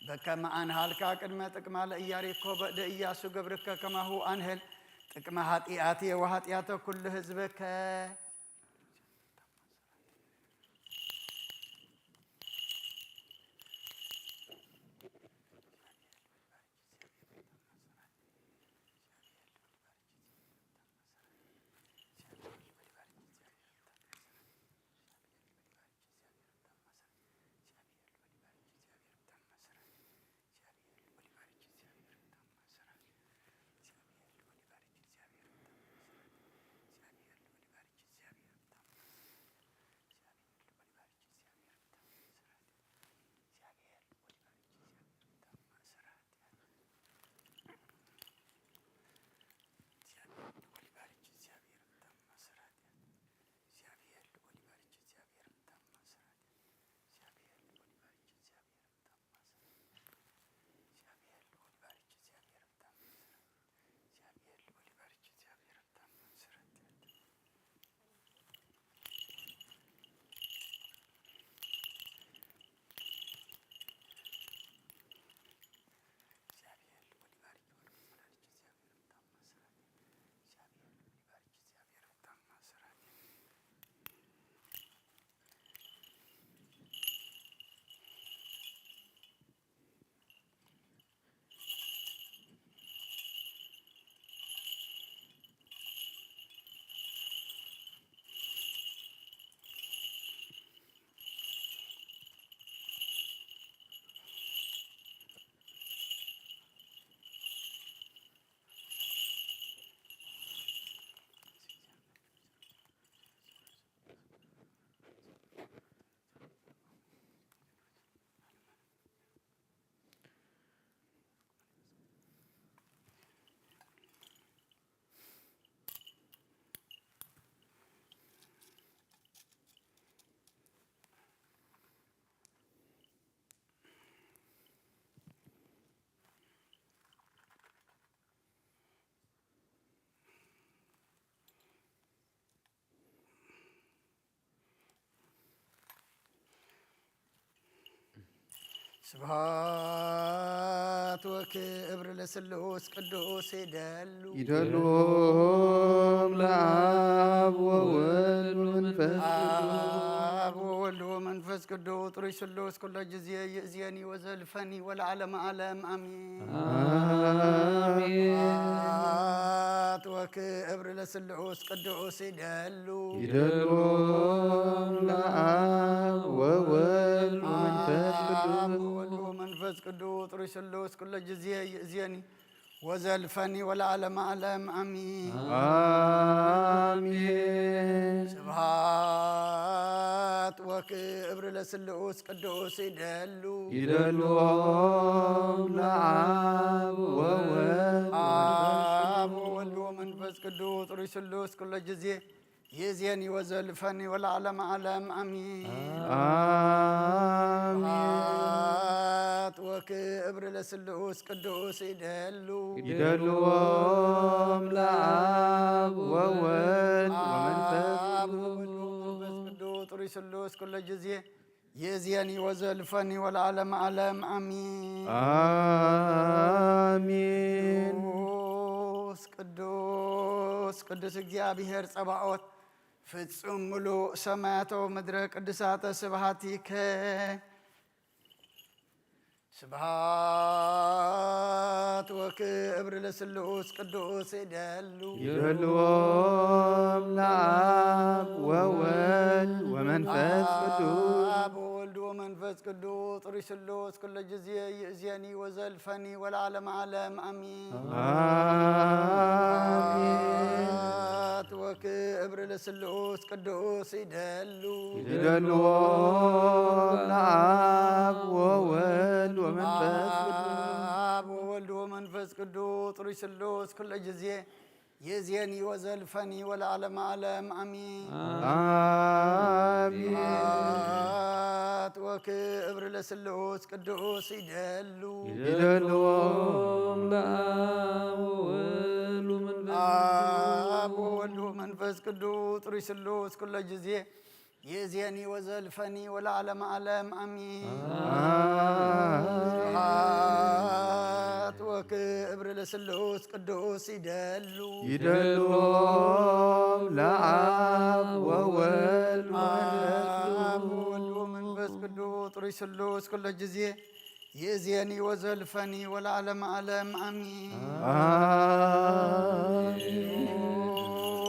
በከመ አንሃልካ ቅድመ ጥቅማ ለኢያሪኮ በእደ ኢያሱ ገብርከ ከማሁ አንህል ጥቅመ ኃጢአትየ ወኃጢአተ ኩሉ ህዝብከ። ስብሐት ወክብር ለስሉስ ቅዱስ ይደሉ። ይደልዎም ለአብ ወወልድ ወመንፈስ ቅዱስ። አብ ወወልድ ወመንፈስ ቅዱስ ጥሩይ ስሉስ ኩሎ ጊዜ ይእዜኒ ወዘልፈኒ ወለዓለመ ዓለም ኣሚን። አሜን። ስብሐት ወክብር ለስሉስ ቅዱስ ይደሉ። ይደልዎም ለአብ ወወልድ ወመንፈስ አብ ቅዱስ። ወወልድ ወመንፈስ ቅዱስ ጥሩይ ስሉስ ኩሎ ጊዜ ይእዜኒ ወዘልፈኒ ወለዓለመ ዓለም ኣሚን። አሜን። ስብሐት ወክብር ለስሉስ ቅዱስ ይደሉ። ይደልዎም ለአብ ወወልድ አብ ወወልድ ወመንፈስ ቅዱስ ጥሩይ ስሉስ ኩሎ ጊዜ ይእዜኒ ወዘልፈኒ ወለዓለመ ዓለም ኣሚን። አሜን። ስብሐት ወክብር ለስሉስ ቅዱስ ይደሉ። ይደልዎም ለአብ ወወልድ ወመንፈስ አብ ወወልድ ወመንፈስ ቅዱስ ጥሩይ ስሉስ ኩሎ ጊዜ ይእዜኒ ወዘልፈኒ ወለዓለመ ዓለም ኣሚን። አሜን። ቅዱስ ቅዱስ ቅዱስ እግዚኣብሔር ጸባኦት ፍጹም ምሉእ ሰማያተ ወምድረ ቅዱሳተ ስብሐቲከ። ስብሐት ወክብር ለስሉስ ቅዱስ ይደሉ። ይደልዎም ለአብ ወወልድ ወመንፈስ ቅዱስ። አብ ወወልድ ወመንፈስ ቅዱስ ጥሪ ስሉስ ኩለ ጊዜ ይእዜኒ ወዘልፈኒ ወለዓለመ ዓለም አሚን። አሜን። ስብሐት ወክብር ለስሉስ ቅዱስ ይደሉ። ይደልዎም ለአብ ወወልድ ወመንፈስ ቅዱስ። አብ ወወልድ ወመንፈስ ቅዱስ ጥሪ ስሉስ ኩለ ጊዜ ይእዜኒ ወዘልፈኒ ወለዓለመ ዓለም አሚን። አሜን። ስብሐት ወክብር ለስሉስ ቅዱስ ይደሉ። ይደልዎም ለአብ ወወልድ ወመንፈስ አብ ቅዱስ። ወወልድ ወመንፈስ ቅዱስ ጥሪ ስሉስ ኩለ ጊዜ ይእዜኒ ወዘልፈኒ ወለዓለመ ዓለም አሚን። አሜን። ስብሐት ወክብር ለስሉስ ቅዱስ ይደሉ። ይደልዎም ለአብ ወወልድ ወመንፈስ አብ ወወልድ ወመንፈስ ቅዱስ ጥሪ ስሉስ ኩለ ጊዜ ይእዜኒ ወዘልፈኒ ወለዓለመ ዓለም አሚን። አሜን።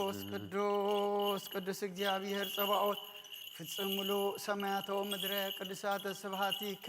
ቅዱስ ቅዱስ ቅዱስ እግዚአብሔር ጸባኦት ፍጽም ምሉእ ሰማያተ ወምድረ ቅዱሳተ ስብሐቲከ።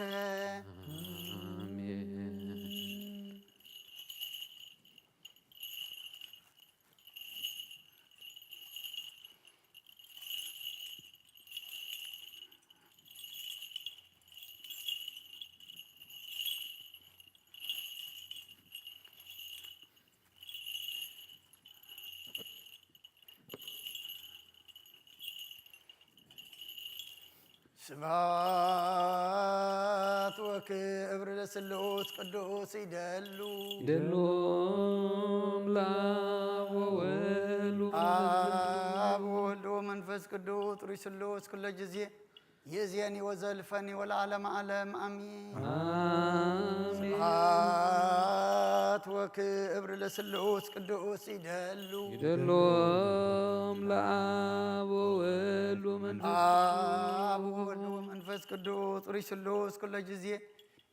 ስብሐት ወክብር ለስሉስ ቅዱስ ይደሉ። ይደልዎም ለአብ ወወልድ ወመንፈስ አብ ወወልድ ወመንፈስ ቅዱስ ጥሪ ስሉስ ኩለ ጊዜ ይእዜኒ ወዘልፈኒ ወለዓለመ ዓለም አሚን። አሜን። ስብሐት ወክብር ለስሉስ ቅዱስ ይደሉ። ይደልዎም ለአብ ወወልድ ወመንፈስ አብ ወወልድ ወመንፈስ ቅዱስ ጥሪ ስሉስ ኩለ ጊዜ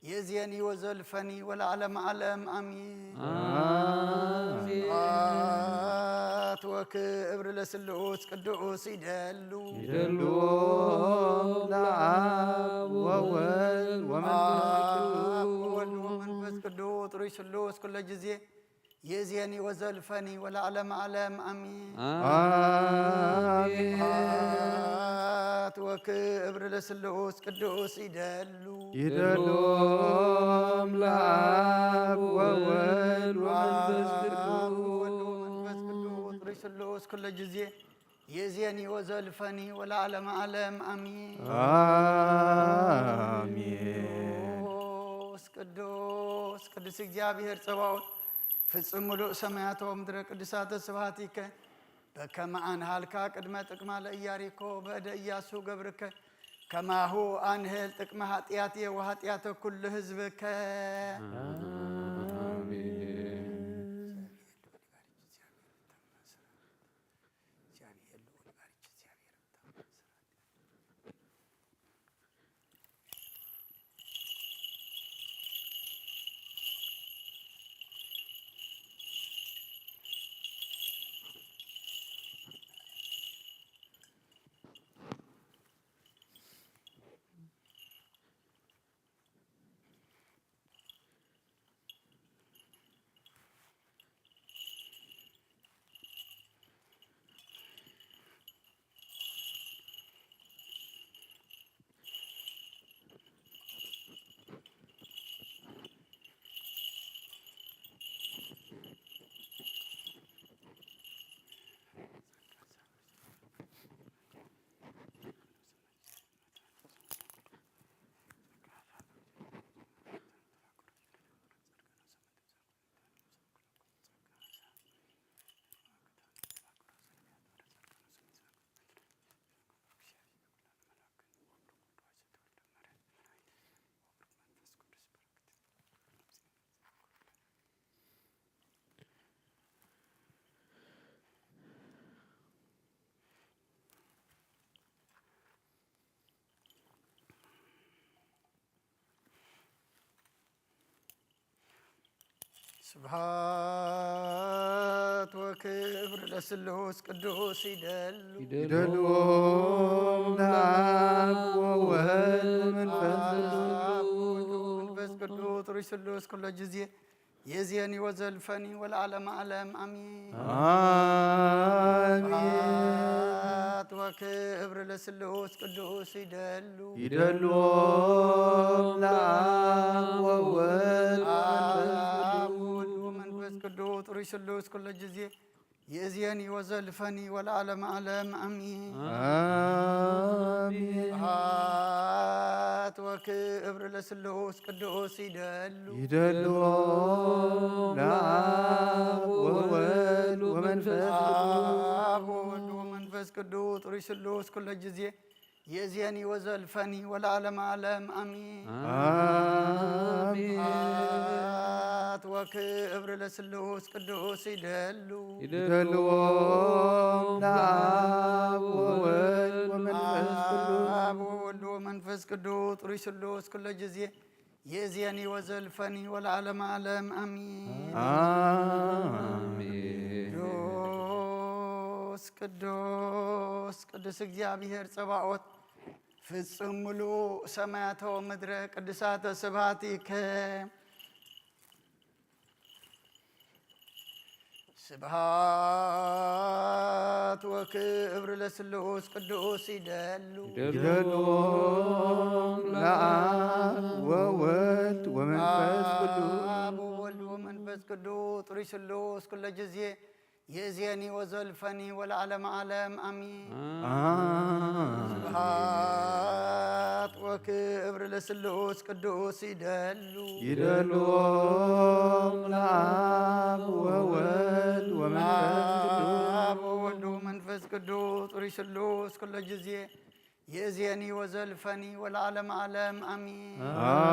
ይእዜኒ ወዘልፈኒ ወለዓለመ ዓለም አሚን። አሜን። ስብሐት ወክብር ለስሉስ ቅዱስ ይደሉ። ይደልዎም ለአብ ወወልድ ወመንፈስ አብ ቅዱስ። ወወልድ ወመንፈስ ቅዱስ ጥሪ ስሉስ ኩለ ጊዜ ይእዜኒ ወዘልፈኒ ወለዓለመ ዓለም አሚን። አሜን። ስብሐት ወክብር ለስሉስ ቅዱስ ይደሉ። ይደልዎም ለአብ ወወልድ ወመንፈስ አብ ወወልድ ቅዱስ። ወመንፈስ ቅዱስ ጥሪ ስሉስ ኩለ ጊዜ ይእዜኒ ወዘልፈኒ ወለዓለመ ዓለም አሚን። አሜን። ቅዱስ ቅዱስ ቅዱስ እግዚአብሔር ጸባኦት ፍጽም ምሉእ ሰማያተ ወምድረ ቅዱሳተ ስብሐቲከ በከመ አንሃልካ ቅድመ ጥቅማ ለኢያሪኮ በእደ ኢያሱ ገብርከ ከማሁ አንህል ጥቅመ ኃጢአትየ ወኃጢአተ ኩሉ ህዝብከ። አሜን። ስብሐት ወክብር ለስሉስ ቅዱስ ይደሉ ይደልዎም ለአብ ወወልድ ወመንፈስ አብ ወወልድ ወመንፈስ ቅዱስ ሩይ ስሉስ ኩሎ ጊዜ የዜኒ ወዘልፈኒ ወለዓለመ ዓለም አሚን። አሜን። ስብሐት ወክብር ለስሉስ ቅዱስ ይደሉ ይደልዎም ለአብ ወወልድ ወመንፈስ አብ ወወልድ ወመንፈስ ቅዱስ ሩይ ስሉስ ኩሎ ጊዜ የእዜኒ ወዘልፈኒ ወለዓለመ ዓለም አሚን። አሜን። ስብሐት ወክብር ለስሉስ ቅዱስ ይደሉ ይደልዎም ለአብ ወወልድ ወመንፈስ ቅዱስ አብ ወወልድ ወመንፈስ ቅዱስ ሩይ ስሉስ ኩሎ ጊዜ የእዜኒ ወዘልፈኒ ወለዓለመ ዓለም አሚን። አሜን። ስብሐት ወክብር ለስሉስ ቅዱስ ይደሉ ይደልዎም ለአብ ወወልድ ወመንፈስ ቅዱስ አብ ወወልድ ወመንፈስ ቅዱስ ሩይ ስሉስ ኩሎ ጊዜ የእዜኒ ወዘልፈኒ ወለዓለመ ዓለም አሚን። አሜን። ቅዱስ ቅዱስ ቅዱስ እግዚኣብሔር ጸባኦት ፍጹም ምሉእ ሰማያተ ወምድረ ቅዱሳተ ስብሐቲከ። ስብሐት ወክብር ለስሉስ ቅዱስ ይደሉ ይደልዎም ለአብ ወወልድ ወመንፈስ ቅዱስ አብ ወወልድ ወመንፈስ ቅዱስ ሩይ ስሉስ ኩሎ ጊዜ የእዜኒ ወዘልፈኒ ወለዓለመ ዓለም አሚን። አሜን። ስብሐት ወክብር ለስሉስ ቅዱስ ይደሉ ይደልዎም ለአብ ወወልድ ወመንፈስ ቅዱስ አብ ወወልድ ወመንፈስ ቅዱስ ሩይ ስሉስ ኩሎ ጊዜ የእዜኒ ወዘልፈኒ ወለዓለመ ዓለም አሚን። አሜን።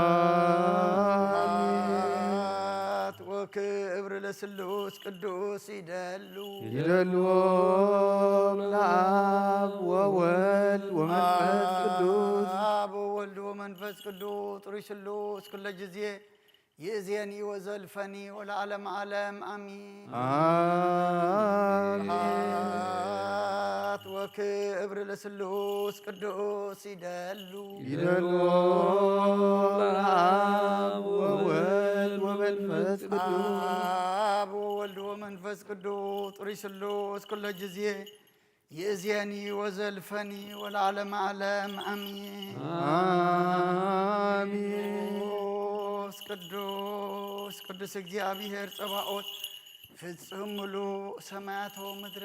ስብሐት ወክብር ለስሉስ ቅዱስ ይደሉ ይደልዎም ለአብ ወወልድ ወመንፈስ ቅዱስ አብ ወወልድ ወመንፈስ ቅዱስ ሩይ ስሉስ ኩሎ ጊዜ ይእዜኒ ወዘልፈኒ ወለዓለመ ዓለም አሚን። አሜን። ስብሐት ወክብር ለስሉስ ቅዱስ ይደሉ ይደልዎም ለአብ ወወልድ ወመንፈስ ቅዱስ አብ ወወልድ ወመንፈስ ቅዱስ ሩይ ስሉስ ኩሎ ጊዜ ይእዜኒ ወዘልፈኒ ወለዓለመ ዓለም አሚን። አሜን። ቅዱስ ቅዱስ ቅዱስ እግዚኣብሔር ጸባኦት ፍጹም ምሉእ ሰማያተ ወምድረ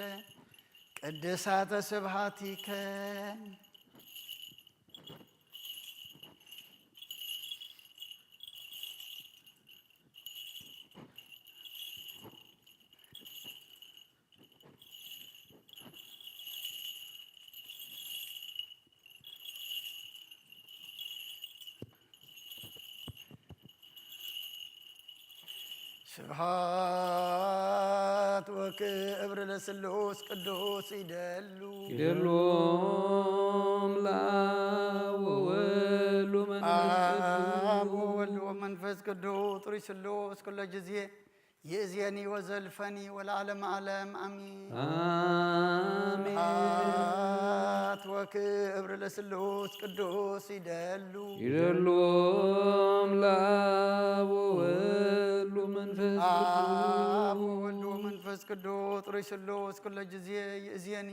ቅድሳተ ስብሐቲከ። ስብሐት ወክብር ለስሉስ ቅዱስ ይደሉ ይደልዎም ለአብ ወወልድ ወመንፈስ አብ ቅዱስ ወወልድ ወመንፈስ ቅዱስ ጥሩይ ስሉስ ኩሎ ጊዜ ይእዜኒ ወዘልፈኒ ወለዓለመ ዓለም አሚን። አሜን። ስብሐት ወክብር ለስሉስ ቅዱስ ይደሉ ይደልዎም ለአብ ወወልድ ወመንፈስ አብ ቅዱስ ወወልድ ወመንፈስ ቅዱስ ጥሩይ ስሉስ ኩሎ ጊዜ ይእዜኒ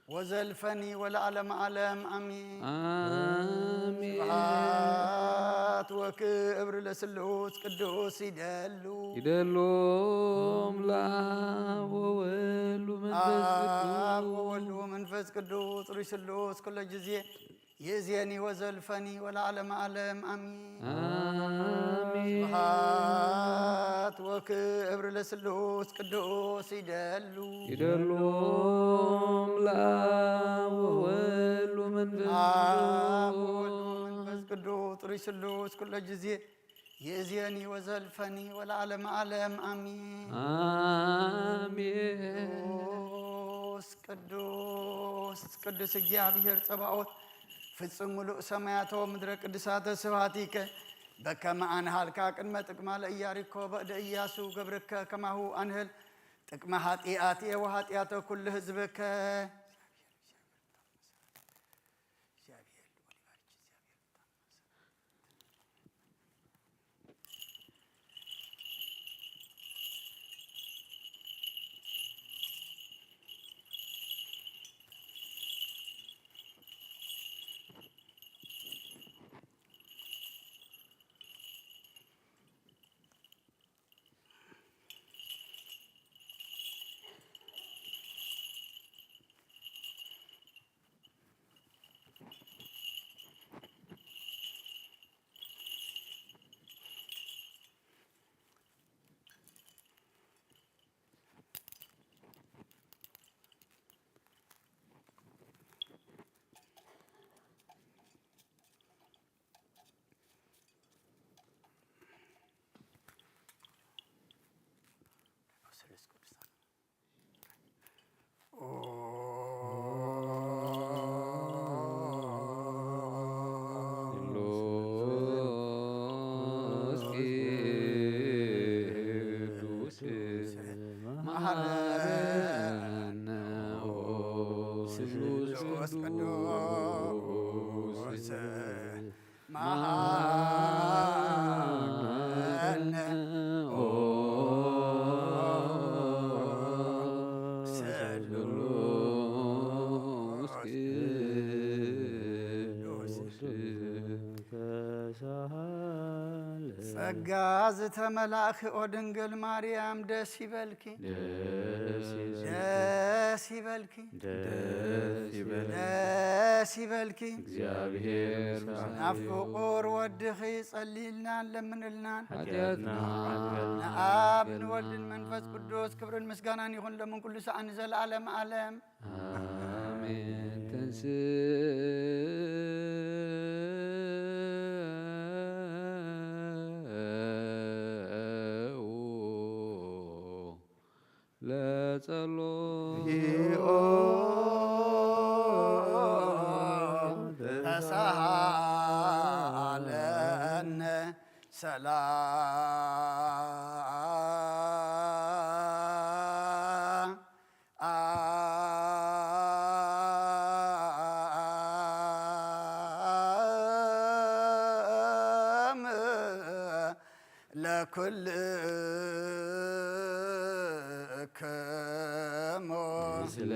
ወዘልፈኒ ወለዓለመ ዓለም አሚን። አሜን። ስብሐት ወክብር ለስሉስ ቅዱስ ይደሉ ይደልዎም ለአብ ወወልድ ወመንፈስ አብ ቅዱስ ወወልድ ወመንፈስ ቅዱስ ጥሩይ ስሉስ ኩሎ ጊዜ ይእዜኒ ወዘልፈኒ ወለዓለመ ዓለም አሚን። አሜን። ስብሐት ወክብር ለስሉስ ቅዱስ ይደሉ ይደልዎም ለአብ ወወልድ ወመንፈስ አብ ቅዱስ ወወልድ ወመንፈስ ቅዱስ ጥሩይ ስሉስ ኩሎ ጊዜ ይእዜኒ ወዘልፈኒ ወለዓለመ ዓለም አሚን። አሜን። ቅዱስ ቅዱስ ቅዱስ እግዚኣብሔር ጸባኦት ፍጹም ምሉእ ሰማያተ ወምድረ ቅዱሳተ ስብሐቲከ። በከመ አንሃልካ ቅድመ ጥቅማ ለኢያሪኮ በእደ ኢያሱ ገብርከ ከማሁ አንህል ጥቅመ ኃጢአትየ ወኃጢአተ ኩሉ ህዝብከ። ጸጋ ዝተመላእኪ ኦ ድንግል ማርያም ደስ ይበልኪ፣ ደስ ይበልኪ፣ ደስ ይበልኪ፣ ደስ ይበልኪ። እግዚኣብሔር ናብ ፍቁር ወድኺ ጸልይልናን ለምንልናን። ሓጢኣትና ንኣብ ንወልድን መንፈስ ቅዱስ ክብርን ምስጋናን ይኹን ለምን ኩሉ ሰዓን ንዘለዓለም ዓለም። ኣሜን። ተንስኡ ለጸሎት። ተሳሃለነ ሰላም ለኩልክሙ ምስለ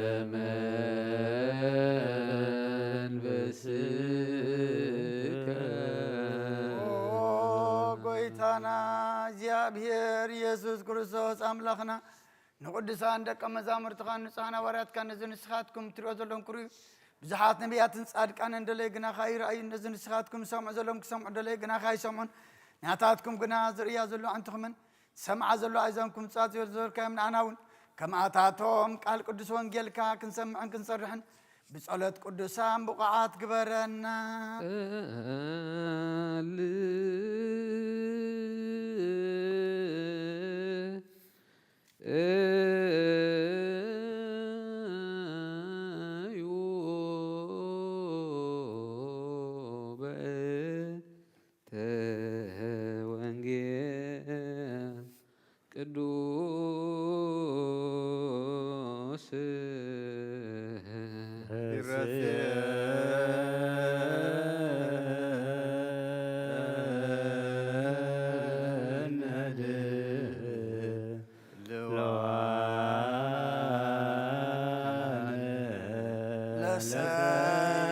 መንፈስከ። ኦ ጎይታና እግዚኣብሔር ኢየሱስ ክርስቶስ ኣምላኽና፣ ንቅዱሳን ደቀ መዛሙርትኻን ንጹሓን ሃዋርያትካን ነዚ ንስኻትኩም ትሪኦ ዘለኹም ክርእዩ፣ ብዙሓት ነቢያትን ጻድቃንን ደለየ ግናኻ ይረኣዩ፣ ነዚ ንስኻትኩም ዝሰምዑ ዘለኹም ክሰምዑ ደለየ ግናኻ ኣይሰምዑን፣ ናታትኩም ግና ዝርእያ ዘሎ ኣዕንትኹምን ዝሰምዓ ዘሎ ኣእዛንኩም ምጽዋት ዝበልካዮም ንዓና እውን ከምኣታቶም ቃል ቅዱስ ወንጌልካ ክንሰምዕን ክንሰርሕን ብጸሎት ቅዱሳን ብቑዓት ግበረና። ተወንጌል ቅዱስ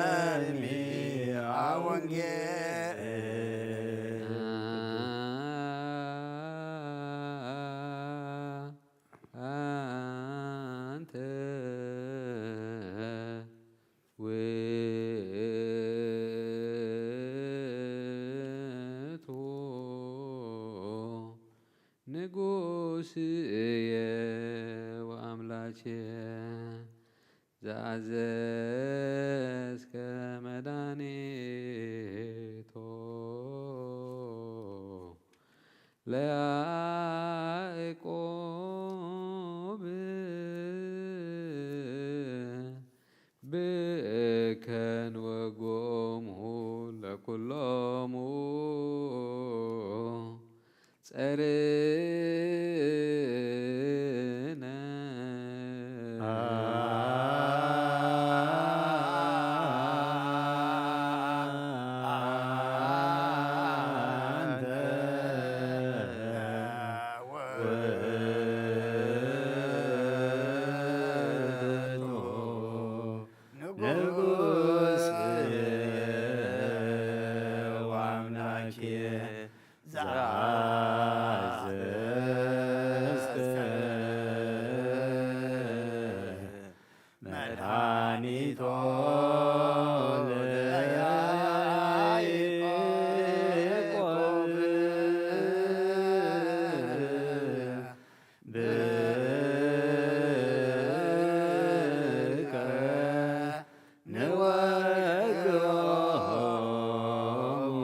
ለሰሚዐ ወንጌል። አንተ ውእቱ ንጉስየ ወአምላኬ ዘአዘዝከ መድኃኒቶ ለያዕቆብ ብእከ ንወጎምሁ ለኩሎሙ ኒቶ ለያዕቆብ ብከ ንወግኦሙ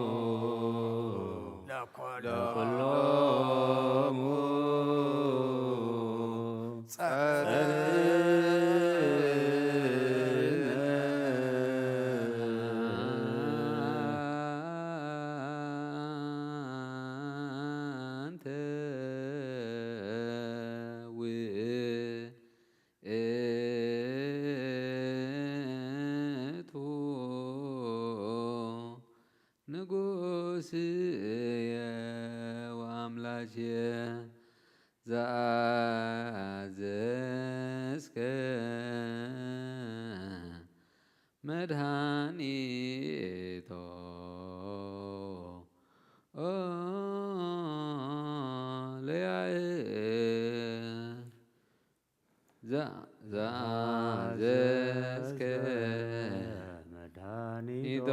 ለኩሎሙ ጸርነ ንጉስየ ወኣምላክየ ዘኣዘዝከ መድሃኒቶ ለያእ ዘ- ዘኣዘዝከ መድሃኒቶ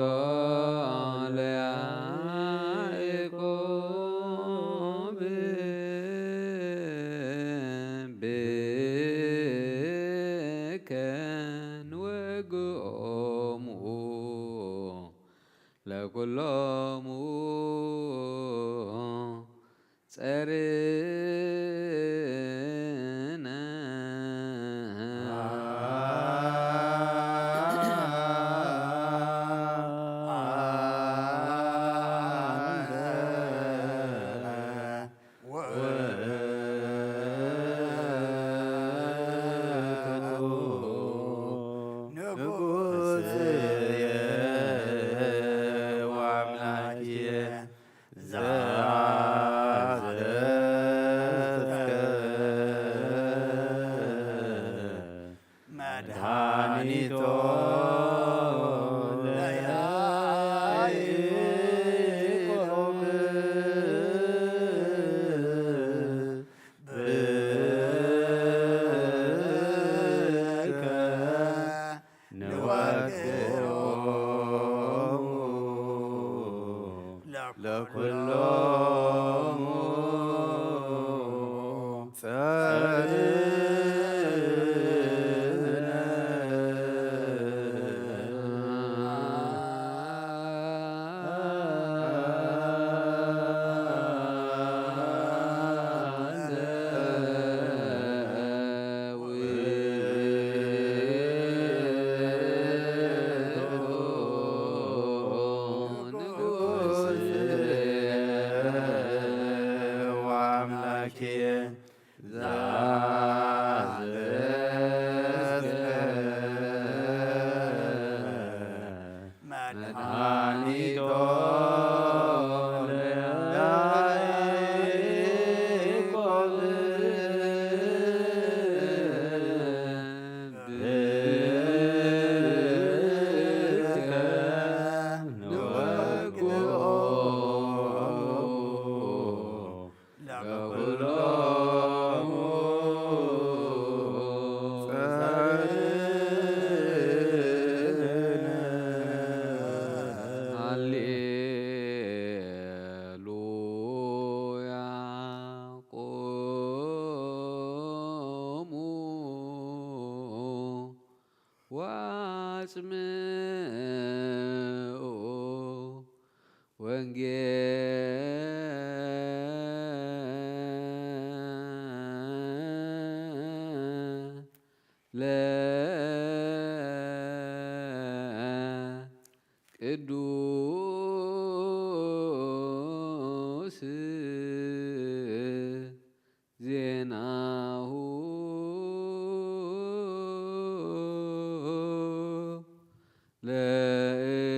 ለያዕቆብ ብከ ንወግኦሙ ለኩሎሙ ጸርነ ንጉስየ ወአምላክየ ዘአዘዝከ መድኃኒቶ ለያዕቆብ ብከ ንወግኦሙ ለኩሎሙ ጸርነ መድኃኒቶ ለያዕቆብ ብከ ንወግኦ ለኩሎሙ ጸርነ። ሃሌሉያ። ቁሙ ወአጽምዑ ወንጌለ ቅዱስ ዜናሁ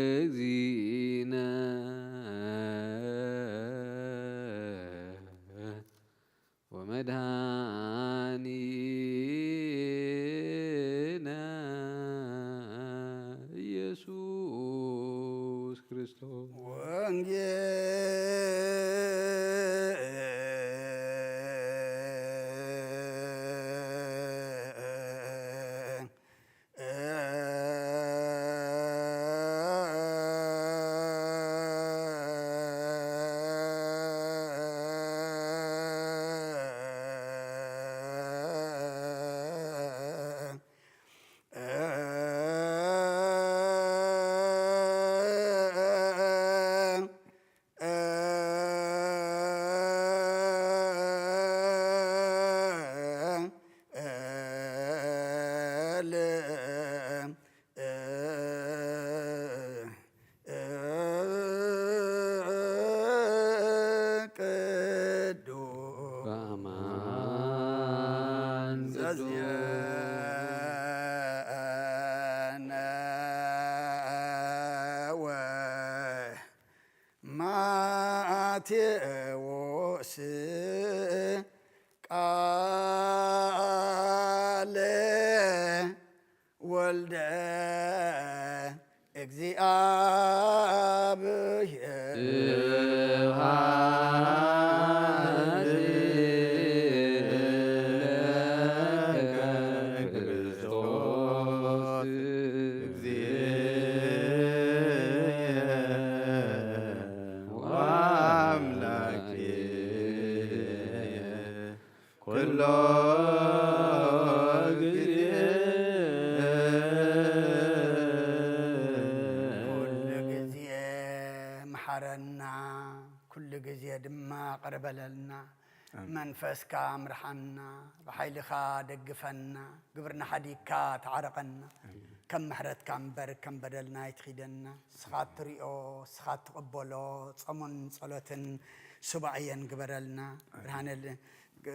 ለእግዚእነ ወመድኃኒነ ኢየሱስ ክርስቶስ። ወንጌል ቅዱስ በአማን ዘዚአነ ወማቴዎስ ቃለ ወልደ እግዚአብሔር። ስብሐት ለከ ክርስቶስ እግዚእየ ወአምላኬ ኩሎ ግዜ። ኩሉ ግዜ መሓረና፣ ኩሉ ግዜ ድማ ቅር በለልና። ኣሜን። መንፈስካ ምርሓና፣ ብሓይልኻ ደግፈና፣ ግብርና ሓዲግካ ተዓረቐና። ኣሜን። ከም ምሕረትካ እምበር ከም በደልና ኣይትኺደና። ንስኻ እትሪኦ፣ ንስኻ እትቕበሎ ጾምን ጸሎትን ሱባኤን ግበረልና። ኣሜን። ብርሃነ ል-፣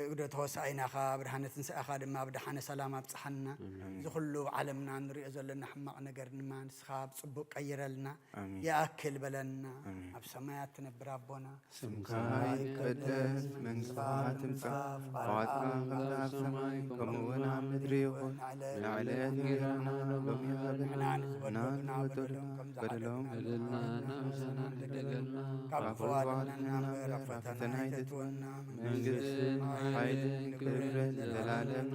ግደት ሆሳኢናኻ፣ ብርሃነ ትንሳኤኻ ድማ ብደሓነ ሰላም ኣብጽሓና። ኣሜን። እዚ ኩሉ ኣብ ዓለምና ንሪኦ ዘለና ሕማቕ ነገር ድማ ንስኻ ብጽቡቕ ቀይረልና። ኣሜን። ይኣክል በለና። ኣሜን። ኣብ ሰማያት ትነብር ኣቦና፣ ስምካ ይቀደስ፣ መንግስትኻ ትምጻእ፣ ፍቓድካ ከም ኣብ ሰማይ ከምኡ እውን ኣብ ምድሪ ይኹን። ንዕለት እንጀራና ሎሚ ሃበና፣ ንሕና ንዝበደሉና በደሎም ከም ዝበደሎም በደሎም በደልና እናመሰና ንደገልና፣ ካብ ክፉ ኣድሕነና እምበር ኣብ ፈተና ኣይተእትወና፣ መንግስትን ሓይልን ክብርን ዘላለምና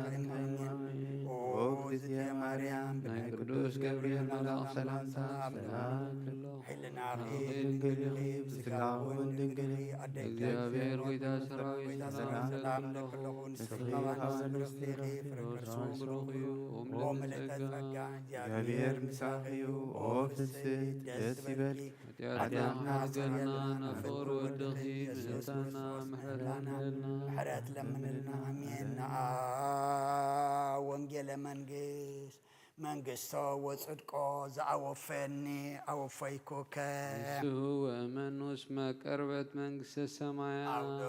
ኣሜን። ኦ እግዝእትየ ማርያም፣ ናይ ቅዱስ ገብርኤል መልኣኽ ሰላምታ ሰላም ይብሎ። ሓይልናኺ ድንግል ኢኺ፣ ብስጋኺ እውን ድንግል ኢኺ፣ ኣደይ እግዚኣብሔር ጎይታ ሰራዊት ሰላም ሰላም እብለኪ ኣለኹ። ንስኺ ካብ ኣንስቲ ብሩኽቲ ኢኺ፣ ፍረ ከርስኺ እውን ብሩኽ እዩ። ኦ ምልዕተ ጸጋ፣ እግዚኣብሔር ምሳኺ እዩ። ኦ ፍስሕቲ ደስ ይበልኪ፣ ኃጢአትና ኃጢአትና ይቅር በለን፣ ናብ ፍቅር ወድኺ ምእታና ምሕረት ለምንልና። ምሕረት ለምንልና። ኣሜን። ነአ ወንጌለ መንግስት መንግስቶ ወጽድቆ ዘአወፈኒ አወፈይኩከ። ንሱ ወእመኑ እስመ ቀርበት መንግስተ ሰማያት። አውደ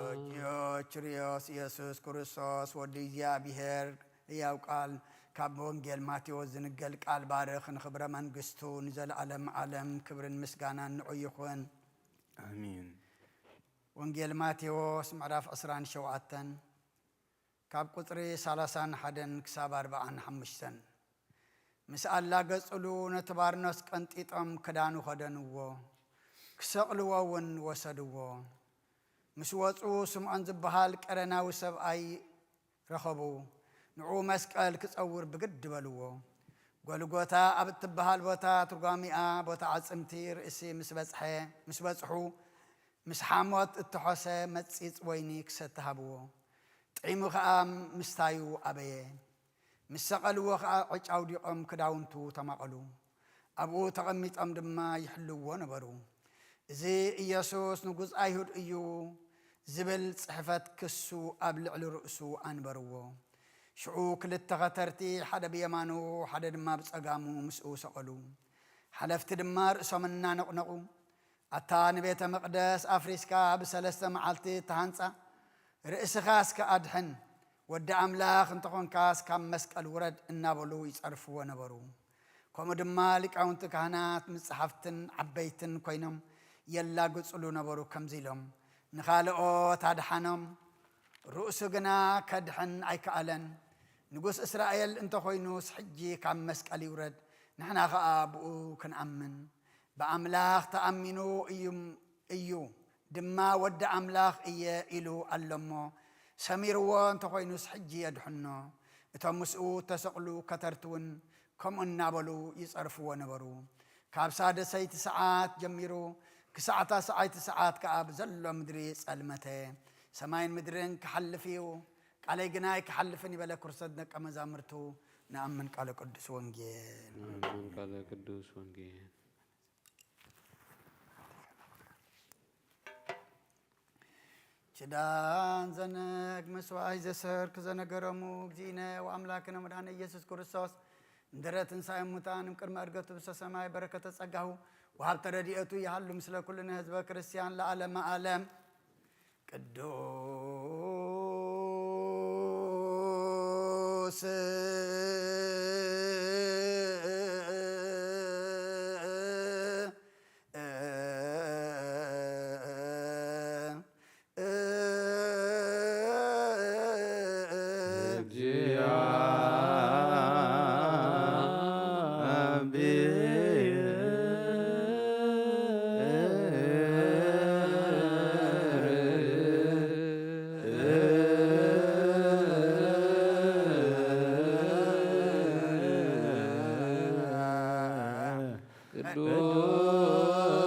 ኪሪዮስ ኢየሱስ ክርስቶስ ወዲ እግዚኣብሔር ሕያው ቃል ካብ ወንጌል ማቴዎስ ዝንገል ቃል ባርኽ፣ ንኽብረ መንግስቱ ንዘለዓለም ዓለም ክብርን ምስጋናን ንዑ ይኹን። ኣሜን። ወንጌል ማቴዎስ ምዕራፍ ዕስራን ሸውዓተን ካብ ቁጽሪ ሰላሳን ሓደን ክሳብ ኣርብዓን ሓሙሽተን። ምስ ኣላገጹሉ ነቲ ባርኖስ ቀንጢጦም ክዳኑ ከደንዎ፣ ክሰቕልዎ እውን ወሰድዎ። ምስ ወጹ ስምዖን ዝበሃል ቀረናዊ ሰብኣይ ረኸቡ። ንዕኡ መስቀል ክጸውር ብግድ በልዎ። ጎልጎታ ኣብ እትበሃል ቦታ፣ ትርጓሚኣ ቦታ ዓጽምቲ ርእሲ ምስ በጽሐ፣ ምስ በጽሑ፣ ምስ ሓሞት እተሖሰ መጺጽ ወይኒ ክሰቲ ሃብዎ። ጥዒሙ ኸኣ ምስታዩ ኣበየ። ምስ ሰቐልዎ ኸኣ ዕጫ ኣውዲቖም ክዳውንቱ ተማቐሉ። ኣብኡ ተቐሚጦም ድማ ይሕልዎ ነበሩ። "እዚ ኢየሱስ ንጉስ ኣይሁድ እዩ" ዝብል ጽሕፈት ክሱ ኣብ ልዕሊ ርእሱ ኣንበርዎ። ሽዑ ክልተ ኸተርቲ፣ ሓደ ብየማኑ ሓደ ድማ ብጸጋሙ፣ ምስኡ ሰቐሉ። ሓለፍቲ ድማ ርእሶም እናነቕነቑ፣ "ኣታ ንቤተ መቕደስ ኣፍሪስካ ብሰለስተ መዓልቲ እተሃንጻ፣ ርእስኻ እስከ ኣድሕን፣ ወዲ ኣምላኽ እንተኾንካስ ካብ መስቀል ውረድ" እናበሉ ይጸርፍዎ ነበሩ። ከምኡ ድማ ሊቃውንቲ ካህናት ምስ ጸሓፍትን ዓበይትን ኮይኖም የላግጹሉ ነበሩ፣ ከምዚ ኢሎም፣ "ንኻልኦት ኣድሓኖም፣ ርእሱ ግና ከድሕን ኣይከኣለን። ንጉስ እስራኤል እንተኾይኑስ ሕጂ ካብ መስቀል ይውረድ፣ ንሕና ኸኣ ብኡ ክንኣምን። ብኣምላኽ ተኣሚኑ እዩ፣ እዩ ድማ ወዲ ኣምላኽ እየ ኢሉ ኣሎ እሞ፣ ሰሚርዎ እንተኾይኑስ ሕጂ የድሕኖ።" እቶም ምስኡ እተሰቕሉ ከተርቲ እውን ከምኡ እናበሉ ይጸርፍዎ ነበሩ። ካብ ሳደሰይቲ ሰዓት ጀሚሩ ክሳዕ ታስዓይቲ ሰዓት ከኣ ብዘሎ ምድሪ ጸልመተ። "ሰማይን ምድርን ክሓልፍ እዩ፣ ቃለይ ግና ኣይክሓልፍን" ይበለ ክርስቶስ ደቀ መዛሙርቱ። ንኣምን ቃለ ቅዱስ ወንጌል። ንኣምን ቃለ ቅዱስ ወንጌል። ኪዳን ዘነግ መስዋዕይ ዘሰርክ ዘነገረሙ እግዚእነ ወኣምላክነ መድኃኔ ኢየሱስ ክርስቶስ እንድረ ትንሣኤ ሙታን እምቅድመ ዕርገቱ ብሰ ሰማይ በረከተ ጸጋሁ ወሃብተ ረድኤቱ ይሃሉ ምስለ ኩልነ ህዝበ ክርስቲያን ለዓለመ ዓለም። ቅዱስ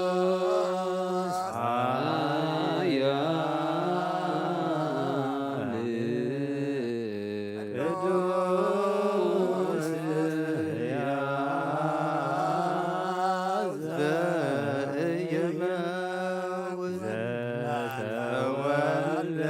ቅዱስ ኃያል ቅዱስ ሕያው ዘኢይመውት ዘተወልደ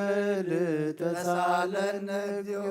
ቅዱስ ተሳለነ እግዚኦ።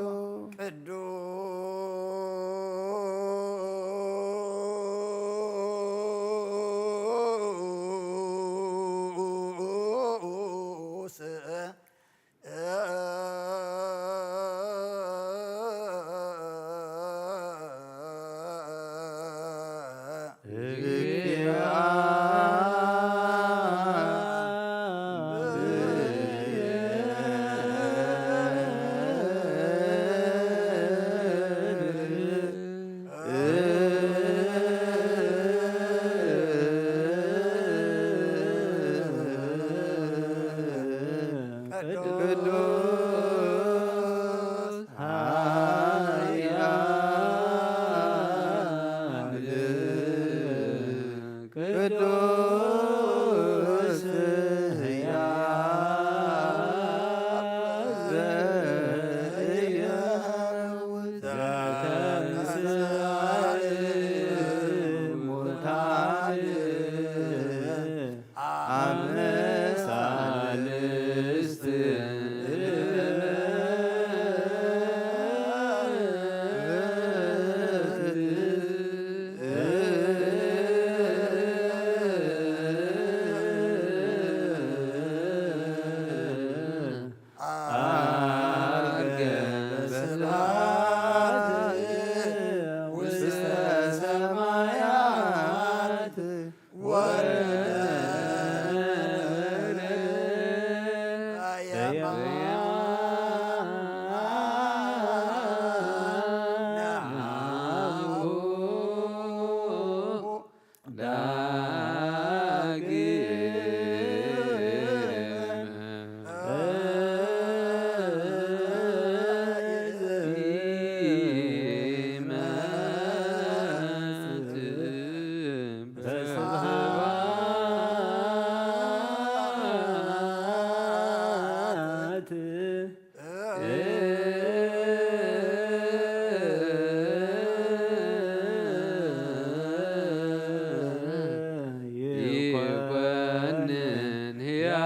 ቅዱስ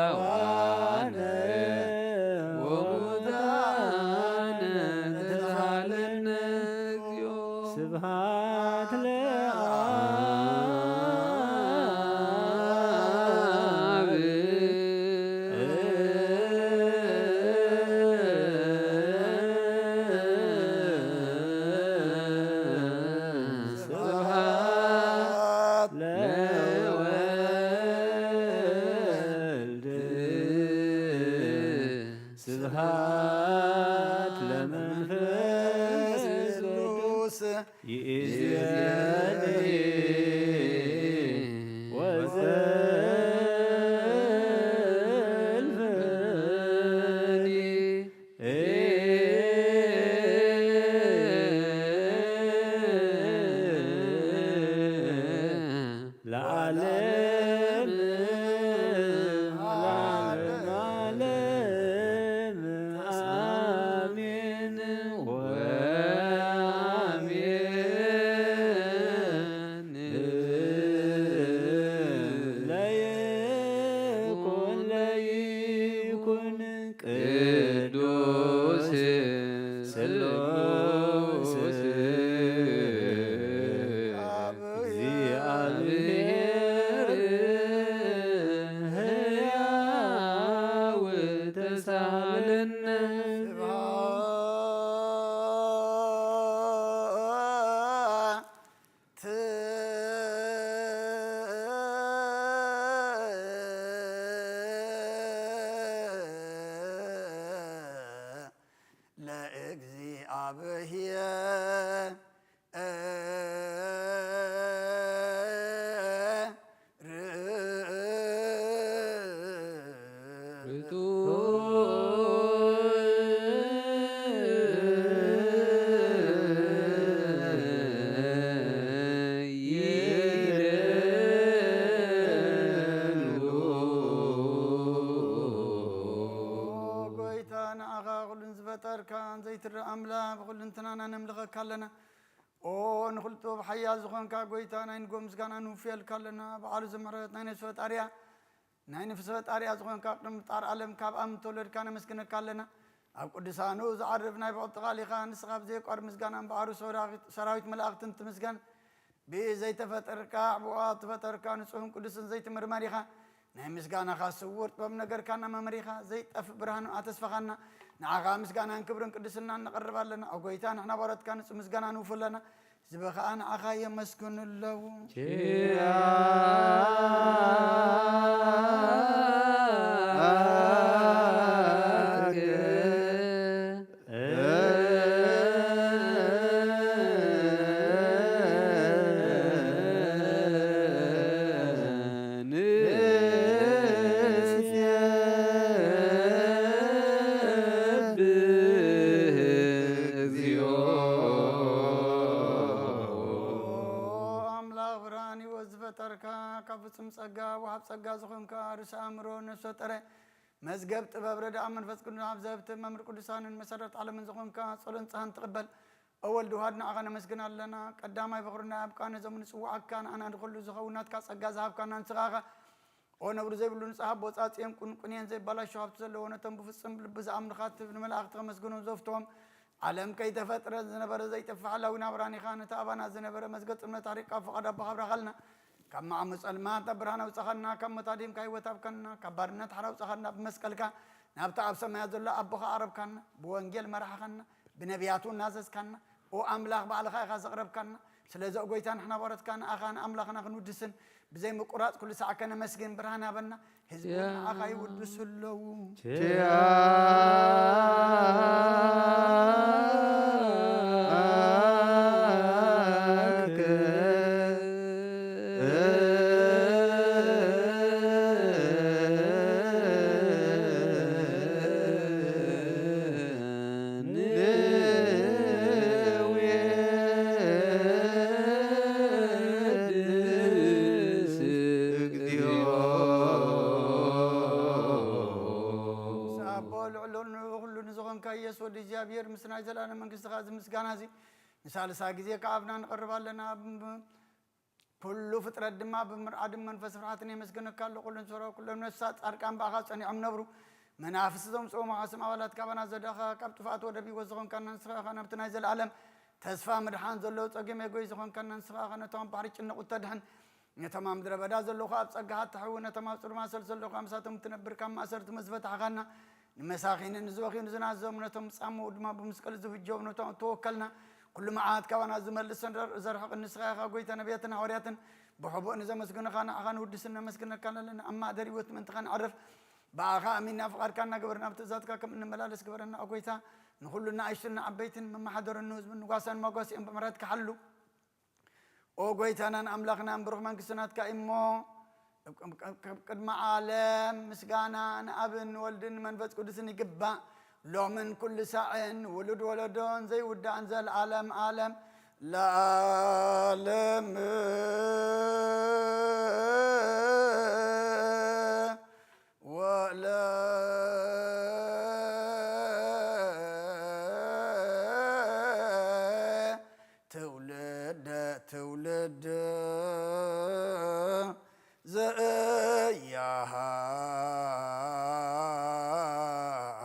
ሕያዋን ወሙታን ተሳሃለነ እግዚኦ። ስብሐት ለአብ። ስብሐት ለወልድ። ስብሐት ለመንፈስ ቅዱስ። ይእዜኒ ወዘልፈኒ። ለዓለም ዓለም ዓለም። አሜን ወአሜን። ለይኩን ለይኩን ቅዱስ ስሉስ እግዚአብሔር ሕያው ተሳለነ። ስብሐት ለእግዚአብሔር። ጎይታ ንዓኻ ኩሉን ዝፈጠርካ ዘይትረእ ኣምላኽ ብኩልንትናና ነምልኸካ ኣለና። ኦ ንኹሉ ጥበብ ሓያል ዝኾንካ ጎይታ ናይ ንጎ ምስጋና ንውፍየልካ ኣለና። በዓሉ ዝምሕረት ናይ ነፍሲ ፈጣሪያ ናይ ነፍሲ ፈጣሪያ ዝኾንካ ቅድሚ ምፍጣር ዓለም ካብ ኣም ተወለድካ ነመስግነካ ኣለና። ኣብ ቅዱሳኑ ዝዓርፍ ናይ ብቕጥቃል ኢኻ ንስኻ ብዘየቋርብ ምስጋና እምበኣሩ ሰራዊት መላእኽትን ትምስገን። ብዘይተፈጠርካ ብኣ ትፈጠርካ ንጹህን ቅዱስን ዘይትምርመር ኢኻ። ናይ ምስጋናኻ ስውር ጥበብ ነገርካና መምሪኻ ዘይጠፍ ብርሃን ኣተስፋኻና። ንዓኻ ምስጋናን ክብርን ቅድስናን ነቐርብ ኣለና። ኦ ጎይታ ንሕና ባሮትካ ንጹህ ምስጋና ንውፍለና። ህዝቢ ኸኣ ንዓኻ የመስግኑ ኣለዉ። ኣምላኽ ብርሃን ህይወት ዝፈጠርካ፣ ካብ ፍጹም ጸጋ ወሃብ ጸጋ ዝኾንካ፣ ርእሲ ኣእምሮ ነፍሲ ወጠረ፣ መዝገብ ጥበብ ረድኣ መንፈስ ቅዱስ ኣብ ዘህብትም መምህር ቅዱሳንን መሰረት ዓለምን ዝኾንካ፣ ጸሎን ንስሓን ትቕበል። ኦ ወልድ ውሃድ ንዓኻ ነመስግን ኣለና። ቀዳማይ በኹርና ኣብ ቃነ ዘመን ንጽውዓካ፣ ንኣና ንኹሉ ዝኸውን ናትካ ጸጋ ዝሃብካና ንስኻ ኢኻ። ኦ ነብሪ ዘይብሉ ንጽህ ኣቦ፣ ጻጽየን ቁንቁንየን ዘይባላሾ ሃብቲ ዘለዎ፣ ነቶም ብፍጹም ልቢ ዝኣምኑኻ ትብ ንመላእኽቲ ከመስግኖም ዘፍትዎም፣ ዓለም ከይተፈጥረ ዝነበረ ዘይጠፍእ ሓላዊ ናብራን ኢኻ። ነቲ ኣባና ዝነበረ መዝገብ ጽልመት ኣሪቕካ፣ ፍቓድ ኣቦኻ ኣብራኻልና። ካብ ማዕሞ ጸልማት ኣብ ብርሃን ኣውጻኻና፣ ካብ ሞት ኣድሂንካ ህይወት ሃብካና፣ ካብ ባርነት ሓራ ኣውጻኻና። ብመስቀልካ ናብቲ ኣብ ሰማያት ዘሎ ኣቦኻ ኣቕረብካና፣ ብወንጌል መራሕኻና፣ ብነቢያት እውን ናዘዝካና። ኦ ኣምላኽ፣ ባዕልኻ ኢኻ ዘቕረብካና። ስለዚ ኦ ጎይታ፣ ንሕና ባሮትካ ንኣኻ ንኣምላኽና ክንውድስን ብዘይ ምቁራጽ ኩሉ ሳዕ ከነመስግን ብርሃን ሃበና። ህዝቢ እውን ንኣኻ ይውድሱ ኣለዉ። ንወድስ እግዚኦ። ንስኻ ኣቦ ልዕሉ ንኹሉ ንዝኾንካ ኢየሱስ ወዲ እግዚኣብሔር፣ ምስ ናይ ዘላለም መንግስትኻ እዚ ምስጋና እዚ ንሳልሳይ ግዜ ከኣብና ንቐርብ ኣለና። ኩሉ ፍጥረት ድማ ብምርዓድን መንፈስ ፍርሃትን የመስግነካ ኣሎ። ኩሉ እንስሮ፣ ኩሎም ነፍሳት ጻድቃን ብኣኻ ጸኒዖም ነብሩ። መናፍስቲ ዘምጽኦ መሓስም ኣባላት ካባና ዘዳኻ፣ ካብ ጥፍኣት ወደብ ህይወት ዝኾንካና ንስኻ ኢኻ። ናብቲ ናይ ዘለኣለም ተስፋ ምድሓን ዘለዎ ጸገም የጎይ ዝኾንካና ንስኻ ኢኻ። ነቶም ኣብ ባሕሪ ጭንቑት ተድሕን፣ ነቶም ኣብ ምድረ በዳ ዘለኹ ኣብ ጸጋኻ እተሕዊ፣ ነቶም ኣብ ጽልማ ሰልሰል ዘለኹ ምሳቶም እትነብር፣ ካብ ማእሰርቲ ምስ ፈታሕኻና፣ ንመሳኺንን ንዝበኽዩ ንዝናዘሙ፣ ነቶም ዝጻምኡ ድማ ብመስቀል ዝብጀው፣ ነቶም እተወከልና፣ ኩሉ መዓት ካባና ዝመልስ ዘርሕቕ ንስኻ ኢኻ። ጎይታ፣ ነቢያትን ሃዋርያትን ብሕቡእ ንዘመስግኑኻ ንዓኻ ንውድስን ነመስግነካ ኣለና። ኣብ ማእደር ህይወት ምእንትኻ ንዕርፍ፣ ብኣኻ ኣሚንና ፍቓድካ እናገበርና ኣብ ትእዛዝካ ከም እንመላለስ ግበረና። ኦ ጎይታ፣ ንኹሉ ንኣሽቱን ንዓበይትን፣ መመሓደርን ንህዝብን ንጓሳን መጓሲኦም ብምሕረትካ ሓሉ። ኦ ጎይታናን ኣምላኽናን፣ ብሩኽ መንግስቲ ናትካ እዩ እሞ፣ ካብ ቅድሚ ዓለም ምስጋና ንኣብን ንወልድን ንመንፈስ ቅዱስን ይግባእ፣ ሎምን ኩሉ ሳዕን፣ ውሉድ ወለዶን ዘይውዳእን፣ ዘልኣለም ኣለም ለኣለም። ወለ ትውልደ ትውልድ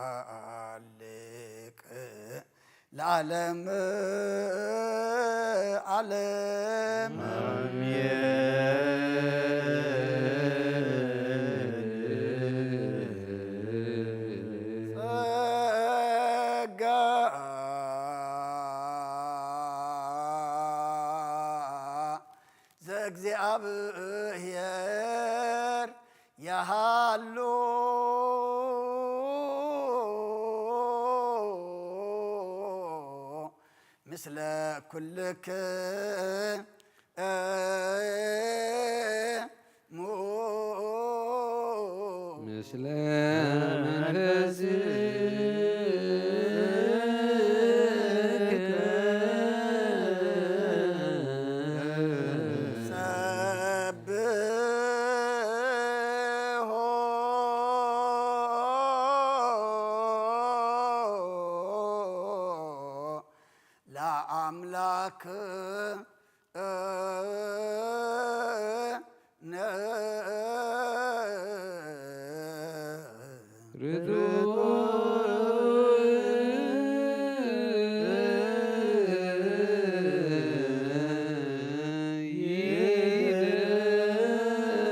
ዘያሃልቅ ለዓለም ዓለም። ጸጋ ዘእግዚኣብሔር የሃሉ ምስለ ኩልክ እሙ። ምስለ መንፈስከ ሰብሖ ለአምላክ ነ ርቱዕ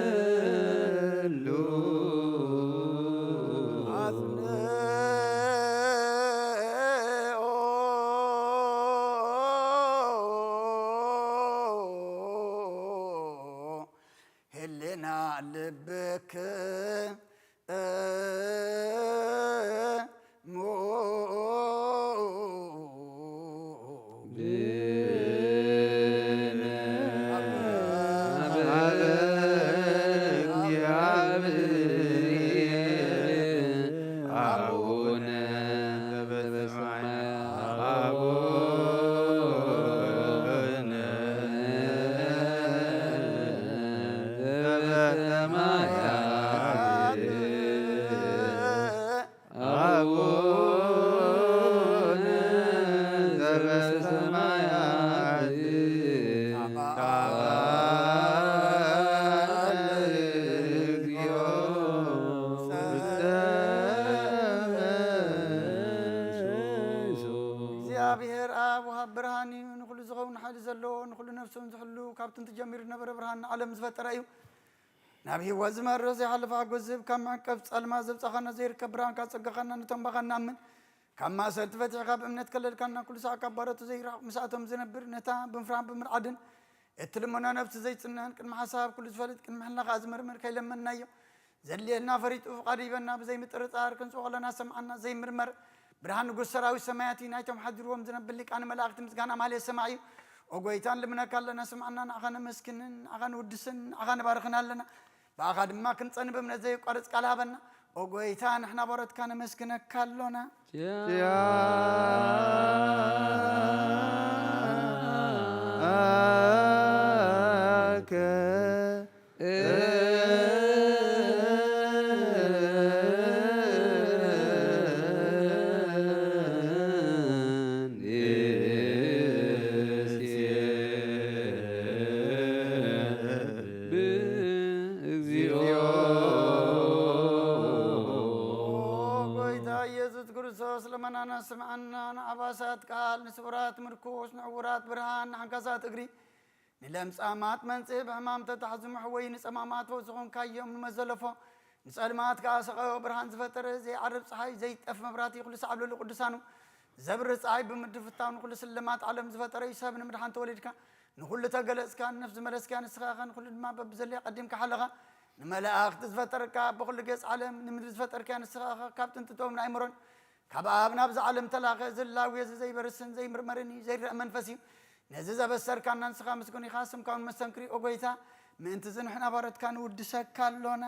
ይደሉ አጽንኦ ህልና ልብክ እሙ። ብነ አበ እግዚአብሔር አቡነ ዘበሰማያት አቡነ ዘበሰማያት አቡነ ዘበሰማያት አበ እግዚኦ ውስተ መንሱ። እግዚኣብሔር ኣብ ወሃብ ብርሃን እዩ። ንኹሉ ዝኸውን ሓይሊ ዘለዎ፣ ንኹሉ ነፍሱን ዝሕሉ፣ ካብ ጥንቲ ጀሚሩ ዝነበረ ብርሃን ንዓለም ዝፈጠረ እዩ። ናብ ህይወት ዝመርሕ ዘይሓልፍ ሓጎስ ዝህብ፣ ካብ መዕቀብ ጸልማት ዘውጻኻና ዘይርከብ ብርሃን ካብ ጸጋኻና ነቶም ባኻ ንኣምን። ካብ ማእሰርቲ ፈቲሕካ ብእምነት ከለልካና፣ ኩሉ ሳዕ ካብ ባሮቱ ዘይርሕቕ፣ ምስኣቶም ዝነብር፣ ነታ ብምፍራህን ብምርዓድን እትልምኖ ነብሲ ዘይጽንዕን፣ ቅድሚ ሓሳብ ኩሉ ዝፈልጥ፣ ቅድሚ ሕልና ከኣ ዝምርምር ከይለመንናዮ፣ ዘድልየና ፈሪጡ ፍቓዱ ይበና፣ ብዘይ ምጥርጣር ክንጽኦ ከለና ሰምዓና፣ ዘይምርመር ብርሃን ንጉስ ሰራዊት ሰማያት እዩ። ናይቶም ሓዲርዎም ዝነብር ሊቃነ መላእኽቲ ምስጋና ማህሌት ሰማዕ እዩ። ኦ ጎይታ ንልምነካ ኣለና፣ ስምዓና፣ ንዓኻ ነመስግንን፣ ንዓኻ ንውድስን፣ ንዓኻ ንባርኽን ኣለና። ብኣኻ ድማ ክንጸን ብእምነት ዘየቋርጽ ቃል ሃበና። ኦ ጎይታ፣ ንሕና ባሮትካ ነመስግነካ ኣሎና። ኪያከ ክርስቶስ ልመናና ስምዓና፣ ንዓባሳት ቃል፣ ንስውራት ምርኩስ፣ ንዕውራት ብርሃን፣ ንሓንካሳት እግሪ፣ ንለምጻማት መንጽህ፣ ብሕማም ተታሕዙ ምሕወይ፣ ንጸማማት ፈውሲ ኾንካዮም፣ ንመዘለፎ ንጸልማት ከኣ ሰቐዮ ብርሃን ዝፈጠረ፣ ዘይዓርብ ጸሓይ፣ ዘይጠፍ መብራህቲ፣ ኩሉ ሳዕ ኣብ ልዕሊ ቅዱሳኑ ዘብርህ ጸሓይ ብምድፍታው ንኹሉ ስልማት ዓለም ዝፈጠረ እዩ። ሰብ ንምድሓን ተወሊድካ፣ ንኹሉ ተገለጽካ፣ ንነፍሲ ዝመለስካ ንስኻ ኢኻ፣ ንኹሉ ድማ በብዘለያ ቀዲምካ ሓለኻ። ንመላእኽቲ ዝፈጠርካ፣ ብኹሉ ገጽ ዓለም ንምድሪ ዝፈጠርካ ንስኻ ኢኻ። ካብ ጥንቲ እቶም ናይ ምሮን ካብ ኣብ ናብዛ ዓለም ተላኸ ዝላወ እዚ ዘይበርስን ዘይምርመርን እዩ፣ ዘይረአ መንፈስ እዩ። ነዚ ዘበሰርካና ንስኻ ምስጉን ኢኻ፣ ስምካ እውን መስተንክር እዩ። ኦ ጎይታ፣ ምእንቲ እዚ ንሕና ባሮትካ ንውድሰካ ኣሎና።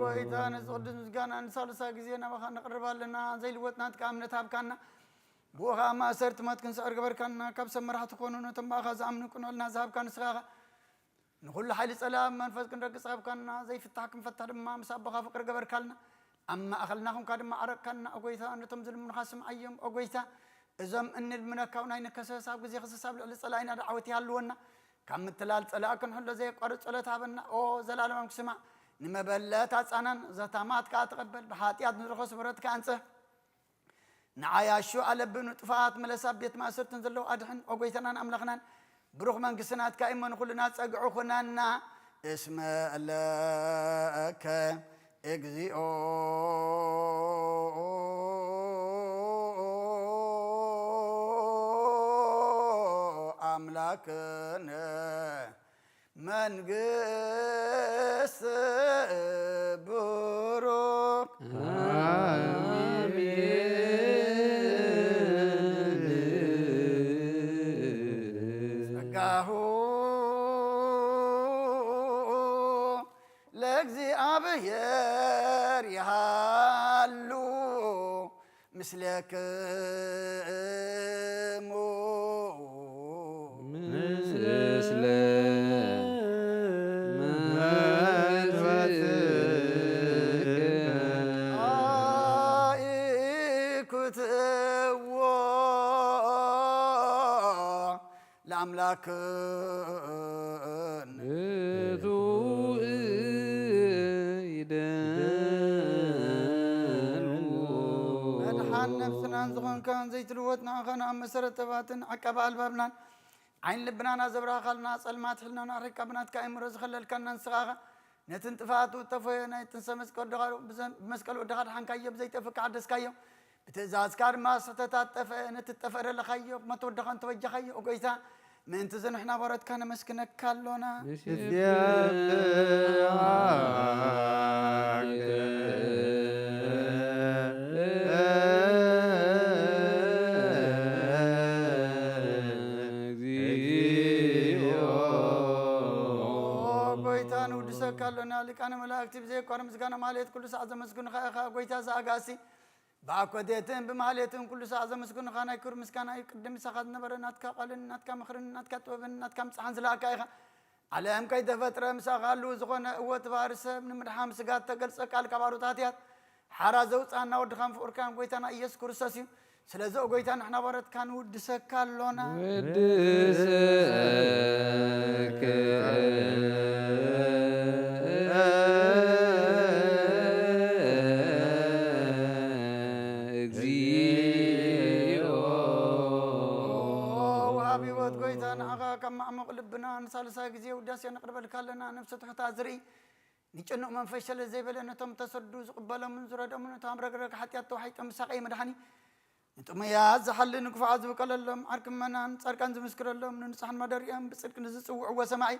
ጎይታ፣ ነዚ ቅዱስ ምስጋና ንሳልሳ ግዜ ናባኻ ነቕርብ ኣለና። ዘይልወጥ ናትካ እምነት ሃብካና። ብኡ ኸዓ ማእሰርቲ ሞት ክንስዕር ገበርካና። ካብ ሰብ መራሕቲ ኮኑ፣ ነቶም ብኣኻ ዝኣምኑ ቅንዕልና ዝሃብካ ንስኻ ኢኻ። ንኹሉ ሓይሊ ጸላም መንፈስ ክንረግጽ ሃብካና። ዘይፍታሕ ክንፈትሕ ድማ ምስ ኣቦኻ ፍቕሪ ገበርካልና። ኣብ ማእኸልና ኹንካ ድማ ዓረቕካና። ኦ ጎይታ፣ ነቶም ዝልምኑኻ ስምዓዮም። ኦ ጎይታ፣ እዞም እንልምነካ እውን ኣይንከሰስ። ኣብ ግዜ ክሰስ ኣብ ልዕሊ ጸላኢና ደዓወት ይሃልወና። ካብ ምትላል ጸላኢ ክንሕሎ ዘየቋርጽ ጸሎት ሃበና። ኦ ዘላለማዊ ክስማዕ፣ ንመበለት ኣጻናን ዘታማት ከኣ ተቐበል። ብሓጢኣት ንዝረኸሱ ምሕረትካ ኣንጽህ። ንዓያሹ ኣለቢ ንጡፋት ምለስ፣ ኣብ ቤት ማእሰርቲ ንዘለዉ ኣድሕን። ኦ ጎይታናን ኣምላኽናን፣ ብሩኽ መንግስቲ ናትካ እዩ እሞ ንኹልና ጸግዒ ኩነና። እስመ ለከ እግዚኦ ኣምላክነ መንግስት ብሩክ። አሜን። ጸጋሁ ለእግዚኣብሔር ይሃሉ ምስሌክሙ። ምስለ መንፈስከ። አኢኩትዎ ለአምላክን። እቱ ይደልዎ። መድሓን ነፍስናን ዝኾንካን ዘይትልወጥ ንዓኻን ኣብ መሰረት ተባትን ዓቃቢ ኣልባብናን ዓይን ልብናና ዘብራኻልና ጸልማት ሕልናና ኣርሒቕካ ብናትካ ኣእምሮ ዝኸለልካና ንስኻ ኢኻ። ነቲ ንጥፍኣቱ እተፈየ ናይ ጥንሰ መስቀል ወድኻ ብዘን-፣ ብመስቀል ወድኻ ድሓንካዮ፣ ብዘይጠፍእ ከሓደስካዮ። ብትእዛዝካ ድማ ስሕተታት ጠፍአ፣ ነቲ ዝጠፍአ ደለኻዮ፣ ሞት ወድኻ እንተበጃኻዮ፣ ኦ ጎይታ፣ ምእንቲ እዚ ንሕና ባሮትካ ነመስግነካ ኣሎና። ንስብሐከ እግዚኦ። ኦ ጎይታ፣ ንውድሰካ ኣሎና። ሊቃነ መላእክቲ ብዘየቋርጽ ምስጋና ማህሌት ኩሉ ሰዓት ዘመስግኑኻ ኢኻ። ጎይታ ዘኣጋእሲ፣ ብኣኮቴትን ብማህሌትን ኩሉ ሰዓት ዘመስግኑኻ ናይ ክብሪ ምስጋና እዩ። ቅድም ምሳኻ ዝነበረ ናትካ ቃልን ናትካ ምኽርን ናትካ ጥበብን ናትካ ምጽሓን ዝለኣካ ኢኻ። ዓለም ከይተፈጥረ ምሳኻ ህልው ዝኾነ፣ እወ፣ እቲ ባህሪ ሰብ ንምድሓን ስጋ እተገልጸ ቃል ካብ ኣሮት ሃጥያት ሓራ ዘውጽኣና ወድኻን ፍቑርካን ጎይታና ኢየሱስ ክርስቶስ እዩ። ስለዚ ኦ ጎይታ፣ ንሕና ባሮትካ ንውድሰካ ኣሎና። ንውድሰከ እግዚኦ። ወሃቢ ህይወት ጎይታ፣ ንዓኻ ካብ ማዕሙቕ ልብና ንሳልሳይ ግዜ ውዳሴ ነቕርበልካ ኣለና። ነፍሲ ትሑታ ዝርኢ፣ ንጭኑቕ መንፈስ ሸለል ዘይበለ፣ ነቶም ተሰዱ ዝቕበሎምን ዝረድኦምን፣ ነቶም ኣብ ረግረግ ሓጢኣት ተዋሒጦም ዝሳቐዩ መድሓኒ፣ ንጥሙያት ዝሓሊ፣ ንክፉዓት ዝብቀለሎም፣ ዓርኪ ምእመናን ጻድቃን ዝምስክረሎም፣ ንንጹሓን ማደሪኦም፣ ብጽድቂ ንዝጽውዕዎ ሰማዒ፣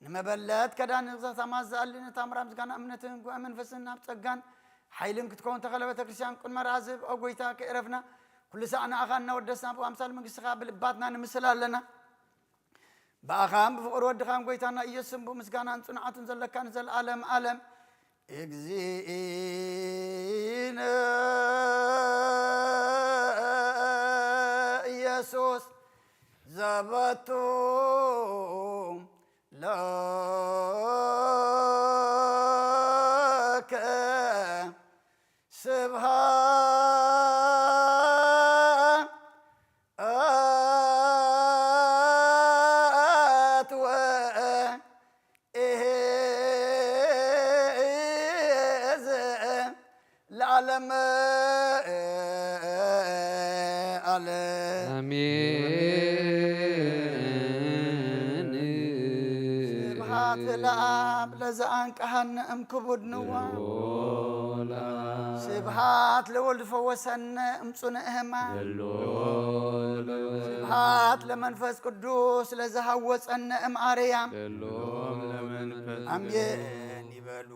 ንመበለት ከዳን ንዘታማት ዝኣሊ፣ ነታ ምራ ምስጋና እምነትን ጉባኤ መንፈስን ኣብ ጸጋን ሓይልን ክትከውን ተኸለ ቤተ ክርስቲያን ቅድመ ራዝብ፣ ኦ ጎይታ፣ ከይረፍና ኩሉ ሳዕ ንኣኻ እናወደስና ብኣምሳል መንግስትኻ ብልባትና ንምስል ኣለና። ብኣኻን ብፍቕሪ ወድኻን ጎይታና ኢየሱስን ብምስጋናን ጽንዓትን ዘለካ ንዘለኣለም ኣለም። እግዚእነ። ኢየሱስ ዘበቱ ለከ ስብሃት ወእሄዝ ለዓለመ ዓለም። ኣሜን። ስብሐት ለአብ ለዘአንቀሐነ እምክቡድ ንዋ። ስብሐት ለወልድ ፈወሰነ እምጹነ እህማ። ስብሐት ለመንፈስ ቅዱስ ለዘሃወጸነ እምአርያም። አሜን ይበሉ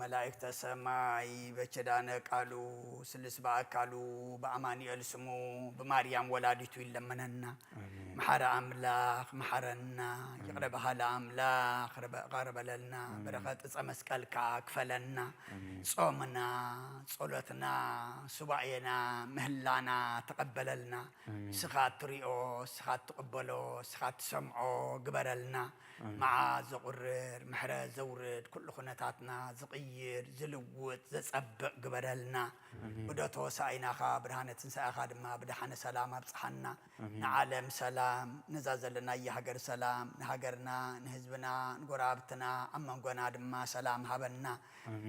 መላእክተ ሰማይ በኪዳነ ቃሉ ስልስ በአካሉ በአማኑኤል ስሙ ብማርያም ወላዲቱ ይለመነና። መሓሪ ኣምላኽ መሓረና፣ ይቕረ በሃሊ ኣምላኽ ርበ-፣ ይቕረ በለልና፣ በረኸት ዕፀ መስቀልካ ክፈለና። ጾምና፣ ጸሎትና፣ ሱባኤና፣ ምህላና ተቐበለልና። ንስኻ እትሪኦ፣ ንስኻ እትቕበሎ፣ ንስኻ እትሰምዖ ግበረልና። መዓት ዘቑርር፣ ምሕረት ዘውርድ፣ ኩሉ ኩነታትና ዝቕይር፣ ዝልውጥ፣ ዘጸብቕ ግበረልና። ዑደት ሆሳኢናኻ፣ ብርሃነ ትንሳኤኻ ድማ ብደሓነ ሰላም ኣብጽሓና። ንዓለም ሰላም፣ ነዛ ዘለናያ ሃገር ሰላም፣ ንሃገርና፣ ንህዝብና፣ ንጎረባብትና፣ ኣብ መንጎና ድማ ሰላም ሃበና።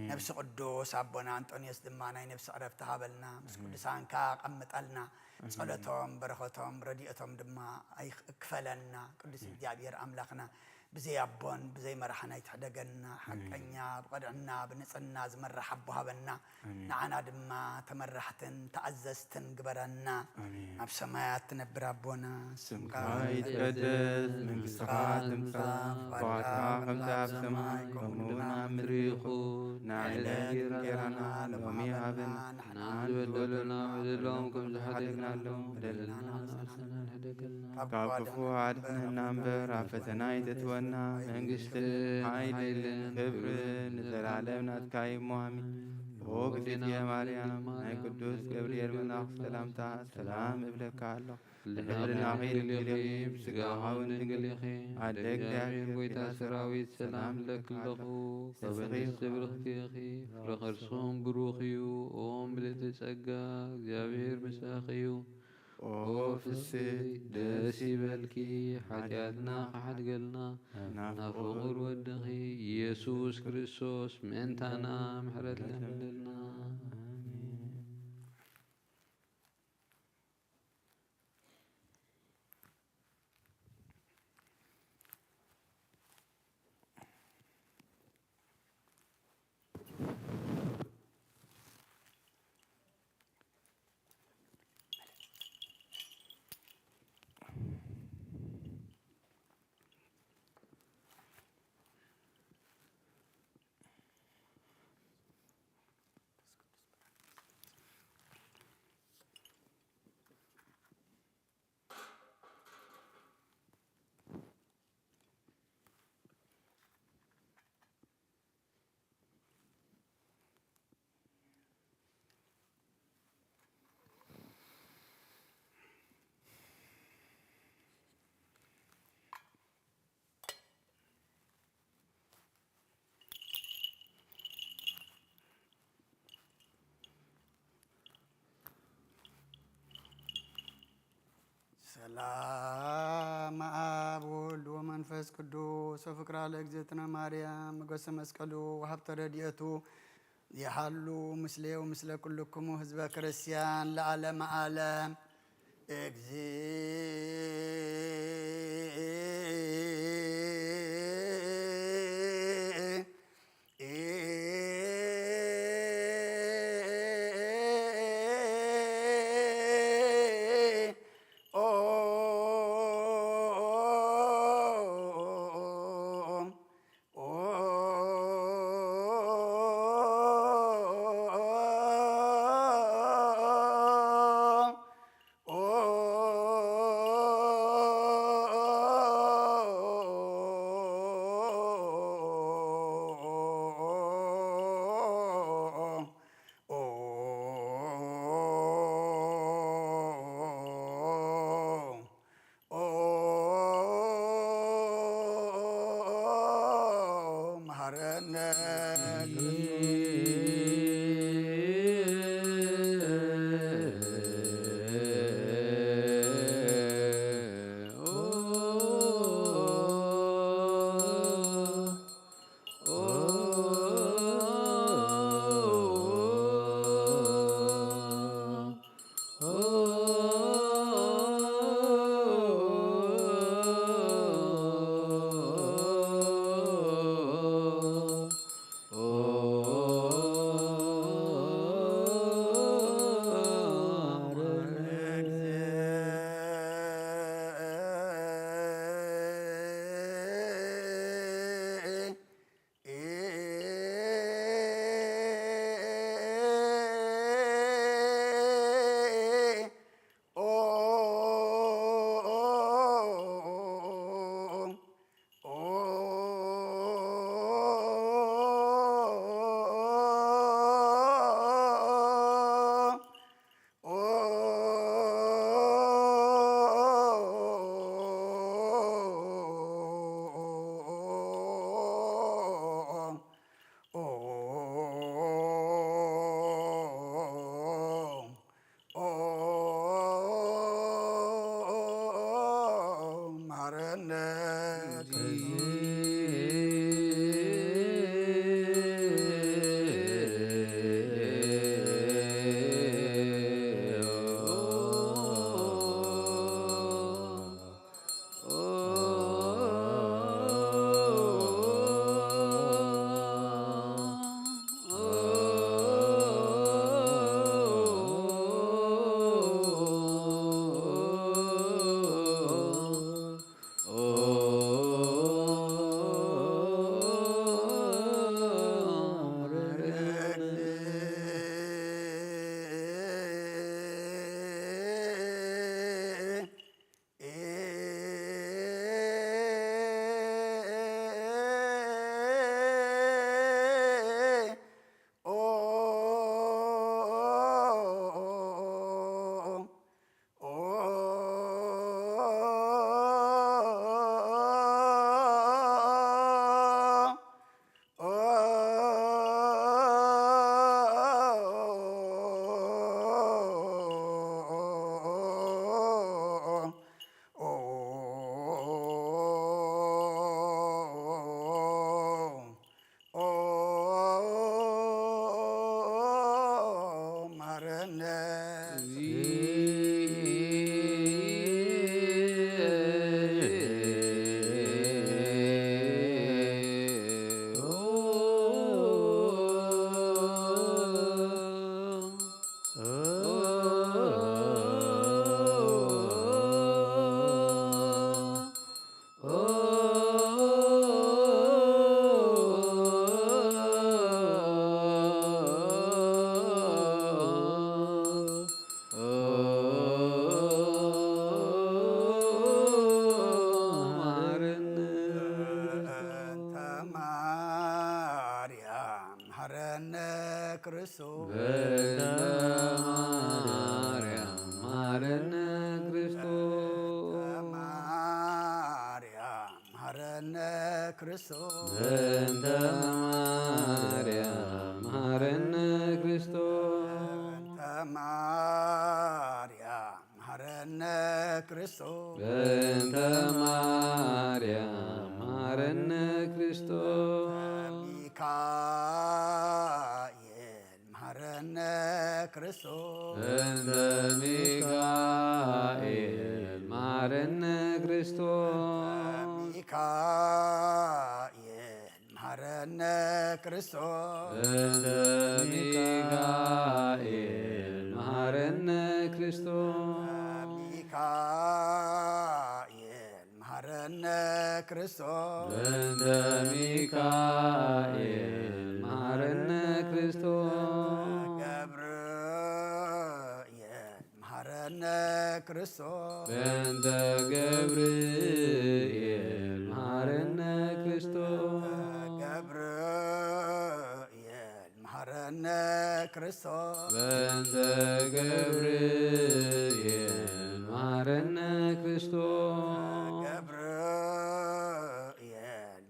ነብሲ ቅዱስ ኣቦና ኣንጦንዮስ ድማ ናይ ነብሲ ዕረፍቲ ሃበልና፣ ምስ ቅዱሳንካ ቀምጠልና። ጸሎቶም፣ በረኸቶም፣ ረድኤቶም ድማ ኣይክ-፣ ክፈለና። ቅዱስ እግዚኣብሔር ኣምላኽና፣ ብዘይ ኣቦን ብዘይ መራሕን ኣይትሕደገና። ሓቀኛ፣ ብቕንዕና፣ ብንጽህና ዝመርሕ ኣቦ ሃበና። ንዓና ድማ ተመራሕትን ተኣዘዝትን ግበረና። ኣብ ሰማያት ትነብር ኣቦና፣ ስምካ ይትቀደስ፣ መንግስትኻ ትምጻእ፣ ፍቓድካ ከምቲ ኣብ ሰማይ ከምኡ እውን ኣብ ምድሪ ይኹን። ንዕለት እንጀራና ሎሚ ሃበና፣ ንሕና ዝበደሉና በደሎም ከም ዝሓደግናሎም በደልና ንሓሰና ንሕደገልና። ካብ ክፉ ኣድሕነና እምበር፣ ኣብ ፈተና ኣይተእትወና። መንግስትን ሓይልን ክብርን ንዘለዓለም ናትካ እዩ እሞ፣ ኣሜን። ኦ ግዝእትየ ማርያም፣ ናይ ቅዱስ ገብርኤል መልኣኽ ሰላምታ ሰላም እብለካ ኣለኹ። ብሕልናኺ ድንግል ኢኺ፣ ብስጋኺ እውን ድንግል ኢኺ። ኣደ እግዚኣብሔር፣ ጎይታ ሰራዊት፣ ሰላም እብለኪ ኣለኹ። ክብርቲ ብርኽቲ ኢኺ፣ ፍረ ከርስኹም ብሩኽ እዩ። ኦ ምልእቲ ጸጋ፣ እግዚኣብሔር ምሳኺ እዩ። ኦ ፍስሕቲ፣ ደስ ይበልኪ፣ ሓጢኣትና ክሓድገልና፣ ናብ ፍቑር ወድኺ ኢየሱስ ክርስቶስ ምእንታና ምሕረት ለምንልና። ኣሜን። ሰላም አብ ወወልድ ወመንፈስ ቅዱስ ወፍቅራ ለእግዝእትነ ማርያም ሞገሰ መስቀሉ ወሀብተ ረድኤቱ ይሃሉ ምስሌ ወምስለ ኩልክሙ ህዝበ ክርስቲያን ለዓለመ ዓለም። እግዚእ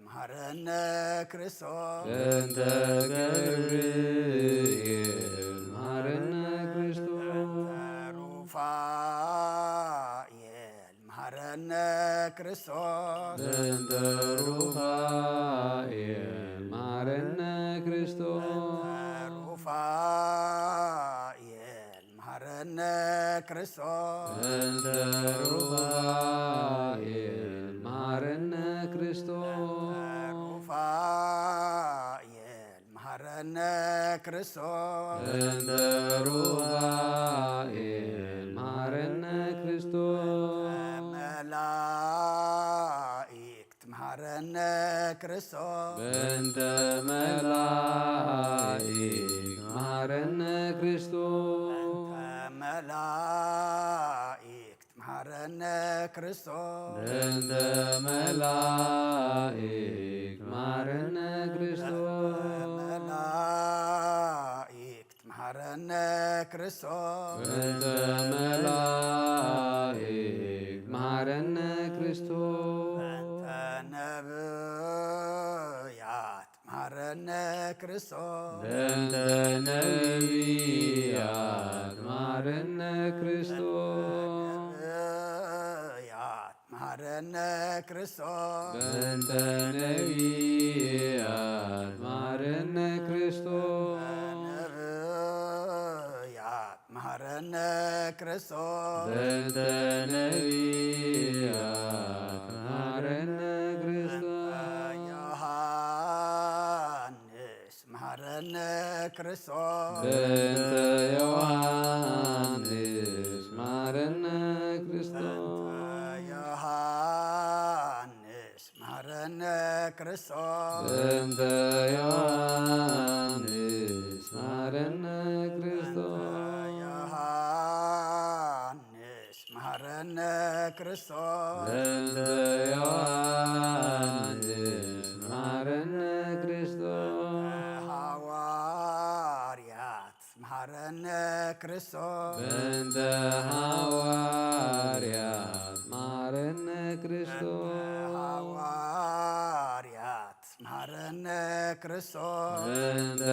መሐረነ ክርስቶስ በእንተ ገብርኤል መሐረነ ክርስቶስ በእንተ ሩፋኤል መሐረነ ክርስቶስ በእንተ ሩፋኤል መሐረነ ክርስቶስ በእንተ ሩፋኤል መሐረነ ክርስቶስ በእንተ ሩፋኤል መሐረነ ክርስቶስ በእንተ ሩፋኤል መሐረነ ክርስቶስ በእንተ ሩፋኤል መሐረነ ክርስቶስ በእንተ መላእክት መሐረነ ክርስቶስ በእንተ መላእክት መሐረነ ክርስቶስ በእንተ መላእክት መሐረነ ክርስቶስ በእንተ መላእክት መሐረነ ክርስቶስ በእንተ መላእክት መሐረነ ክርስቶስ በእንተ መላእክት መሐረነ ክርስቶስ በእንተ ነብያት መሐረነ ክርስቶስ በእንተ ነብያት መሐረነ ክርስቶስ ነብያት መሐረነ ክርስቶስ በእንተ ነብያት መሐረነ ክርስቶስ ነብያት መሐረነ ክርስቶስ በእንተ ነብያት መሐረነ ክርስቶስ ዮሐንስ መሐረነ ክርስቶስ በእንተ ዮሐንስ መሐረነ ክርስቶስ ዮሐንስ መሐረነ ክርስቶስ በእንተ ዮሐንስ መሐረነ ክርስቶስ ዮሐንስ መሐረነ ክርስቶስ በእንተ ዮሐንስ መሐረነ ክርስቶስ ሐዋርያት መሐረነ ክርስቶስ በእንተ ሐዋርያት መሐረነ ክርስቶስ ሐዋርያት መሐረነ ክርስቶስ በእንተ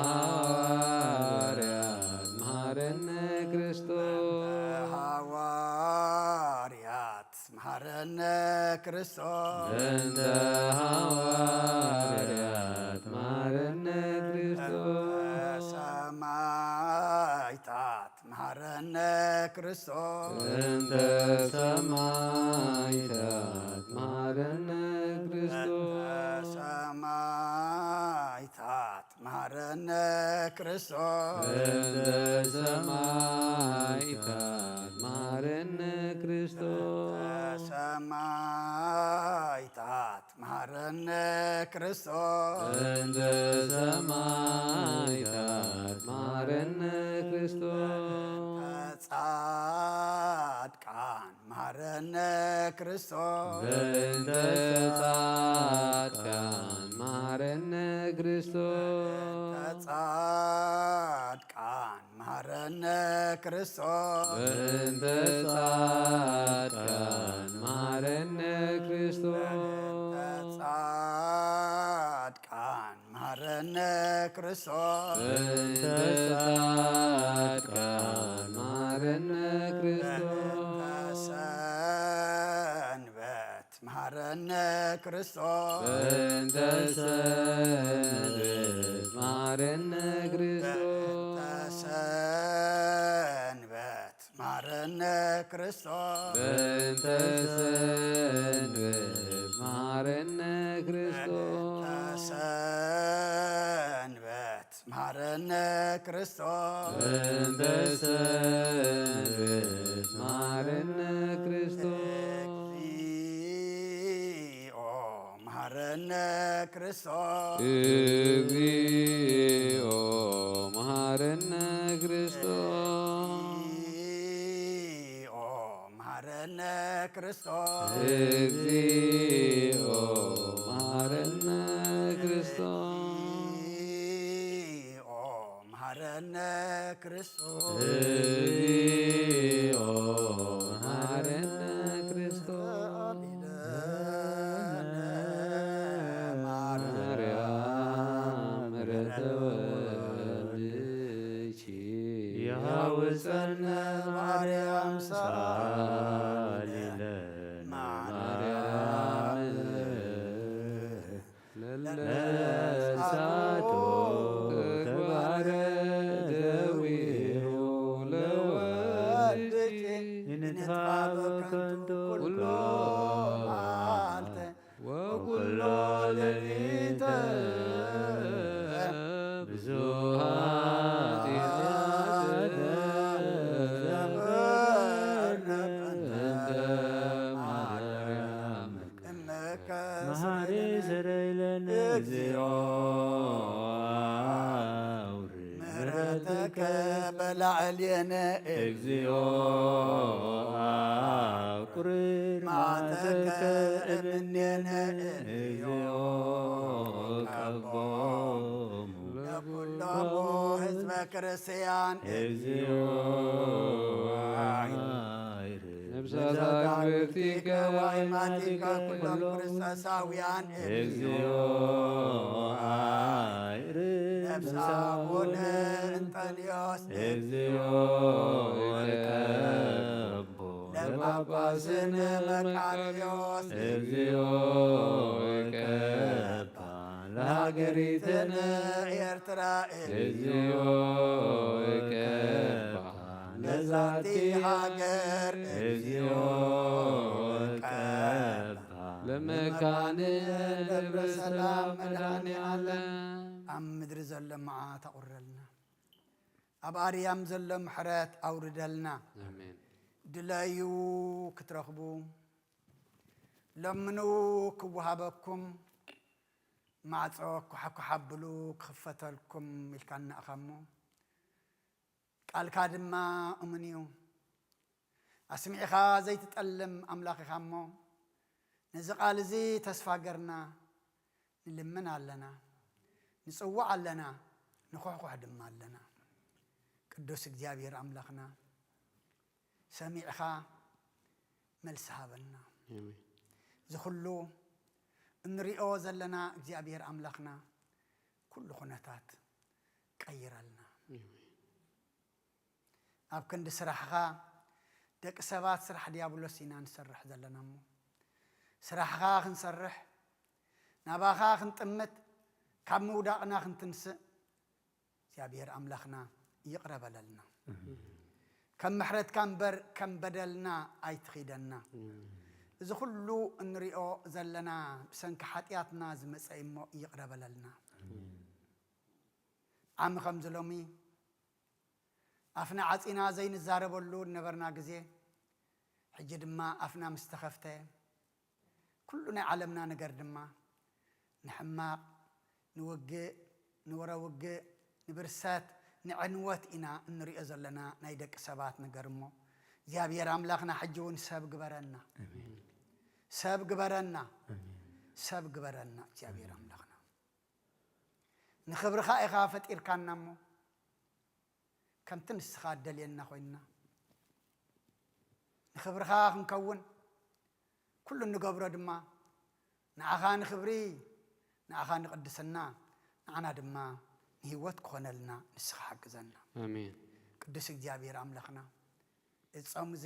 ሐዋርያት መሐረነ ክርስቶስ ሐዋርያት መሐረነ ክርስቶስ በእንተ ሐዋርያት መሐረነ ክርስቶስ ሰማዕታት መሐረነ ክርስቶስ በእንተ ሰማዕታት መሐረነ ክርስቶስ ሰማዕታት መሐረነ ክርስቶስ በእንተ ሰማዕታት መሐረነ ክርስቶስ ሰማዕታት መሐረነ ክርስቶስ በእንተ ሰማዕታት መሐረነ ክርስቶስ በእንተ ጻድቃን መሐረነ ክርስቶስ በእንተ ጻድቃን መሐረነ ክርስቶስ በእንተ ጻድቃን መሐረነ ክርስቶስ በእንተ ጻድቃን መሐረነ ክርስቶስ በእንተ ጻድቃን መሐረነ ክርስቶስ በእንተ ጻድቃን መሐረነ ክርስቶስ በእንተ ሰንበት መሐረነ ክርስቶስ በእንተ ሰንበት መሐረነ ክርስቶስ በእንተ ሰንበት መሐረነ ክርስቶስ በእንተ ሰንበት መሐረነ ክርስቶስ በእንተ ሰንበት መሐረነ ክርስቶስ በእንተ ሰንበት መሐረነ ክርስቶስ እግዚኦ መሐረነ ክርስቶስ እግዚኦ መሐረነ ክርስቶስ እግዚኦ መሐረነ ክርስቶስ እግዚኦ መሐረነ ክርስቶስ እግዚኦ መሐረነ ክርስቶስ እግዚኦ መሐረነ ክርስቶስ ማርያም ጸነ ማርያም ሳሊለ ማርያም ለሳቶ ተግባረ ደዊሩ ለወልድኪ ይንጥፋ በከንቱ ኩሎ መዓልተ ወኩሎ ሌሊተ ብዙ ኃጢአት ዘምር በእንተ ማርያም እምከ መሐሪ ስረይ ለነ እግዚኦ አውርድ ምሕረትከ በላዕሌነ እግዚኦ አቁርር መዓተከ እምኔነ እግዚኦ ቀቦሙ ለኩሎሙ ህዝበ ክርስቲያን እግዚኦ ነፍሳት አግብርቲከ ወአይማቲከ ኩሎም ክርስቶሳውያን እግዚኦ አይር ነፍሳ አቡነ እንጠንዮስ እግዚኦ ወቀቦ ለጳጳስነ መቃርዮስ እግዚኦ ወቀባ ለሀገሪትነ ኤርትራ እግዚኦ ወቀባ ለዛቲ ሀገር እግዚኦ ወቀባ ለመካነ ደብረ ሰላም መድኃኔ ዓለም። ኣብ ምድሪ ዘሎ መዓት ኣቑርረልና፣ ኣብ ኣርያም ዘሎ ምሕረት ኣውርደልና። ኣሜን። ድለዩ ክትረኽቡ፣ ለምኑ ክወሃበኩም፣ ማዕጾ ኳሕኳሕ ኣብሉ ክኽፈተልኩም ኢልካና ኢኻ እሞ፣ ቃልካ ድማ እሙን እዩ። ኣስሚዕኻ ዘይትጠልም ኣምላኽ ኢኻ እሞ፣ ነዚ ቃል እዚ ተስፋ ገርና ንልምን ኣለና፣ ንጽውዕ ኣለና፣ ንኹሕኩሕ ድማ ኣለና። ቅዱስ እግዚኣብሔር ኣምላኽና፣ ሰሚዕኻ መልሲ ሃበና። ኣሜን። እዚ ኩሉ እንሪኦ ዘለና እግዚኣብሔር ኣምላኽና፣ ኩሉ ኩነታት ቀይረልና። ኣሜን። ኣብ ክንዲ ስራሕኻ፣ ደቂ ሰባት ስራሕ ዲያብሎስ ኢና ንሰርሕ ዘለና እሞ፣ ስራሕኻ ክንሰርሕ፣ ናባኻ ክንጥምት፣ ካብ ምውዳቕና ክንትንስእ፣ እግዚኣብሔር ኣምላኽና ይቕረ በለልና። ከም ምሕረትካ እምበር ከም በደልና ኣይትኺደና። እዚ ኩሉ እንሪኦ ዘለና ብሰንኪ ሓጢኣትና ዝመጸ እሞ ይቕረ በለልና። ዓሚ ከምዚ ሎሚ ኣፍና ዓጺና ዘይንዛረበሉ ዝነበርና ግዜ፣ ሕጂ ድማ ኣፍና ምስ ተኸፍተ፣ ኩሉ ናይ ዓለምና ነገር ድማ ንሕማቕ፣ ንውግእ፣ ንወረ ውግእ፣ ንብርሰት፣ ንዕንወት ኢና እንሪኦ ዘለና ናይ ደቂ ሰባት ነገር እሞ፣ እግዚኣብሔር ኣምላኽና ሕጂ እውን ሰብ ግበረና። ኣሜን። ሰብ ግበረና። ኣሜን። ሰብ ግበረና እግዚኣብሔር ኣምላኽና። ንኽብርኻ ኢኻ ፈጢርካና እሞ፣ ከምቲ ንስኻ እደልየና ኮይንና፣ ንኽብርኻ ክንከውን፣ ኩሉ እንገብሮ ድማ ንዓኻ ንኽብሪ፣ ንዓኻ ንቅድስና፣ ንዓና ድማ ንህይወት ክኾነልና ንስኻ ሓግዘና። ኣሜን። ቅዱስ እግዚኣብሔር ኣምላኽና፣ እዚ ጾም እዚ፣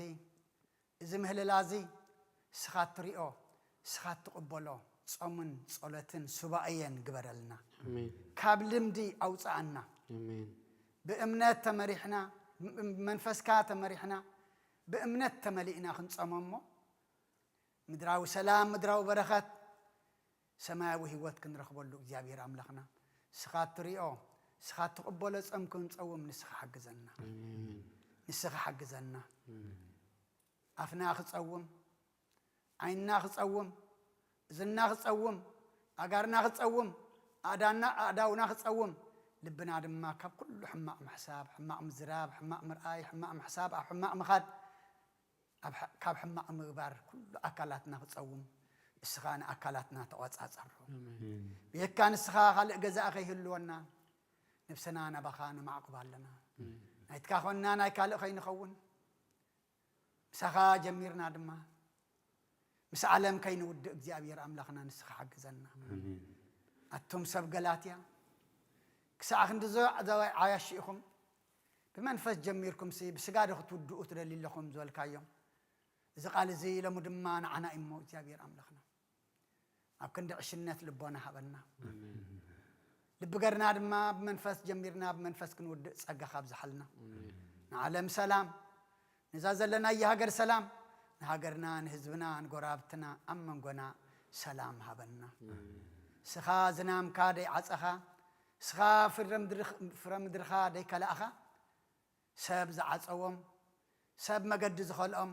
እዚ ምህልላ እዚ ንስኻ እትሪኦ፣ ንስኻ እትቕበሎ ጾምን ጸሎትን ሱባኤን ግበረልና። ኣሜን። ካብ ልምዲ ኣውጽኣና። ኣሜን። ብእምነት ተመሪሕና፣ ብመንፈስካ ተመሪሕና፣ ብእምነት ተመሊእና ክንጸሞ እሞ፣ ምድራዊ ሰላም፣ ምድራዊ በረኸት፣ ሰማያዊ ህይወት ክንረኽበሉ እግዚኣብሔር ኣምላኽና፣ ንስኻ እትሪኦ፣ ንስኻ እትቕበሎ ጾም ክንጸውም ንስኻ ሓግዘና። ኣሜን። ንስኻ ሓግዘና። ኣሜን። ኣፍና ክጸውም፣ ዓይንና ክጸውም፣ እዝንና ክጸውም፣ ኣጋርና ክጸውም፣ ኣእዳና፣ ኣእዳውና ክጸውም፣ ልብና ድማ ካብ ኩሉ ሕማቕ ምሕሳብ፣ ሕማቕ ምዝራብ፣ ሕማቕ ምርኣይ፣ ሕማቕ ምሕሳብ፣ ኣብ ሕማቕ ምኻድ፣ ኣብ ሕ-፣ ካብ ሕማቕ ምግባር ኩሉ ኣካላትና ክጸውም፣ እስኻ ንኣካላትና ተቖጻጸሮ። ኣሜን። ብየካ ንስኻ ካልእ ገዛኢ ከይህልወና፣ ነብስና ናባኻ ነማዕቁባ ኣለና። ኣሜን። ናይትካ ኾንና ናይ ካልእ ከይንኸውን፣ ምሳኻ ጀሚርና ድማ፣ ምስ ዓለም ከይንውድእ እግዚኣብሔር ኣምላኽና ንስኻ ሓግዘና። ኣሜን። ኣቱም ሰብ ገላትያ፣ ክሳዕ ክንዲ ዘ-፣ ዘ-፣ ዓያሹ ኢኹም፣ ብመንፈስ ጀሚርኩምሲ ብስጋ ዶ ክትውድኡ ትደልዩ ኣለኹም ዝበልካዮም፣ እዚ ቃል እዚ ሎሚ ድማ ንዓና እዩ እሞ እግዚኣብሔር ኣምላኽና። ኣብ ክንዲ ዕሽነት ልቦና ሃበና። ልቢ ገርና ድማ ብመንፈስ ጀሚርና ብመንፈስ ክንውድእ ጸጋ ካብዝሓልና። ንዓለም ሰላም፣ ነዛ ዘለናያ ሃገር ሰላም፣ ንሃገርና፣ ንህዝብና፣ ንጎራብትና፣ ኣብ መንጎና ሰላም ሃበና። ስኻ ዝናምካ ደይዓጸኻ፣ ስኻ ፍረ ምድርኽ-፣ ፍረ ምድርኻ ደይከላእኻ፣ ሰብ ዝዓጸዎም፣ ሰብ መገዲ ዝኸልኦም፣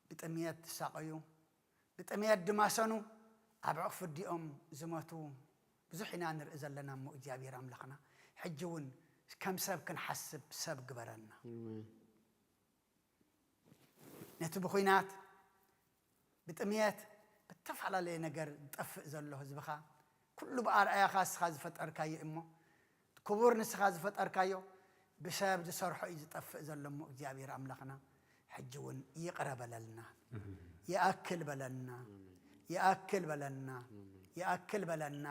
ብጥምየት ዝሳቐዩ፣ ብጥምየት ድማሰኑ፣ ኣብ ዕቕፊ ኣዲኦም ዝሞቱ ብዙሕ ኢና ንርኢ ዘለና እሞ እግዚኣብሔር ኣምላኽና፣ ሕጂ እውን ከም ሰብ ክንሓስብ ሰብ ግበረና። ኣሜን። ነቲ ብኹናት፣ ብጥምየት፣ ብተፈላለየ ነገር ዝጠፍእ ዘሎ ህዝብኻ፣ ኩሉ ብኣርኣያኻ ንስኻ ዝፈጠርካዮ እሞ፣ ክቡር ንስኻ ዝፈጠርካዮ፣ ብሰብ ዝሰርሖ እዩ ዝጠፍእ ዘሎ እሞ፣ እግዚኣብሔር ኣምላኽና፣ ሕጂ እውን ይቕረ በለልና። ይኣክል በለና። ይኣክል በለና። ይኣክል በለና።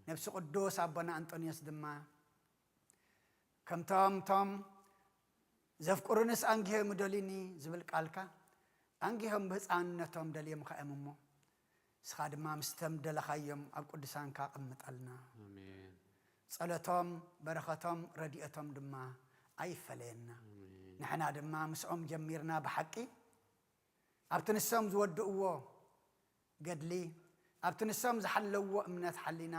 ነብሲ ቅዱስ ኣቦና ኣንጦንዮስ ድማ፣ ከምቶም እቶም ዘፍቅሩንስ ኣንጊሆም ይደልዩኒ ዝብል ቃልካ፣ ኣንጊሆም ብህፃንነቶም ደልዮምካ እዮም እሞ፣ ንስኻ ድማ ምስቶም ደለኻዮም ኣብ ቅዱሳንካ ኣቐምጠልና። ኣሜን። ጸሎቶም፣ በረኸቶም፣ ረድኤቶም ድማ ኣይፈለየና። ኣሜን። ንሕና ድማ ምስኦም ጀሚርና ብሓቂ ኣብቲ ንሶም ዝወድእዎ ገድሊ፣ ኣብቲ ንሶም ዝሓለውዎ እምነት ሓሊና፣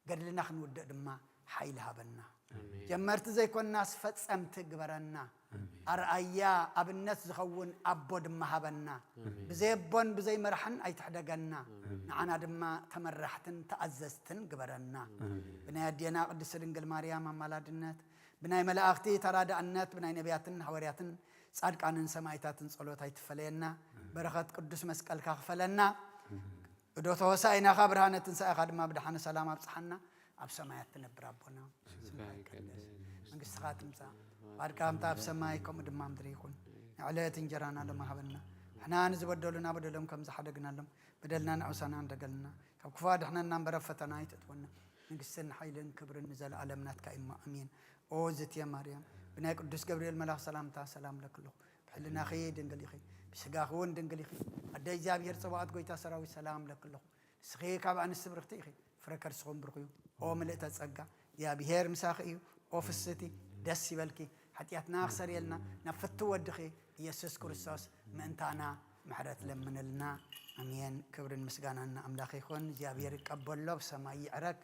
ገድልና ክንውድእ ድማ ሓይሊ ሃበና። ኣሜን። ጀመርቲ ዘይኮንናስ ፈጸምቲ ግበረና። ኣሜን። ኣርኣያ ኣብነት ዝኸውን ኣቦ ድማ ሃበና። ኣሜን። ብዘይ ኣቦን ብዘይ መራሕን ኣይትሕደገና። ኣሜን። ንዓና ድማ ተመራሕትን ተኣዘዝትን ግበረና። ኣሜን። ብናይ ኣዴና ቅድስቲ ድንግል ማርያም ኣማላድነት፣ ብናይ መላእኽቲ ተራዳእነት፣ ብናይ ነቢያትን ሃዋርያትን ጻድቃንን ሰማዕታትን ጸሎት ኣይትፈለየና። በረኸት ቅዱስ መስቀልካ ክፈለና። እዶ ተወሳኢናኻ ብርሃነ ትንሳኤኻ ድማ ብደሓነ ሰላም ኣብጽሓና። ኣብ ሰማያት ትነብር ኣቦና፣ ስምካ ይቀደስ፣ መንግስትኻ ትምጻእ፣ ፍቓድካ ከምታ ኣብ ሰማይ ከምኡ ድማ ምድሪ ይኹን። ንዕለት እንጀራና ሎሚ ሃበና። ንሕና ንዝበደሉና በደሎም ከም ዝሓደግናሎም በደልና ንዕውሳና እንደገልና። ካብ ክፉ ኣድሕነና እምበር ኣብ ፈተና ኣይተእትወና። መንግስትን ሓይልን ክብርን ንዘለኣለም ናትካ እዩ እሞ ኣሜን። ኦ ዝትየ ማርያም፣ ብናይ ቅዱስ ገብርኤል መልኣኽ ሰላምታ ሰላም ለክለኹ። ብሕልናኺ ድንግል ኢኺ፣ ብስጋኺ እውን ድንግል ኢኺ። ኣደ እግዚኣብሔር ጸባኦት፣ ጎይታ ሰራዊት፣ ሰላም ለክለኹ። ንስኺ ካብ ኣንስቲ ብርኽቲ ኢኺ፣ ፍረ ከርስኹም ብሩኽ እዩ። ኦ ምልእተ ጸጋ፣ እግዚኣብሔር ምሳኺ እዩ። ኦ ፍስቲ፣ ደስ ይበልኪ። ሓጢኣትና ክሰርየልና ናብ ፍትው ወድኺ ኢየሱስ ክርስቶስ ምእንታና ምሕረት ለምንልና። ኣሜን። ክብርን ምስጋናን ንኣምላኽ ይኹን። እግዚኣብሔር ይቀበሎ፣ ብሰማይ ይዕረግ።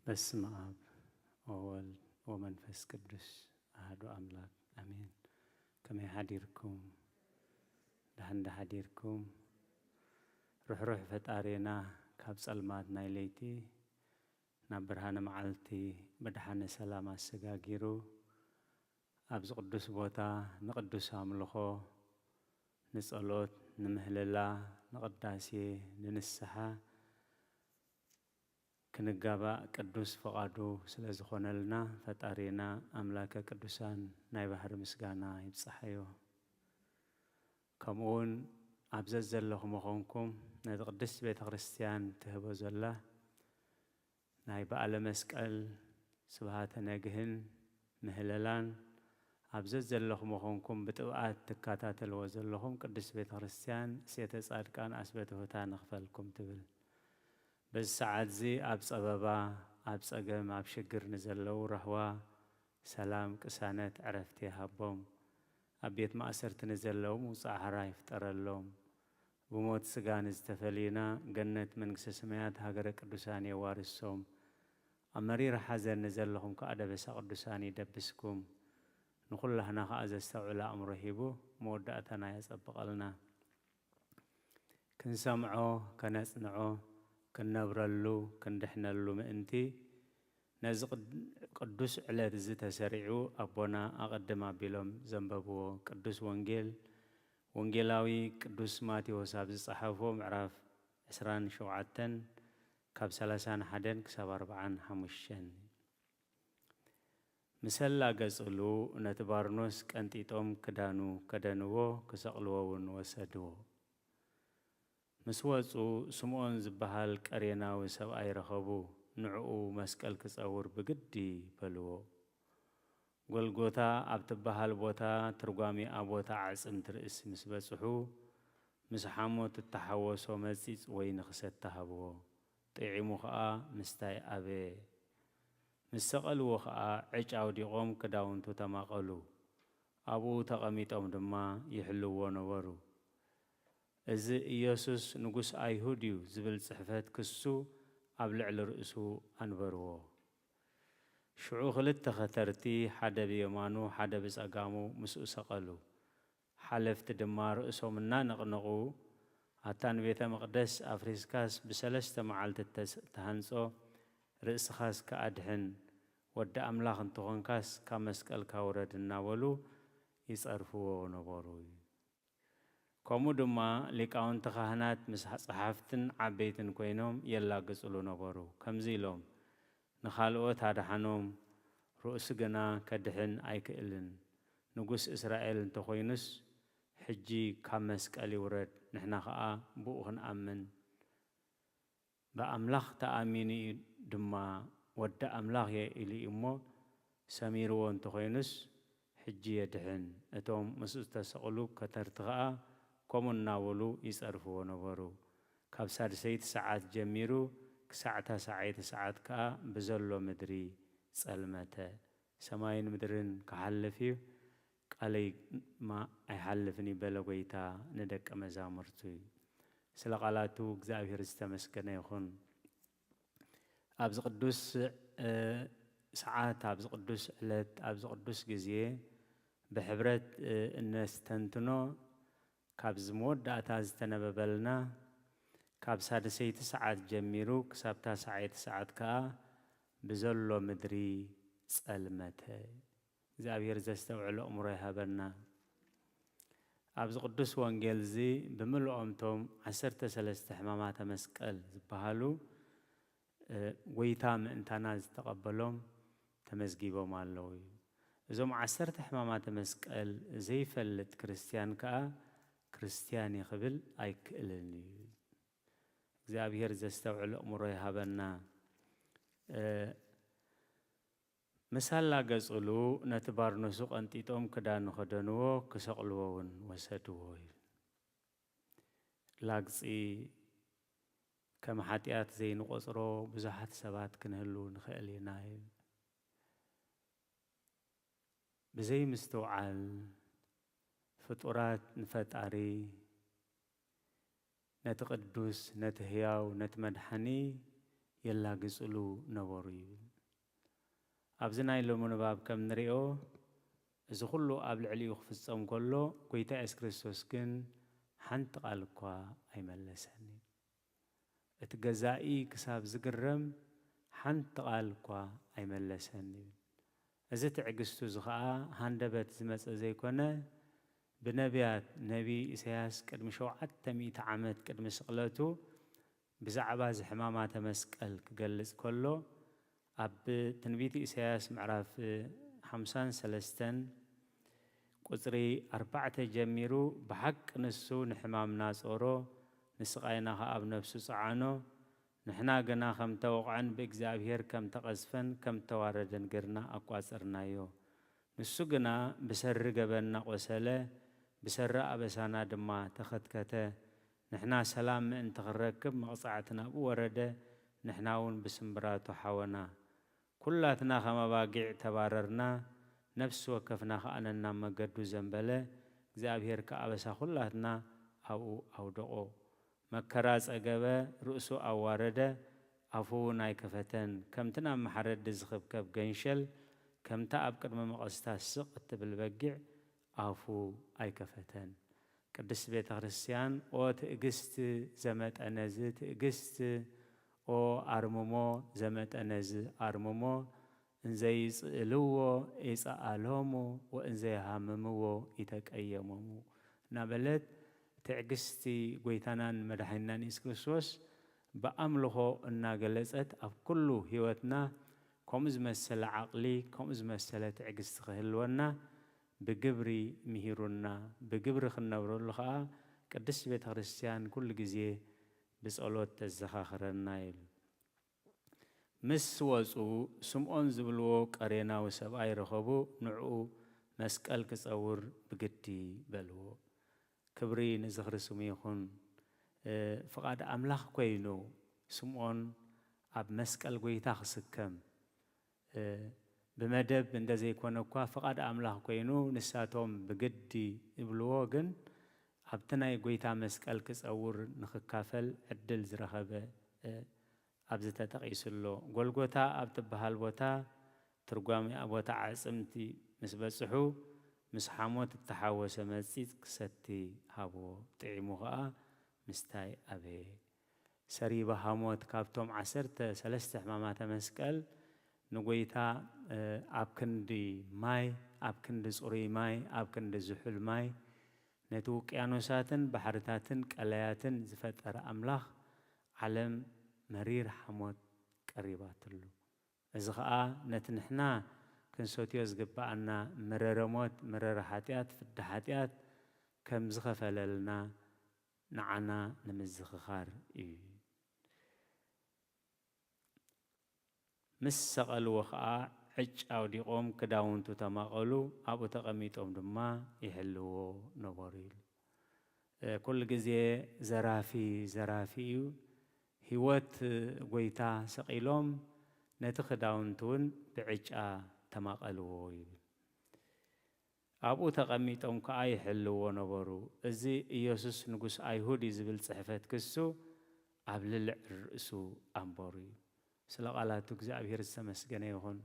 በስመ አብ ወወልድ ወመንፈስ ቅዱስ አሐዱ አምላክ አሜን። ከመይ ሓዲርኩም? ደሓን ዶ ሓዲርኩም? ርሕሩሕ ፈጣሪና ካብ ጸልማት ናይ ለይቲ ናብ ብርሃነ መዓልቲ ብድሓነ ሰላም ኣሰጋጊሩ ኣብዚ ቅዱስ ቦታ ንቅዱስ ኣምልኾ፣ ንጸሎት፣ ንምህልላ፣ ንቅዳሴ፣ ንንስሓ ክንጋባእ ቅዱስ ፍቓዱ ስለ ዝኾነልና ፈጣሪና ኣምላከ ቅዱሳን ናይ ባህሪ ምስጋና ይብጽሓዮ። ከምኡውን ኣብ ዘዘለኹም ኾንኩም ነቲ ቅድስት ቤተ ክርስቲያን ትህቦ ዘላ ናይ በዓለ መስቀል ስብሃተ ነግህን ምህለላን ኣብ ዘዘለኹም ኾንኩም ብጥብኣት ትከታተልዎ ዘለኹም ቅድስት ቤተ ክርስቲያን እሴተ ጻድቃን ኣስበ ትሑታ ንኽፈልኩም ትብል። በዚ ሰዓት እዚ ኣብ ጸበባ፣ ኣብ ጸገም፣ ኣብ ሽግር ንዘለዉ ራህዋ፣ ሰላም፣ ቅሳነት፣ ዕረፍቲ ይሃቦም። ኣብ ቤት ማእሰርቲ ንዘለዉ ምውጻእ ሓራ ይፍጠረሎም። ብሞት ስጋ ንዝተፈለዩና ገነት መንግስተ ሰማያት ሃገረ ቅዱሳን የዋርሶም። ኣብ መሪር ሓዘን ንዘለኹም ከኣ ደበሳ ቅዱሳን ይደብስኩም። ንኹላህና ከኣ ዘስተውዕል ኣእምሮ ሂቡ መወዳእታና የጸብቐልና። ክንሰምዖ፣ ከነጽንዖ፣ ክንነብረሉ፣ ክንድሕነሉ ምእንቲ ነዚ ቅድ-፣ ቅዱስ ዕለት እዚ ተሰሪዑ ኣቦና ኣቐድም ኣቢሎም ዘንበብዎ ቅዱስ ወንጌል ወንጌላዊ ቅዱስ ማቴዎስ ኣብ ዝጸሓፎ ምዕራፍ ዕስራን ሸውዓተን ካብ ሰላሳን ሓደን ክሳብ ኣርብዓን ሓሙሽተን። ምስ ኣላገጹሉ ነቲ ባርኖስ ቀንጢጦም ክዳኑ ከደንዎ፣ ክሰቕልዎ እውን ወሰድዎ። ምስ ወጹ ስምዖን ዝበሃል ቀሬናዊ ሰብኣይ ረኸቡ። ንዕኡ መስቀል ክጸውር ብግዲ በልዎ። ጎልጎታ ኣብ ትበሃል ቦታ ትርጓሜኣ ቦታ ዓጽምቲ ርእሲ ምስ በጽሑ፣ ምስ ሓሞት እተሓወሶ መጺጽ ወይኒ ክሰቲ ሃብዎ። ጥዒሙ ኸኣ ምስታይ ኣበየ። ምስ ሰቐልዎ ኸኣ ዕጭ ኣውዲቖም ክዳውንቱ ተማቐሉ። ኣብኡ ተቐሚጦም ድማ ይሕልዎ ነበሩ። እዚ ኢየሱስ ንጉስ ኣይሁድ እዩ ዝብል ጽሕፈት ክሱ ኣብ ልዕሊ ርእሱ ኣንበርዎ። ሽዑ ክልተ ኸተርቲ፣ ሓደ ብየማኑ ሓደ ብጸጋሙ ምስኡ ሰቐሉ። ሓለፍቲ ድማ ርእሶም እናነቕነቑ፣ ኣታ ንቤተ መቕደስ ኣፍሪስካስ ብሰለስተ መዓልቲ እተስ-፣ እተሃንጾ ርእስኻስ ከኣ ድሕን፣ ወዲ ኣምላኽ እንተኾንካስ ካብ መስቀልካ ውረድ እናበሉ ይጸርፍዎ ነበሩ። ከምኡ ድማ ሊቃውንቲ ካህናት ምስ ጸሓፍትን ዓበይትን ኮይኖም የላግጽሉ ነበሩ። ከምዚ ኢሎም፣ ንኻልኦት ኣድሓኖም፣ ርእሱ ግና ከድሕን ኣይክእልን። ንጉስ እስራኤል እንተኾይኑስ፣ ሕጂ ካብ መስቀል ይውረድ፣ ንሕና ኸኣ ብኡ ክንኣምን። ብኣምላኽ ተኣሚኑ እዩ ድማ፣ ወዲ ኣምላኽ እየ ኢሉ እዩ እሞ፣ ሰሚርዎ እንተኾይኑስ፣ ሕጂ የድሕን። እቶም ምስኡ ዝተሰቕሉ ከተርቲ ኸኣ ከምኡ እናበሉ ይጸርፍዎ ነበሩ። ካብ ሳድሰይቲ ሰዓት ጀሚሩ ክሳዕ ታስዓይቲ ሰዓት ከኣ ብዘሎ ምድሪ ጸልመተ። ሰማይን ምድርን ክሓልፍ እዩ፣ ቃለይ ድማ ኣይሓልፍን እዩ በለ ጐይታ ንደቀ መዛሙርቱ። ስለ ቃላቱ እግዚኣብሔር ዝተመስገነ ይኹን። ኣብዚ ቅዱስ፣ እ፣ ሰዓት፣ ኣብዚ ቅዱስ ዕለት፣ ኣብዚ ቅዱስ ግዜ ብሕብረት፣ እ፣ እነስተንትኖ ካብዚ መወዳእታ ዝተነበበልና ካብ ሳድሰይቲ ሰዓት ጀሚሩ ክሳብ ታስዓይቲ ሰዓት ከኣ ብዘሎ ምድሪ ጸልመተ። እግዚኣብሔር ዘስተውዕል ኣእምሮ ይሃበና። ኣብዚ ቅዱስ ወንጌል እዚ ብምልኦም እቶም ዓሰርተ ሰለስተ ሕማማተ መስቀል ዝበሃሉ፣ እ፣ ጐይታ ምእንታና ዝተቐበሎም ተመዝጊቦም ኣለዉ እዩ። እዞም ዓሰርተ ሕማማተ መስቀል ዘይፈልጥ ክርስትያን ከኣ ክርስትያን እየ ክብል ኣይክእልን እዩ። እግዚኣብሔር ዘስተውዕል ኣእምሮ ይሃበና። እ፣ ምስ ኣላገጹሉ ነቲ ባርኖሱ ቀንጢጦም ክዳኑ ከደንዎ፣ ክሰቕልዎ እውን ወሰድዎ እዩ። ላግጺ ከም ሓጢኣት ዘይንቖጽሮ ብዙሓት ሰባት ክንህሉ ንኽእል ኢና እዩ። ብዘይምስትውዓል ፍጡራት ንፈጣሪ፣ ነቲ ቅዱስ፣ ነቲ ህያው፣ ነቲ መድሓኒ የላግጽሉ ነበሩ ይብል። ኣብዚ ናይ ሎሚ ንባብ ከም ንሪኦ፣ እዚ ኩሉ ኣብ ልዕሊኡ ክፍጸም ከሎ፣ ጎይታ የሱስ ክርስቶስ ግን ሓንቲ ቃል እኳ ኣይመለሰን። እቲ ገዛኢ ክሳብ ዝግረም ሓንቲ ቃል እኳ ኣይመለሰን ይብል። እዚ ትዕግስቱ እዚ ኸኣ ሃንደበት ዝመጸ ዘይኮነ፣ ብነቢያት ነቢ ኢሳያስ ቅድሚ ሸውዓተ ሚእቲ ዓመት ቅድሚ ስቕለቱ ብዛዕባ እዚ ሕማማተ መስቀል ክገልጽ ከሎ፣ ኣብ ትንቢት ኢሳያስ ምዕራፍ ሓምሳን ሰለስተን ቁጽሪ ኣርባዕተ ጀሚሩ፣ ብሓቂ ንሱ ንሕማምና ጾሮ፣ ንስቓይና ኸኣ ኣብ ነፍሱ ጸዓኖ፣ ንሕና ግና ከም ተወቕዐን ብእግዚኣብሔር ከም ተቐዝፈን ከም ተዋረደን ጌርና ኣቋጸርናዮ። ንሱ ግና ብሰሪ ገበንና ቆሰለ፣ ብሰሪ ኣበሳና ድማ ተኸትከተ። ንሕና ሰላም ምእንቲ ክንረክብ መቕጻዕቲ ናብኡ ወረደ፣ ንሕና እውን ብስምብራቱ ሓወና። ኩላትና ከም ኣባጊዕ ተባረርና፣ ነፍሲ ወከፍና ኸኣ ነናብ መገዱ ዘንበለ፣ እግዚኣብሔር ከኣ ኣበሳ ኩላትና ኣብኡ ኣውደቖ። መከራ ጸገበ፣ ርእሱ ኣዋረደ፣ ኣፉ እውን ኣይከፈተን። ከምቲ ናብ መሓረዲ ዝኽብከብ ገንሸል፣ ከምታ ኣብ ቅድሚ መቐስታ ስቕ እትብል በጊዕ ኣፉ ኣይከፈተን። ቅድስት ቤተ ክርስቲያን፣ ኦ ትዕግስት ዘመጠነዝ ትዕግስት፣ ኦ ኣርምሞ ዘመጠነዝ ኣርምሞ፣ እንዘይጽእልዎ ይጸኣሎሙ ወእንዘይሃምምዎ ይተቀየሞሙ እናበለት፣ ትዕግስቲ ጎይታናን መድሓኒናን የሱስ ክርስቶስ ብኣምልኾ እናገለጸት፣ ኣብ ኩሉ ህይወትና ከምኡ ዝመሰለ ዓቕሊ፣ ከምኡ ዝመሰለ ትዕግስቲ ክህልወና ብግብሪ ምሂሩና፣ ብግብሪ ክንነብረሉ ኸኣ ቅድስት ቤተ ክርስቲያን ኩሉ ግዜ ብጸሎት ተዘኻኽረና ኢሉ። ምስ ወጹ፣ ስምዖን ዝብልዎ ቀሬናዊ ሰብኣይ ረኸቡ፣ ንዕኡ መስቀል ክጸውር ብግዲ በልዎ። ክብሪ ንዝኽሪ ስሙ ይኹን። እ፣ ፍቓድ ኣምላኽ ኮይኑ፣ ስምዖን ኣብ መስቀል ጐይታ ክስከም፣ እ፣ ብመደብ እንተ ዘይኮነ እኳ፣ ፍቓድ ኣምላኽ ኮይኑ፣ ንሳቶም ብግዲ ይብልዎ፣ ግን ኣብቲ ናይ ጐይታ መስቀል ክጸውር ንኽካፈል ዕድል ዝረኸበ፣ እ፣ ኣብዚ ተጠቒሱ ኣሎ። ጎልጎታ ኣብ ትበሃል ቦታ፣ ትርጓሜኣ ቦታ ዓጽምቲ ምስ በጽሑ፣ ምስ ሓሞት እተሓወሰ መጺጽ ክሰቲ ሃብዎ። ጥዒሙ ኸኣ ምስታይ ኣበየ። ሰሪባ ሃሞት ካብቶም ዓሰርተ ሰለስተ ሕማማተ መስቀል ንጎይታ፣ እ፣ ኣብ ክንዲ ማይ፣ ኣብ ክንዲ ጽሩይ ማይ፣ ኣብ ክንዲ ዝሑል ማይ፣ ነቲ ውቅያኖሳትን ባሕርታትን ቀላያትን ዝፈጠረ ኣምላኽ፣ ዓለም መሪር ሓሞት ቀሪባትሉ። እዚ ኸኣ ነቲ ንሕና ክንሰትዮ ዝግብኣና መረረ ሞት፣ መረረ ሓጢኣት፣ ፍዳ ሓጢኣት ከም ዝኸፈለልና ንዓና ንምዝኽኻር እዩ። ምስ ሰቐልዎ ኸኣ ዕጭ ኣውዲቖም ክዳውንቱ ተማቐሉ፣ ኣብኡ ተቐሚጦም ድማ ይሕልዎ ነበሩ ኢሉ። እ፣ ኩሉ ግዜ ዘራፊ፣ ዘራፊ እዩ። ህይወት ጐይታ ሰቒሎም ነቲ ክዳውንቱ እውን ብዕጫ ተማቐልዎ ይብል። ኣብኡ ተቐሚጦም ከኣ ይሕልዎ ነበሩ። እዚ ኢየሱስ ንጉስ ኣይሁድ እዩ ዝብል ጽሕፈት ክሱ ኣብ ልልዕ ርእሱ ኣንበሩ እዩ። ስለ ቃላቱ እግዚኣብሔር ዝተመስገነ ይኹን።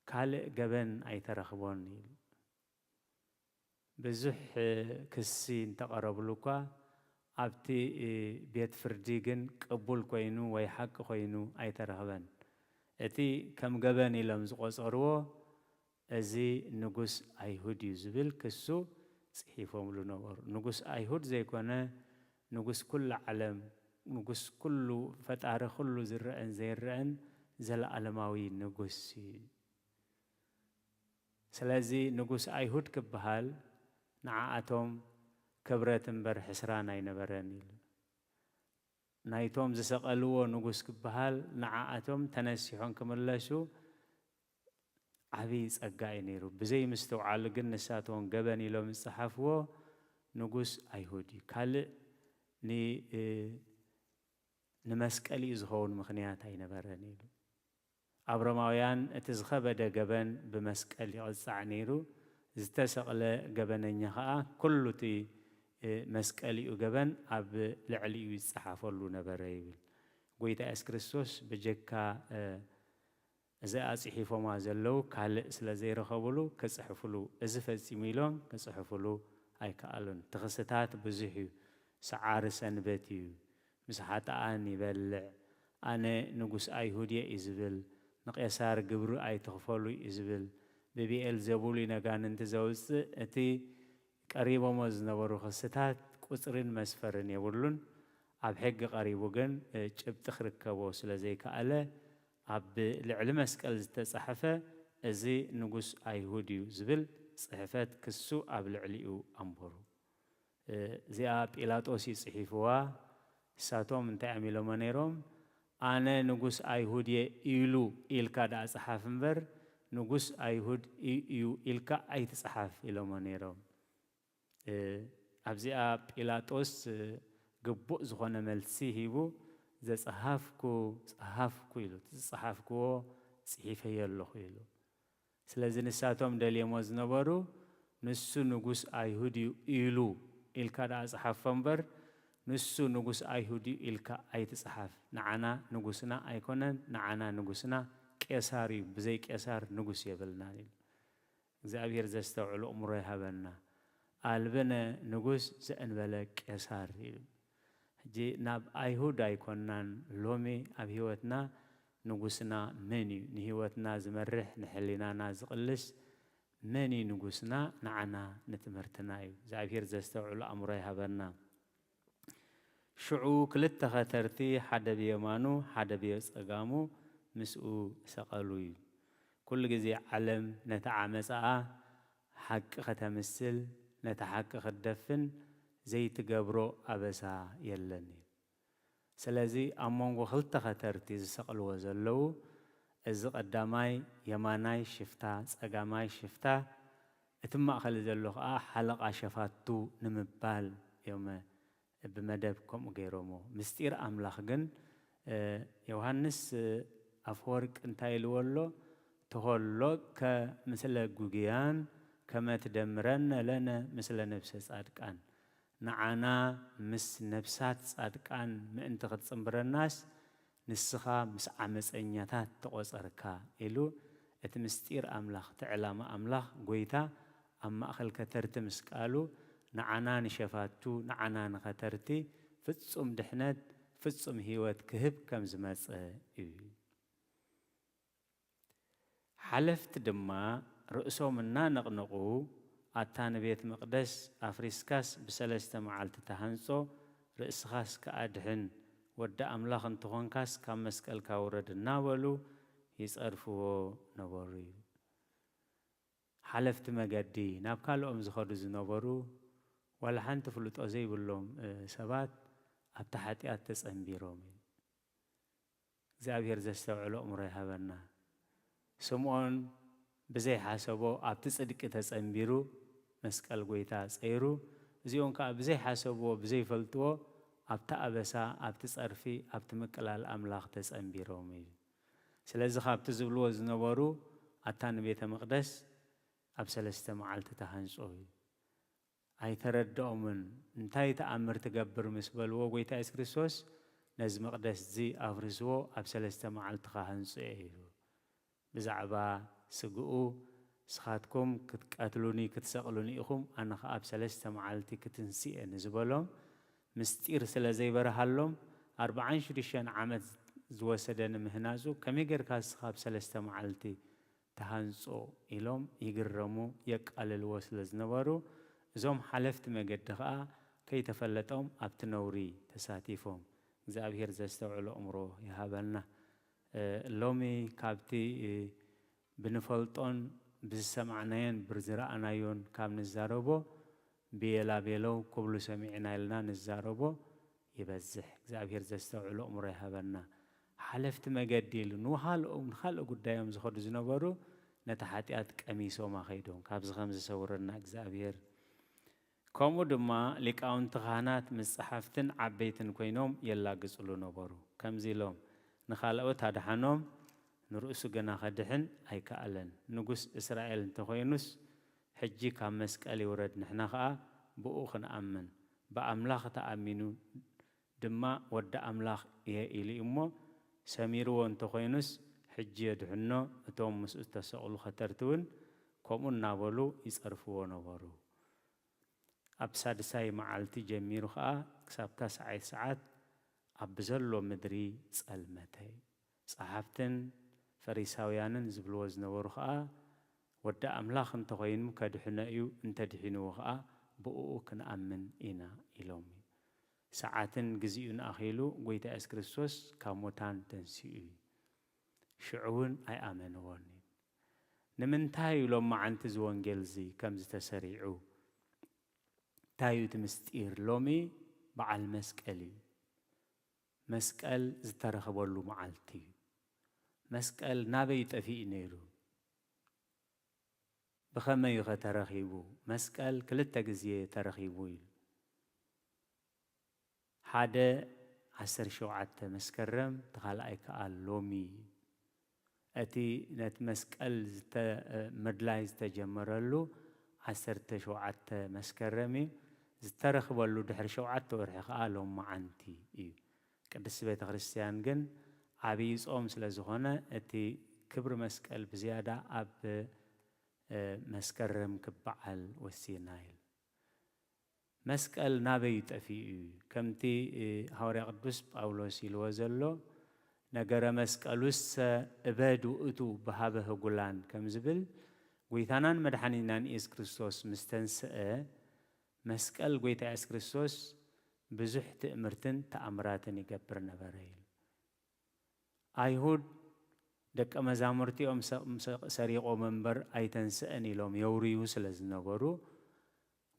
ካልእ ገበን ኣይተረኽቦን ኢሉ። ብዙሕ ክሲ እንተቐረብሉ እኳ ኣብቲ ቤት ፍርዲ ግን ቅቡል ኮይኑ ወይ ሓቂ ኮይኑ ኣይተረኽበን። እቲ ከም ገበን ኢሎም ዝቖጸርዎ፣ እዚ ንጉስ ኣይሁድ እዩ ዝብል ክሱ ጽሒፎምሉ ነበሩ። ንጉስ ኣይሁድ ዘይኮነ፣ ንጉስ ኩሉ ዓለም፣ ንጉስ ኩሉ፣ ፈጣሪ ኩሉ ዝረአን ዘይረአን ዘለኣለማዊ ንጉስ እዩ። ስለዚ ንጉስ ኣይሁድ ክበሃል ንዓኣቶም ክብረት እምበር ሕስራን ኣይነበረን ኢሉ። ናይቶም ዝሰቐልዎ ንጉስ ክበሃል ንዓኣቶም ተነሲሖም ክምለሱ ዓብዪ ጸጋ እዩ ነይሩ። ብዘይምስትውዓሉ ግን ንሳቶም ገበን ኢሎም ዝጸሓፍዎ ንጉስ ኣይሁድ እዩ። ካልእ ን-፣ እ፣ ንመስቀል እዩ ዝኸውን ምኽንያት ኣይነበረን ኢሉ። ኣብ ሮማውያን እቲ ዝኸበደ ገበን ብመስቀል ይቕጻዕ ነይሩ፣ ዝተሰቕለ ገበነኛ ኸኣ ኩሉ እቲ፣ እ፣ መስቀሊኡ ገበን ኣብ ልዕሊኡ ይጸሓፈሉ ነበረ ይብል። ጎይታ የሱስ ክርስቶስ ብጀካ፣ እ፣ እዚኣ ጽሒፎማ ዘለዉ ካልእ ስለ ዘይረኸብሉ ክጽሕፍሉ፣ እዚ ፈጺሙ ኢሎም ክጽሕፍሉ ኣይከኣሉን። እቲ ክስታት ብዙሕ እዩ። ሰዓሪ ሰንበት እዩ። ምስ ሓጥኣን ይበልዕ። ኣነ ንጉስ ኣይሁድ እየ እዩ ዝብል። ንቄሳር ግብሪ ኣይትኽፈሉ እዩ ዝብል። ብብኤል ዘቡል እዩ ነጋንንቲ ዘውጽእ። እቲ ቀሪቦሞ ዝነበሩ ክስታት ቁጽርን መስፈርን የብሉን። ኣብ ሕጊ ቀሪቡ ግን፣ እ፣ ጭብጢ ክርከቦ ስለ ዘይከኣለ፣ ኣብ ልዕሊ መስቀል ዝተጻሕፈ "እዚ ንጉስ ኣይሁድ እዩ" ዝብል ጽሕፈት ክሱ ኣብ ልዕሊኡ ኣንበሩ። እ፣ እዚኣ ጲላጦስ እዩ ጽሒፍዋ። ንሳቶም እንታይ እዮም ኢሎሞ ነይሮም? "ኣነ ንጉስ ኣይሁድ እየ" ኢሉ ኢልካ ደኣ ጽሓፍ እምበር፣ "ንጉስ ኣይሁድ እ-፣ እዩ" ኢልካ ኣይትጽሓፍ ኢሎሞ ነይሮም። እ፣ ኣብዚኣ ጲላጦስ፣ እ፣ ግቡእ ዝኾነ መልሲ ሂቡ፣ "ዘጸሃፍኩ ጸሃፍኩ" ኢሉ፣ "እቲ ዝጸሓፍክዎ ጽሒፈዮ ኣለኹ" ኢሉ። ስለዚ ንሳቶም ደልዮሞ ዝነበሩ፣ "ንሱ ንጉስ ኣይሁድ እዩ" ኢሉ ኢልካ ደኣ ጽሓፎ እምበር፣ "ንሱ ንጉስ ኣይሁድ እዩ" ኢልካ ኣይትጽሓፍ። ንዓና ንጉስና ኣይኮነን፣ ንዓና ንጉስና ቄሳር እዩ። ብዘይ ቄሳር ንጉስ የብልናን ኢሉ። እግዚኣብሔር ዘስተውዕል ኣእምሮ ይሃበና። "ኣልብነ ንጉስ ዘእንበለ ቄሳር" ይብል። ሕጂ ናብ ኣይሁድ ኣይኮናን፣ ሎሚ ኣብ ህይወትና ንጉስና መን እዩ? ንህይወትና ዝመርሕ፣ ንሕሊናና ዝቕልስ መን እዩ ንጉስና? ንዓና ንትምህርትና እዩ። እግዚኣብሔር ዘስተውዕል ኣእምሮ ይሃበና። ሽዑ ክልተ ኸተርቲ፣ ሓደ ብየማኑ ሓደ ብጸጋሙ፣ ምስኡ ሰቐሉ እዩ። ኩሉ ግዜ ዓለም ነቲ ዓመጻኣ ሓቂ ኸተምስል፣ ነቲ ሓቂ ክትደፍን ዘይትገብሮ ኣበሳ የለን እዩ። ስለዚ ኣብ መንጎ ክልተ ኸተርቲ ዝሰቕልዎ ዘለዉ፣ እዚ ቀዳማይ የማናይ ሽፍታ፣ ጸጋማይ ሽፍታ፣ እቲ ማእከል ዘሎ ኸኣ ሓለቓ ሸፋቱ ንምባል እዮም ብመደብ ከምኡ ገይሮሞ። ምስጢር ኣምላኽ ግን፣ እ፣ ዮሃንስ፣ እ፣ ኣፈወርቅ እንታይ ኢልዎ ኣሎ? "ተሆሎ ከምስለ ጉግያን ከመ ትደምረነ ለነ ምስለ ነፍሰ ጻድቃን።" ንዓና ምስ ነፍሳት ጻድቃን ምእንቲ ክትጽንብረናስ፣ ንስኻ ምስ ዓመጸኛታት ተቖጸርካ ኢሉ፣ እቲ ምስጢር ኣምላኽ፣ እቲ ዕላማ ኣምላኽ፣ ጐይታ ኣብ ማእከል ከተርቲ ምስ ቃሉ፣ ንዓና ንሸፋቱ፣ ንዓና ንኸተርቲ ፍጹም ድሕነት፣ ፍጹም ህይወት ክህብ ከም ዝመጸ እዩ። ሓለፍቲ ድማ ርእሶም እናነቕነቑ፣ "ኣታ ንቤት መቕደስ ኣፍሪስካስ ብሰለስተ መዓልቲ ተሃንጾ፣ ርእስኻስ ከኣ ድሕን፣ ወዲ ኣምላኽ እንተኾንካስ ካብ መስቀልካ ውረድ" እናበሉ ይጸርፍዎ ነበሩ እዩ። ሓለፍቲ መገዲ፣ ናብ ካልኦም ዝኸዱ ዝነበሩ፣ ዋላ ሓንቲ ፍልጦ ዘይብሎም፣ እ፣ ሰባት ኣብቲ ሓጢኣት ተጸንቢሮም እዩ። እግዚኣብሔር ዘስተውዕሎ ኣእምሮ ይሃበና። ስምዖን ብዘይሓሰቦ ኣብቲ ጽድቂ ተጸንቢሩ፣ መስቀል ጐይታ ጸይሩ፣ እዚኦም ከኣ ብዘይሓሰብዎ፣ ብዘይፈልጥዎ ኣብቲ ኣበሳ፣ ኣብቲ ጸርፊ፣ ኣብቲ ምቅላል ኣምላኽ ተጸንቢሮም እዩ። ስለዚ ካብቲ ዝብልዎ ዝነበሩ፣ ኣታ ንቤተ መቕደስ ኣብ ሰለስተ መዓልቲ ተሃንጾ እዩ። ኣይተረድኦምን። እንታይ ተኣምር ትገብር ምስ በልዎ፣ ጐይታ የሱስ ክርስቶስ፣ ነዚ መቕደስ እዚ ኣፍርስዎ፣ ኣብ ሰለስተ መዓልቲ ክሃንጾ እየ ኢሉ። ብዛዕባ ስግኡ፣ "ንስኻትኩም ክትቀትሉኒ፣ ክትሰቕሉኒ ኢኹም፣ ኣነ ኸኣ ኣብ ሰለስተ መዓልቲ ክትንስእ እየ" ንዝበሎም ምስጢር ስለ ዘይበርሃሎም፣ ኣርብዓን ሽዱሽተን ዓመት ዝወሰደ ንምህናጹ፣ "ከመይ ጌርካ ንስኻ ኣብ ሰለስተ መዓልቲ ትሃንጾ?" ኢሎም ይግረሙ፣ የቃልልዎ ስለ ዝነበሩ፣ እዞም ሓለፍቲ መገዲ ኸኣ ከይተፈለጦም ኣብቲ ነውሪ ተሳቲፎም። እግዚኣብሔር ዘስተውዕሎ ኣእምሮ ይሃበልና። እ፣ ሎሚ ካብቲ፣ እ፣ ብንፈልጦን ብዝሰማዕናዮን ብዝረኣናዮን ካብ ንዛረቦ፣ ብየላ ቤለው ክብሉ ሰሚዕና ኢልና ንዛረቦ ይበዝሕ። እግዚኣብሔር ዘስተውዕሎ ኣእምሮ ይሃበና። ሓለፍቲ መገዲ ኢሉ ንኻልኦም፣ ንኻልእ ጉዳዮም ዝኸዱ ዝነበሩ ነቲ ሓጢኣት ቀሚሶም ኣኸይዶም። ካብዚ ከም ዝሰውረና እግዚኣብሔር። ከምኡ ድማ ሊቃውንቲ ካህናት ምስ ጸሓፍትን ዓበይትን ኮይኖም የላግጽሉ ነበሩ። ከምዚ ኢሎም ንኻልኦት ኣድሓኖም፣ ንርእሱ ግና ከድሕን ኣይከኣለን። ንጉስ እስራኤል እንተኾይኑስ፣ ሕጂ ካብ መስቀል ይውረድ፣ ንሕና ኸኣ ብእኡ ክንኣምን። ብኣምላኽ ተኣሚኑ ድማ ወዲ ኣምላኽ እየ ኢሉ እዩ እሞ፣ ሰሚርዎ እንተኾይኑስ፣ ሕጂ የድሕኖ፣ እቶም ምስኡ ዝተሰቕሉ ኸተርቲ እውን ከምኡ እናበሉ ይጸርፍዎ ነበሩ። ኣብ ሳድሳይ መዓልቲ ጀሚሩ ኸኣ ክሳብ ታስዓይ ሰዓት ኣብ ብዘሎ ምድሪ ጸልመተ። ጸሓፍትን ፈሪሳውያንን ዝብልዎ ዝነበሩ ኸኣ፣ ወዲ ኣምላኽ እንተኾይኑ ከድሕኖ እዩ፣ እንተድሒንዎ ኸኣ ብእኡ ክንኣምን ኢና ኢሎም እዩ። ሰዓትን ግዚኡን ኣኺሉ ጐይታ የሱስ ክርስቶስ ካብ ሙታን ተንሲኡ እዩ። ሽዑ እውን ኣይኣመንዎን እዩ። ንምንታይ እዩ ሎመዓንቲ እዚ ወንጌል እዚ ከምዚ ተሰሪዑ? እንታይ እዩ እቲ ምስጢር? ሎሚ በዓል መስቀል እዩ። መስቀል ዝተረኽበሉ መዓልቲ እዩ። መስቀል ናበይ ጠፊኡ ነይሩ? ብኸመይ እዩ ኸ ተረኺቡ? መስቀል ክልተ ግዜ ተረኺቡ ኢሉ። ሓደ ዓሰርተ ሸውዓተ መስከረም፣ እቲ ካልኣይ ከኣ ሎሚ እዩ። እቲ ነቲ መስቀል ዝተ-፣ ምድላይ ዝተጀመረሉ ዓሰርተ ሸውዓተ መስከረም እዩ። ዝተረኽበሉ ድሕሪ ሸውዓተ ወርሒ ከኣ ሎመዓንቲ እዩ። ቅድስቲ ቤተ ክርስቲያን ግን ዓብዪ ጾም ስለ ዝኾነ፣ እቲ ክብሪ መስቀል ብዝያዳ ኣብ፣ እ፣ መስከረም ክበዓል ወሲና ኢሉ። መስቀል ናበይ ጠፊኡ እዩ? ከምቲ፣ እ፣ ሃዋርያ ቅዱስ ጳውሎስ ኢልዎ ዘሎ፣ "ነገረ መስቀሉሰ እበድ ውእቱ በሃበ ህጉላን" ከም ዝብል፣ ጐይታናን መድሓኒናን ኢየሱስ ክርስቶስ ምስ ተንስአ፣ መስቀል ጐይታ ኢየሱስ ክርስቶስ ብዙሕ ትእምርትን ተኣምራትን ይገብር ነበረ ኢሉ። ኣይሁድ ደቀ መዛሙርቲኦም ሰ-፣ ሰ-፣ ሰሪቖም እምበር ኣይተንስአን ኢሎም የውርዩ ስለ ዝነበሩ፣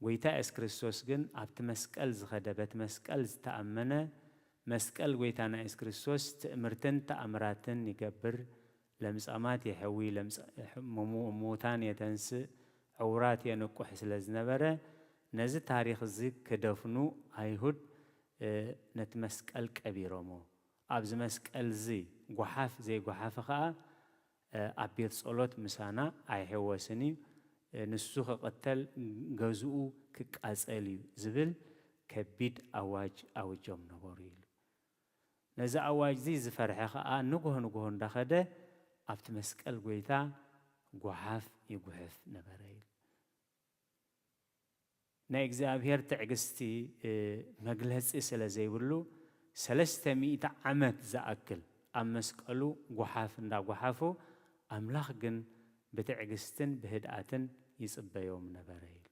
ጐይታ የሱስ ክርስቶስ ግን ኣብቲ መስቀል ዝኸደ፣ በቲ መስቀል ዝተኣመነ፣ መስቀል ጐይታና የሱስ ክርስቶስ ትእምርትን ተኣምራትን ይገብር፣ ለምጻማት የሕዊ፣ ለምጻ-፣ ሕሙሙ-፣ ምዉታን የተንስእ፣ ዕውራት የንቁሕ ስለ ዝነበረ፣ ነዚ ታሪኽ እዚ ክደፍኑ ኣይሁድ፣ እ፣ ነቲ መስቀል ቀቢሮሞ። ኣብዚ መስቀል እዚ ጓሓፍ ዘይጓሓፈ ኸኣ፣ እ፣ ኣብ ቤት ጸሎት ምሳና ኣይሕወስን እዩ፣ እ፣ ንሱ ክቕተል፣ ገዝኡ ክቃጸል እዩ ዝብል ከቢድ ኣዋጅ ኣውጆም ነበሩ ኢሉ። ነዚ ኣዋጅ እዚ ዝፈርሐ ኸኣ ንግሆ ንግሆ እንዳኸደ ኣብቲ መስቀል ጐይታ ጓሓፍ ይጉሕፍ ነበረ ኢሉ። ናይ እግዚኣብሔር ትዕግስቲ፣ እ፣ መግለጺ ስለ ዘይብሉ፣ ሰለስተ ሚእቲ ዓመት ዝኣክል ኣብ መስቀሉ ጓሓፍ እንዳጓሓፉ፣ ኣምላኽ ግን ብትዕግስትን ብህድኣትን ይጽበዮም ነበረ ኢሉ።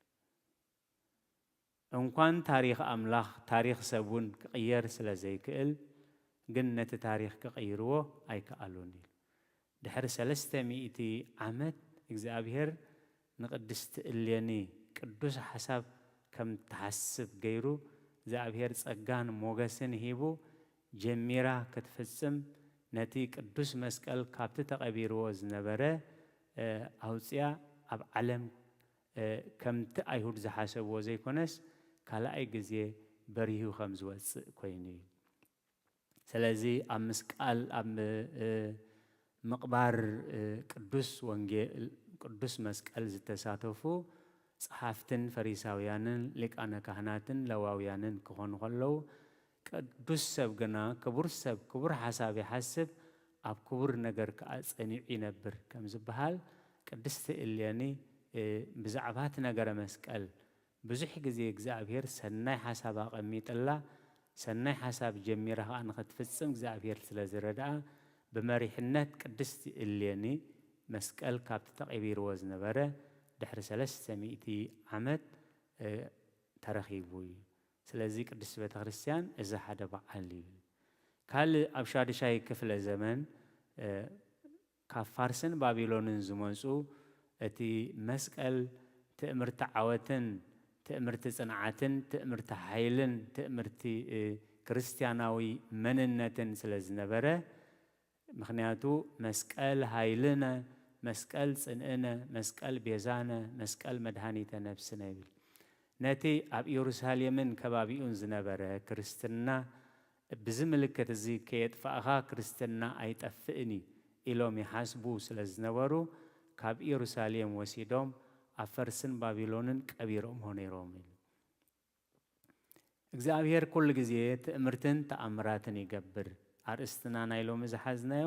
እንኳን ታሪኽ ኣምላኽ፣ ታሪኽ ሰብ እውን ክቕየር ስለ ዘይክእል፣ ግን ነቲ ታሪኽ ክቕይርዎ ኣይከኣሉን ኢሉ። ድሕሪ ሰለስተ ሚእቲ ዓመት እግዚኣብሔር ንቅድስቲ እሌኒ ቅዱስ ሓሳብ ከም ትሓስብ ገይሩ እግዚኣብሔር ጸጋን ሞገስን ሂቡ ጀሚራ ክትፍጽም ነቲ ቅዱስ መስቀል ካብቲ ተቐቢርዎ ዝነበረ፣ እ፣ ኣውጽያ ኣብ ዓለም፣ እ፣ ከምቲ ኣይሁድ ዝሓሰብዎ ዘይኮነስ ካልኣይ ግዜ በሪሁ ከም ዝወጽእ ኮይኑ እዩ። ስለዚ ኣብ ምስቃል፣ ኣብ፣ እ፣ ምቕባር፣ እ፣ ቅዱስ ወንጌል፣ ቅዱስ መስቀል ዝተሳተፉ ጸሓፍትን ፈሪሳውያንን ሊቃነ ካህናትን ለዋውያንን ክኾኑ ከለዉ፣ ቅዱስ ሰብ ግና ክቡር ሰብ ክቡር ሓሳብ ይሓስብ፣ ኣብ ክቡር ነገር ከኣ ጸኒዑ ይነብር ከም ዝበሃል፣ ቅድስቲ እሌኒ፣ እ፣ ብዛዕባ እቲ ነገረ መስቀል ብዙሕ ግዜ እግዚኣብሔር ሰናይ ሓሳብ ኣቐሚጥላ፣ ሰናይ ሓሳብ ጀሚራ ኸኣ ንኽትፍጽም እግዚኣብሔር ስለ ዝረድኣ፣ ብመሪሕነት ቅድስቲ እሌኒ መስቀል ካብቲ ተቐቢርዎ ዝነበረ ድሕሪ ሰለስተ ሚእቲ ዓመት፣ እ፣ ተረኺቡ እዩ። ስለዚ ቅድስቲ ቤተ ክርስቲያን እዚ ሓደ በዓል እዩ። ካልእ ኣብ ሻድሻይ ክፍለ ዘመን፣ እ፣ ካብ ፋርስን ባቢሎንን ዝመጹ፣ እቲ መስቀል ትእምርቲ ዓወትን ትእምርቲ ጽንዓትን ትእምርቲ ሓይልን ትእምርቲ፣ እ፣ ክርስትያናዊ መንነትን ስለ ዝነበረ፣ ምኽንያቱ መስቀል ሃይልነ፣ መስቀል ጽንእነ፣ መስቀል ቤዛነ፣ መስቀል መድሃኒተ ነፍስነ ይብል። ነቲ ኣብ ኢየሩሳሌምን ከባቢኡን ዝነበረ ክርስትና፣ "ብዚ ምልክት እዚ ከየጥፋእኻ ክርስትና ኣይጠፍእን እዩ" ኢሎም ይሓስቡ ስለ ዝነበሩ፣ ካብ ኢየሩሳሌም ወሲዶም ኣብ ፈርስን ባቢሎንን ቀቢሮምዎ ነይሮም ኢሉ። እግዚኣብሔር ኩሉ ግዜ ትእምርትን ተኣምራትን ይገብር። ኣርእስትና ናይ ሎሚ ዝሓዝናዮ፣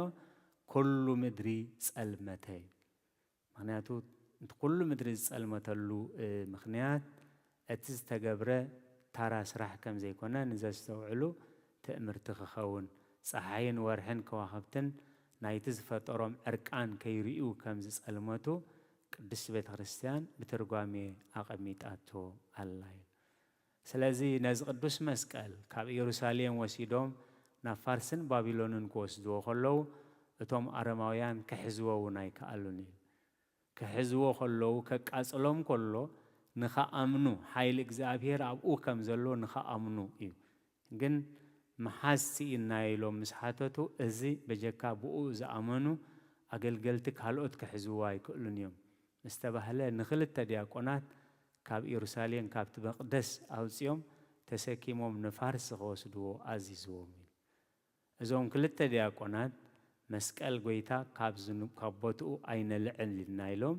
ኩሉ ምድሪ ጸልመተ እዩ። ምኽንያቱ፣ እቲ ኩሉ ምድሪ ዝጸልመተሉ፣ እ፣ ምኽንያት፣ እቲ ዝተገብረ ታራ ስራሕ ከም ዘይኮነ ንዘስተውዕሉ ትእምርቲ ክኸውን፣ ጸሓይን ወርሕን ከዋኽብትን ናይቲ ዝፈጠሮም ዕርቃን ከይርእዩ ከም ዝጸልመቱ ቅድስቲ ቤተ ክርስቲያን ብትርጓሜ ኣቐሚጣቶ ኣላ እዩ። ስለዚ ነዚ ቅዱስ መስቀል ካብ ኢየሩሳሌም ወሲዶም ናብ ፋርስን ባቢሎንን ክወስድዎ ከለዉ፣ እቶም ኣረማውያን ክሕዝዎ እውን ኣይከኣሉን እዩ። ክሕዝዎ ከለዉ፣ ከቃጽሎም ከሎ ንኸኣምኑ፣ ሓይሊ እግዚኣብሔር ኣብኡ ከም ዘሎ ንኸኣምኑ እዩ። ግን ምሓዝ ስኢንና ኢሎም ምስ ሓተቱ፣ እዚ በጀካ ብኡ ዝኣመኑ ኣገልገልቲ ካልኦት ክሕዝዎ ኣይክእሉን እዮም ምስ ተባህለ፣ ንኽልተ ዲያቆናት ካብ ኢየሩሳሌም ካብቲ መቕደስ ኣውጺኦም ተሰኪሞም ንፋርስ ክወስድዎ ኣዚዝዎም እዩ። እዞም ክልተ ዲያቆናት፣ መስቀል ጐይታ ካብ ዝኑ-፣ ካብ ቦትኡ ኣይነልዕል ኢልና ኢሎም፣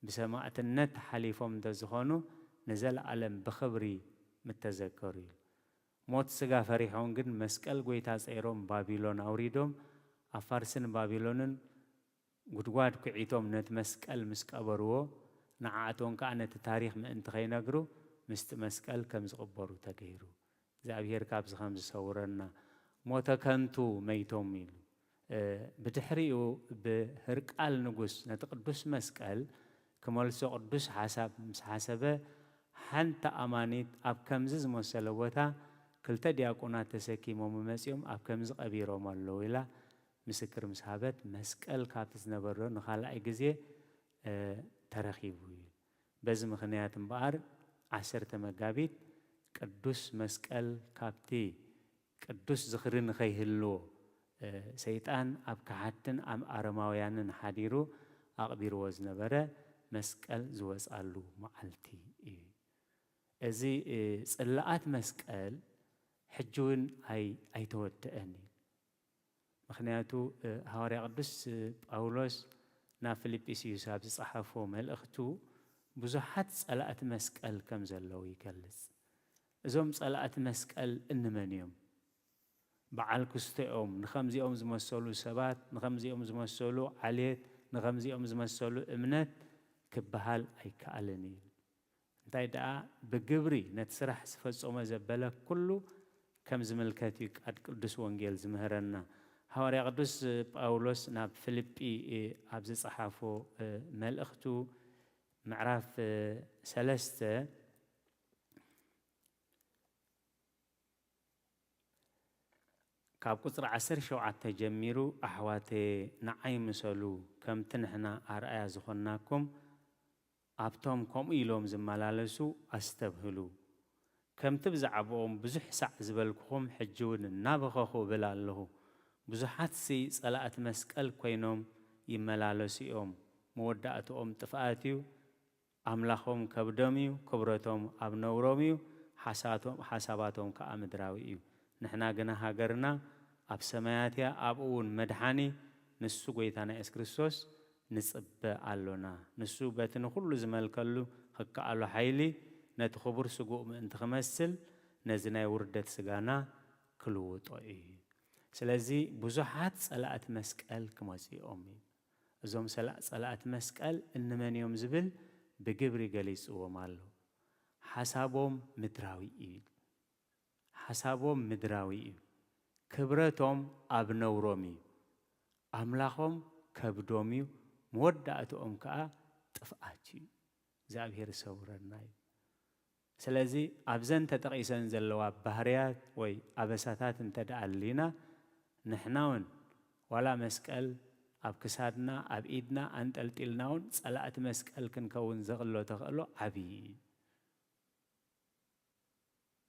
ብሰማእትነት ተሓሊፎም እንተዝኾኑ፣ ንዘለኣለም ብኽብሪ ምተዘከሩ እዩ። ሞት ስጋ ፈሪሖም ግን፣ መስቀል ጐይታ ጸይሮም ባቢሎን ኣውሪዶም፣ ኣብ ፋርስን ባቢሎንን ጉድጓድ ኩዒቶም ነቲ መስቀል ምስ ቀበርዎ፣ ንዓኣቶም ከኣ ነቲ ታሪኽ ምእንቲ ኸይነግሩ፣ ምስቲ መስቀል ከም ዝቕበሩ ተገይሩ። እግዚኣብሔር ካብዚ ከም ዝሰውረና። ሞተ ከንቱ መይቶም ኢሉ። እ፣ ብድሕሪኡ ብህርቃል ንጉስ ነቲ ቅዱስ መስቀል ክመልሶ ቅዱስ ሓሳብ ምስ ሓሰበ፣ ሓንቲ ኣማኒት ኣብ ከምዚ ዝመሰለ ቦታ ክልተ ዲያቆናት ተሰኪሞም መጺኦም ኣብ ከምዚ ቀቢሮም ኣለዉ ኢላ ምስክር ምስ ሃበት፣ መስቀል ካብቲ ዝነበሮ ንኻልኣይ ግዜ፣ እ፣ ተረኺቡ እዩ። በዚ ምኽንያት እምበኣር፣ ዓሰርተ መጋቢት ቅዱስ መስቀል ካብቲ ቅዱስ ዝኽሪ ንኸይህልዎ፣ እ፣ ሰይጣን ኣብ ከሓድትን ኣብ ኣረማውያንን ሓዲሩ ኣቕቢርዎ ዝነበረ መስቀል ዝወጽኣሉ መዓልቲ እዩ። እዚ፣ እ፣ ጽላኣት መስቀል ሕጂ እውን ኣይ-፣ ኣይተወደአን እዩ። ምኽንያቱ፣ እ፣ ሃዋርያ ቅዱስ ጳውሎስ ናብ ፊልጵስዩስ ኣብ ዝጸሓፎ መልእኽቱ ብዙሓት ጸላእቲ መስቀል ከም ዘለዉ ይገልጽ። እዞም ጸላእቲ መስቀል እንመን እዮም? በዓል ክስቶኦም፣ ንኸምዚኦም ዝመሰሉ ሰባት፣ ንኸምዚኦም ዝመሰሉ ዓሌት፣ ንኸምዚኦም ዝመሰሉ እምነት ክበሃል ኣይከኣልን እዩ። እንታይ ደኣ፣ ብግብሪ ነቲ ስራሕ ዝፈጸሞ ዘበለ ኩሉ ከም ዝምልከት እዩ ቃል ቅዱስ ወንጌል ዝምህረና። ሃዋርያ ቅዱስ ጳውሎስ ናብ ፊልጲ ኣብ ዝጸሓፎ፣ እ፣ መልእኽቱ ምዕራፍ፣ እ፣ ሰለስተ ካብ ቁጽሪ ዓሰርተ ሸውዓተ ጀሚሩ፣ ኣሕዋተየ፣ ንዓይ ምሰሉ፣ ከምቲ ንሕና ኣርኣያ ዝኾንናኩም፣ ኣብቶም ከምኡ ኢሎም ዝመላለሱ ኣስተብህሉ። ከምቲ ብዛዕባኦም ብዙሕ ሳዕ ዝበልኩኹም፣ ሕጂ እውን እናበኸኹ እብል ኣለኹ። ብዙሓትሲ ጸላእቲ መስቀል ኮይኖም ይመላለሱ እዮም። መወዳእትኦም ጥፍኣት እዩ። ኣምላኾም ከብዶም እዩ፣ ክብረቶም ኣብ ነውሮም እዩ፣ ሓሳቶም-፣ ሓሳባቶም ከኣ ምድራዊ እዩ። ንሕና ግና ሃገርና ኣብ ሰማያት እያ፣ ኣብኡ እውን መድሓኒ፣ ንሱ ጐይታና የሱስ ክርስቶስ ንጽበ ኣሎና። ንሱ በቲ ንኹሉ ዝመልከሉ ኽከኣሎ ሓይሊ፣ ነቲ ኽቡር ስግኡ ምእንቲ ኽመስል፣ ነዚ ናይ ውርደት ስጋና ክልውጦ እዩ። ስለዚ ብዙሓት ጸላእቲ መስቀል ክመጹ እዮም እዩ። እዞም ሰላ-፣ ጸላእቲ መስቀል እንመን እዮም ዝብል ብግብሪ ገሊጽዎም ኣሎ። ሓሳቦም ምድራዊ እዩ። ሓሳቦም ምድራዊ እዩ። ክብረቶም ኣብ ነውሮም እዩ። ኣምላኾም ከብዶም እዩ። መወዳእትኦም ከኣ ጥፍኣት እዩ። እግዚኣብሔር ይሰውረና እዩ። ስለዚ ኣብዘን ተጠቒሰን ዘለዋ ባህርያት ወይ ኣበሳታት እንተ ደኣ ኣሊና፣ ንሕና እውን ዋላ መስቀል ኣብ ክሳድና፣ ኣብ ኢድና ኣንጠልጢልና እውን ጸላእቲ መስቀል ክንከውን ዘቕሎ ተኽእሎ ዓብዪ እዩ።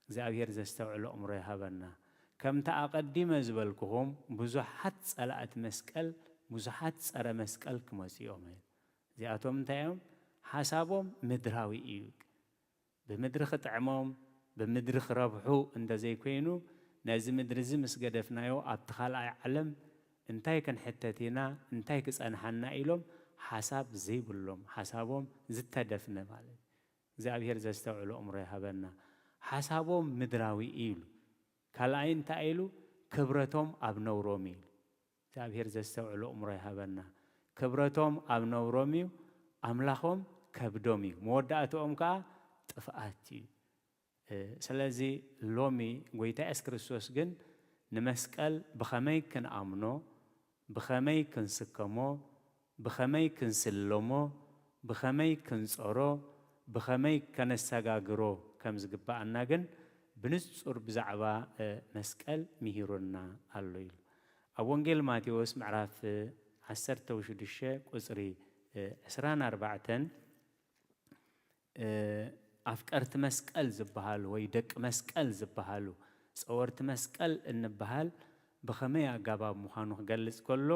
እግዚኣብሔር ዘስተውዕሎ ኣእምሮ ይሃበና። ከምቲ ኣቐዲመ ዝበልኩኹም፣ ብዙሓት ጸላእቲ መስቀል፣ ብዙሓት ጸረ መስቀል ክመጹ እዮም። እዚኣቶም እንታይ እዮም? ሓሳቦም ምድራዊ እዩ። ብምድሪ ክጥዕሞም፣ ብምድሪ ክረብሑ እንተ ዘይኮይኑ፣ ነዚ ምድሪ እዚ ምስ ገደፍናዮ፣ ኣብቲ ካልኣይ ዓለም እንታይ ክንሕተት ኢና፣ እንታይ ክጸንሓና ኢሎም ሓሳብ ዘይብሎም፣ ሓሳቦም ዝተደፍነ ማለት እዩ። እግዚኣብሔር ዘስተውዕሎ ኣእምሮ ይሃበና። ሓሳቦም ምድራዊ እዩ ኢሉ። ካልኣይ እንታይ ኢሉ? ክብረቶም ኣብ ነውሮም እዩ ኢሉ። እግዚኣብሔር ዘስተውዕሎ እምሮ ይሃበና። ክብረቶም ኣብ ነውሮም እዩ፣ ኣምላኾም ከብዶም እዩ፣ መወዳእትኦም ከኣ ጥፍኣት እዩ። እ፣ ስለዚ ሎሚ ጎይታ የሱስ ክርስቶስ ግን ንመስቀል ብኸመይ ክንኣምኖ፣ ብኸመይ ክንስከሞ፣ ብኸመይ ክንስለሞ፣ ብኸመይ ክንጸሮ፣ ብኸመይ ከነሰጋግሮ ከም ዝግብኣና ግን ብንጹር ብዛዕባ፣ እ፣ መስቀል ምሂሩና ኣሎ ኢሉ። ኣብ ወንጌል ማቴዎስ ምዕራፍ፣ እ፣ ዓሰርተ ሽዱሽተ ቁጽሪ፣ እ፣ ዕስራን ኣርባዕተን፣ እ፣ ኣፍቀርቲ መስቀል ዝበሃሉ ወይ ደቂ መስቀል ዝበሃሉ፣ ጸወርቲ መስቀል እንበሃል ብኸመይ ኣገባብ ምዃኑ ክገልጽ ከሎ፣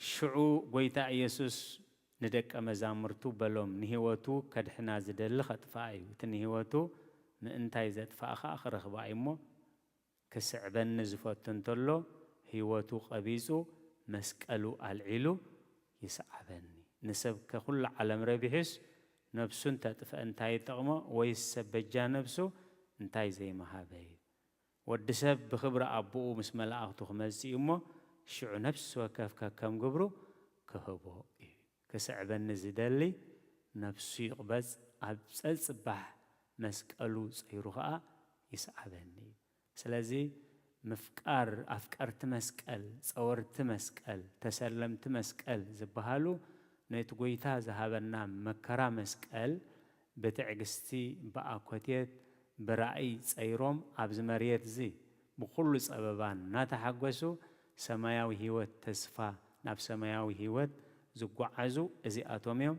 ሽዑ ጎይታ ኢየሱስ ንደቀ መዛሙርቱ በሎም፣ "ንህይወቱ ከድሕና ዝደሊ ኸጥፍኣ እዩ፣ እቲ ንህይወቱ ምእንታይ ዘጥፍኣ ኸኣ ክረኽባ እዩ እሞ፣ ክስዕበኒ ዝፈቱ እንተሎ፣ ህይወቱ ቐቢጹ፣ መስቀሉ ኣልዒሉ ይስዓበኒ። ንሰብ ከኹሉ ዓለም ረቢሑስ ነብሱ እንተጥፍአ እንታይ ይጠቕሞ? ወይስ ሰብ በጃ ነብሱ እንታይ ዘይምሃበ እዩ?" ወዲ ሰብ ብኽብሪ ኣቦኡ ምስ መላእኽቱ ክመጽእ እዩ እሞ፣ ሽዑ ነፍሲ ወከፍ ከከም ግብሩ ክህቦ እዩ። ክስዕበኒ ዝደሊ ነፍሱ ይቕበጽ፣ ኣብ ጸጽባሕ መስቀሉ ጸይሩ ኸኣ ይስዓበኒ እዩ። ስለዚ ምፍቃር፣ ኣፍቀርቲ መስቀል፣ ጸወርቲ መስቀል፣ ተሰለምቲ መስቀል ዝበሃሉ ነቲ ጎይታ ዝሃበና መከራ መስቀል ብትዕግስቲ፣ ብኣኮቴት፣ ብራእይ ጸይሮም ኣብዚ መሬት እዚ ብኹሉ ጸበባ እናተሓጎሱ ሰማያዊ ህይወት ተስፋ፣ ናብ ሰማያዊ ህይወት ዝጓዓዙ እዚኣቶም እዮም።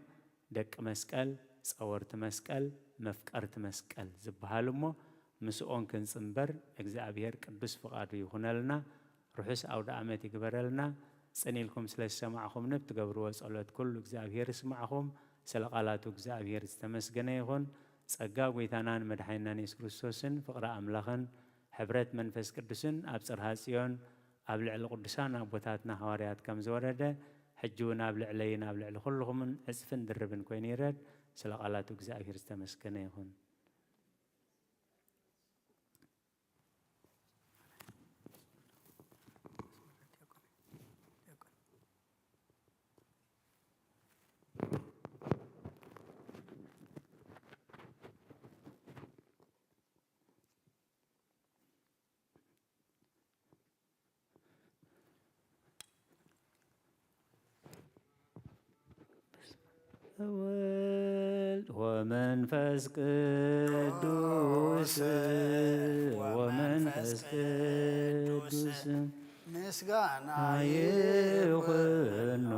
ደቂ መስቀል፣ ጸወርቲ መስቀል፣ መፍቀርቲ መስቀል ዝበሃሉ እሞ ምስኦም ክንጽንበር እግዚኣብሔር ቅዱስ ፍቓዱ ይኹነልና። ርሑስ ኣውደ ኣመት ይግበረልና። ጽን ኢልኩም ስለ ዝሰማዕኹምኒ ብትገብርዎ ጸሎት ኩሉ እግዚኣብሔር ይስማዕኹም። ስለ ቃላቱ እግዚኣብሔር ዝተመስገነ ይኹን። ጸጋ ጐይታናን መድሓኒናን የሱስ ክርስቶስን ፍቕሪ ኣምላኽን ሕብረት መንፈስ ቅዱስን ኣብ ጽርሃ ጽዮን ኣብ ልዕሊ ቅዱሳን ኣቦታትና ሃዋርያት ከም ዝወረደ፣ ሕጂ እውን ኣብ ልዕለይን ኣብ ልዕሊ ኩልኹምን ዕጽፍን ድርብን ኮይኑ ይረድ። ስለ ቃላቱ እግዚኣብሔር ዝተመስገነ ይኹን። ወወልድ ወመንፈስ ቅዱስ፣ ወመንፈስ ቅዱስ ምስጋና ይኹኖ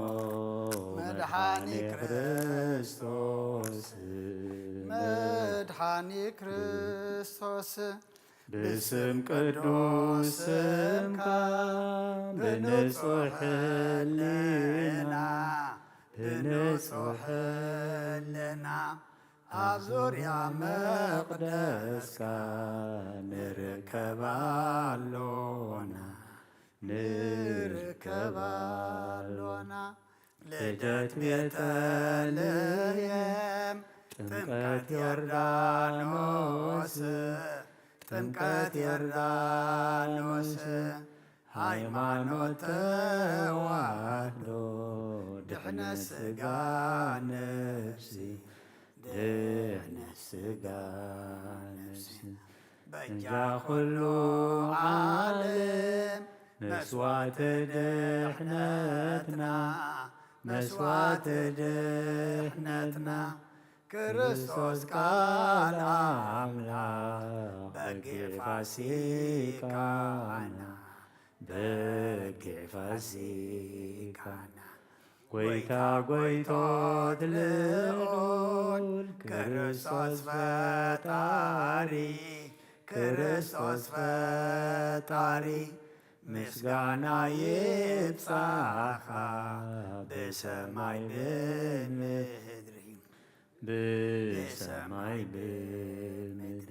መድሓኒ ክርስቶስ። መድሓኒ ክርስቶስ። ብስም ቅዱስ ስምካ ብንጹሕ ሕልና፣ ብንጹሕ ሕልና ኣብ ዙርያ መቕደስካ ንርከብ ኣሎና፣ ንርከብ ኣሎና። ልደት ቤተልሔም፣ ጥምቀት ዮርዳኖስ፣ ጥምቀት ዮርዳኖስ፣ ሃይማኖት ተዋህዶ፣ ድሕነት ስጋ ነፍሲ፣ ድሕነት ስጋ ነፍሲ። በጃ ኩሉ ዓለም መስዋዕቲ ድሕነትና፣ መስዋዕቲ ድሕነትና፣ ክርስቶስ ቃል ኣምላኽ በጊዕ ፋሲካና፣ በጊዕ ፋሲካና። ጐይታ ጐይቶት ልዑል ክርስቶስ ፈጣሪ፣ ክርስቶስ ፈጣሪ፣ ምስጋና ይብጻኻ ብሰማይ ብምድሪ፣ ብሰማይ ብምድሪ።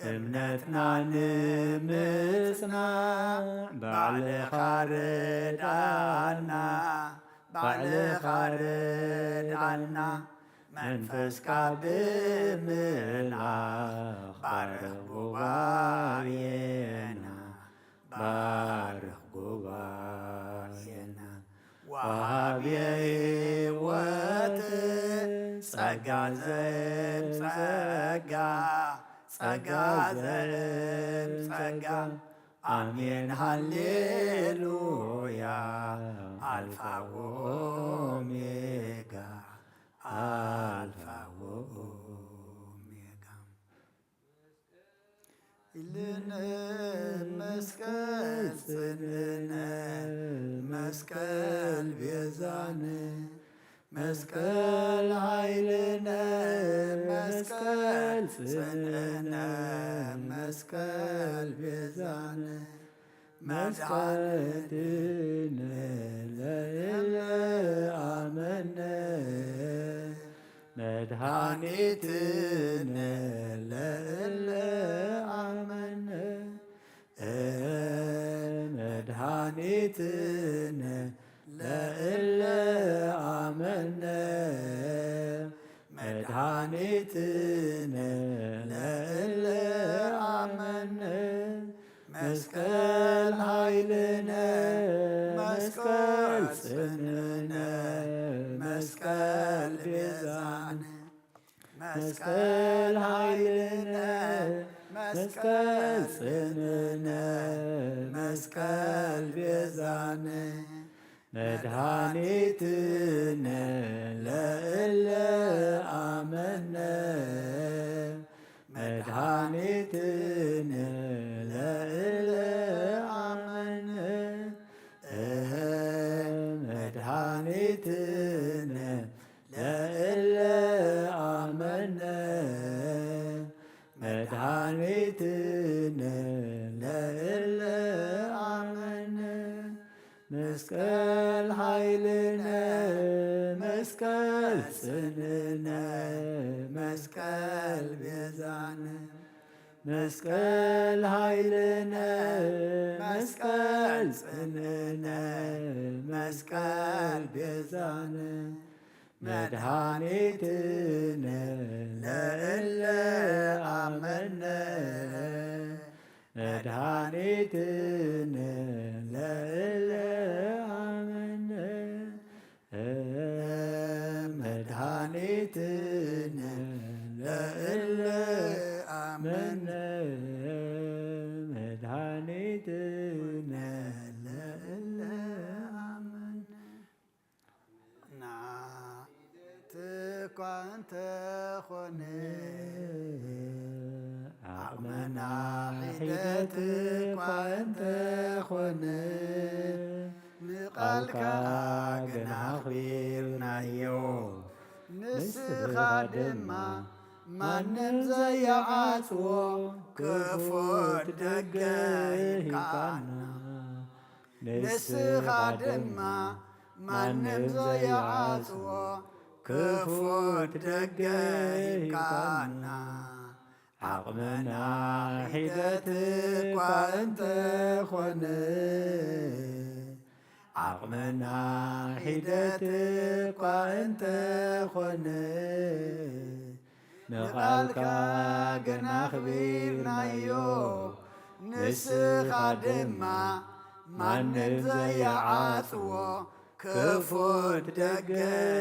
እምነትና ንምጽናዕ ባዕልኻ ርድኣና፣ ባዕልኻ ርድኣና። መንፈስካ ብምልኣኽ ባርኽ ጉባኤና፣ ባርኽ ጉባኤና። ወሃቢ ህይወት ጸጋ ዘእም ጸጋ፣ ጸጋ ዘእም ጸጋ። ኣሜን ሃሌሉያ። ኣልፋ ወኦሜጋ፣ ኣልፋ ወኦሜጋ። ኢልነ መስቀል ጽንዕነ፣ መስቀል ቤዛነ፣ መስቀል ሃይልነ፣ መስቀል ጽንዕነ፣ መስቀል ቤዛነ፣ መድኃኒትነ ለእለ አመነ፣ መድኃኒትነ ለእለ አመነ፣ መድኃኒትነ ለእለ አመነ፣ መድኃኒትነ ለእለ አመነ። መስቀል ኃይልነ፣ መስቀል ጽንዕነ፣ መስቀል ቤዛነ። መስቀል ኃይልነ፣ መስቀል ጽንዕነ፣ መስቀል ቤዛነ። መድኃኒትነ ለእለ አመነ፣ መድኃኒትነ ለእለ አመነ፣ እህ፣ መድኃኒትነ ለእለ አመነ፣ መድኃኒትነ ለእለ አመነ። መስቀል ኃይልነ፣ መስቀል ጽንዕነ፣ መስቀል ቤዛነ። መስቀል ኃይልነ፣ መስቀል ጽንዕነ፣ መስቀል ቤዛነ። መድኃኒትነ ለእለ አመነ፣ መድኃኒትነ ለእለ አመነ፣ መድኃኒትነ ለእለ አመነ፣ መድኃኒትነ ለእለ አመነ። ናሒደት እኳ እንተኾነ፣ ዓቕምና ሒደት እኳ እንተኾነ፣ ንቓልካ ግን ኣኽቢርናዮ። ንስኻ ድማ ማንም ዘይዓጽዎ ክፉት ደገ ሂብካና። ንስኻ ድማ ማንም ዘይዓጽዎ ክፉት ደገ ሂብካና። ዓቕምና ሒደት እኳ እንተኾነ፣ ዓቕምና ሒደት እኳ እንተኾነ፣ ንቓልካ ግን ኣኽቢርናዮ። ንስኻ ድማ ማንም ዘይዓጽዎ ክፉት ደገ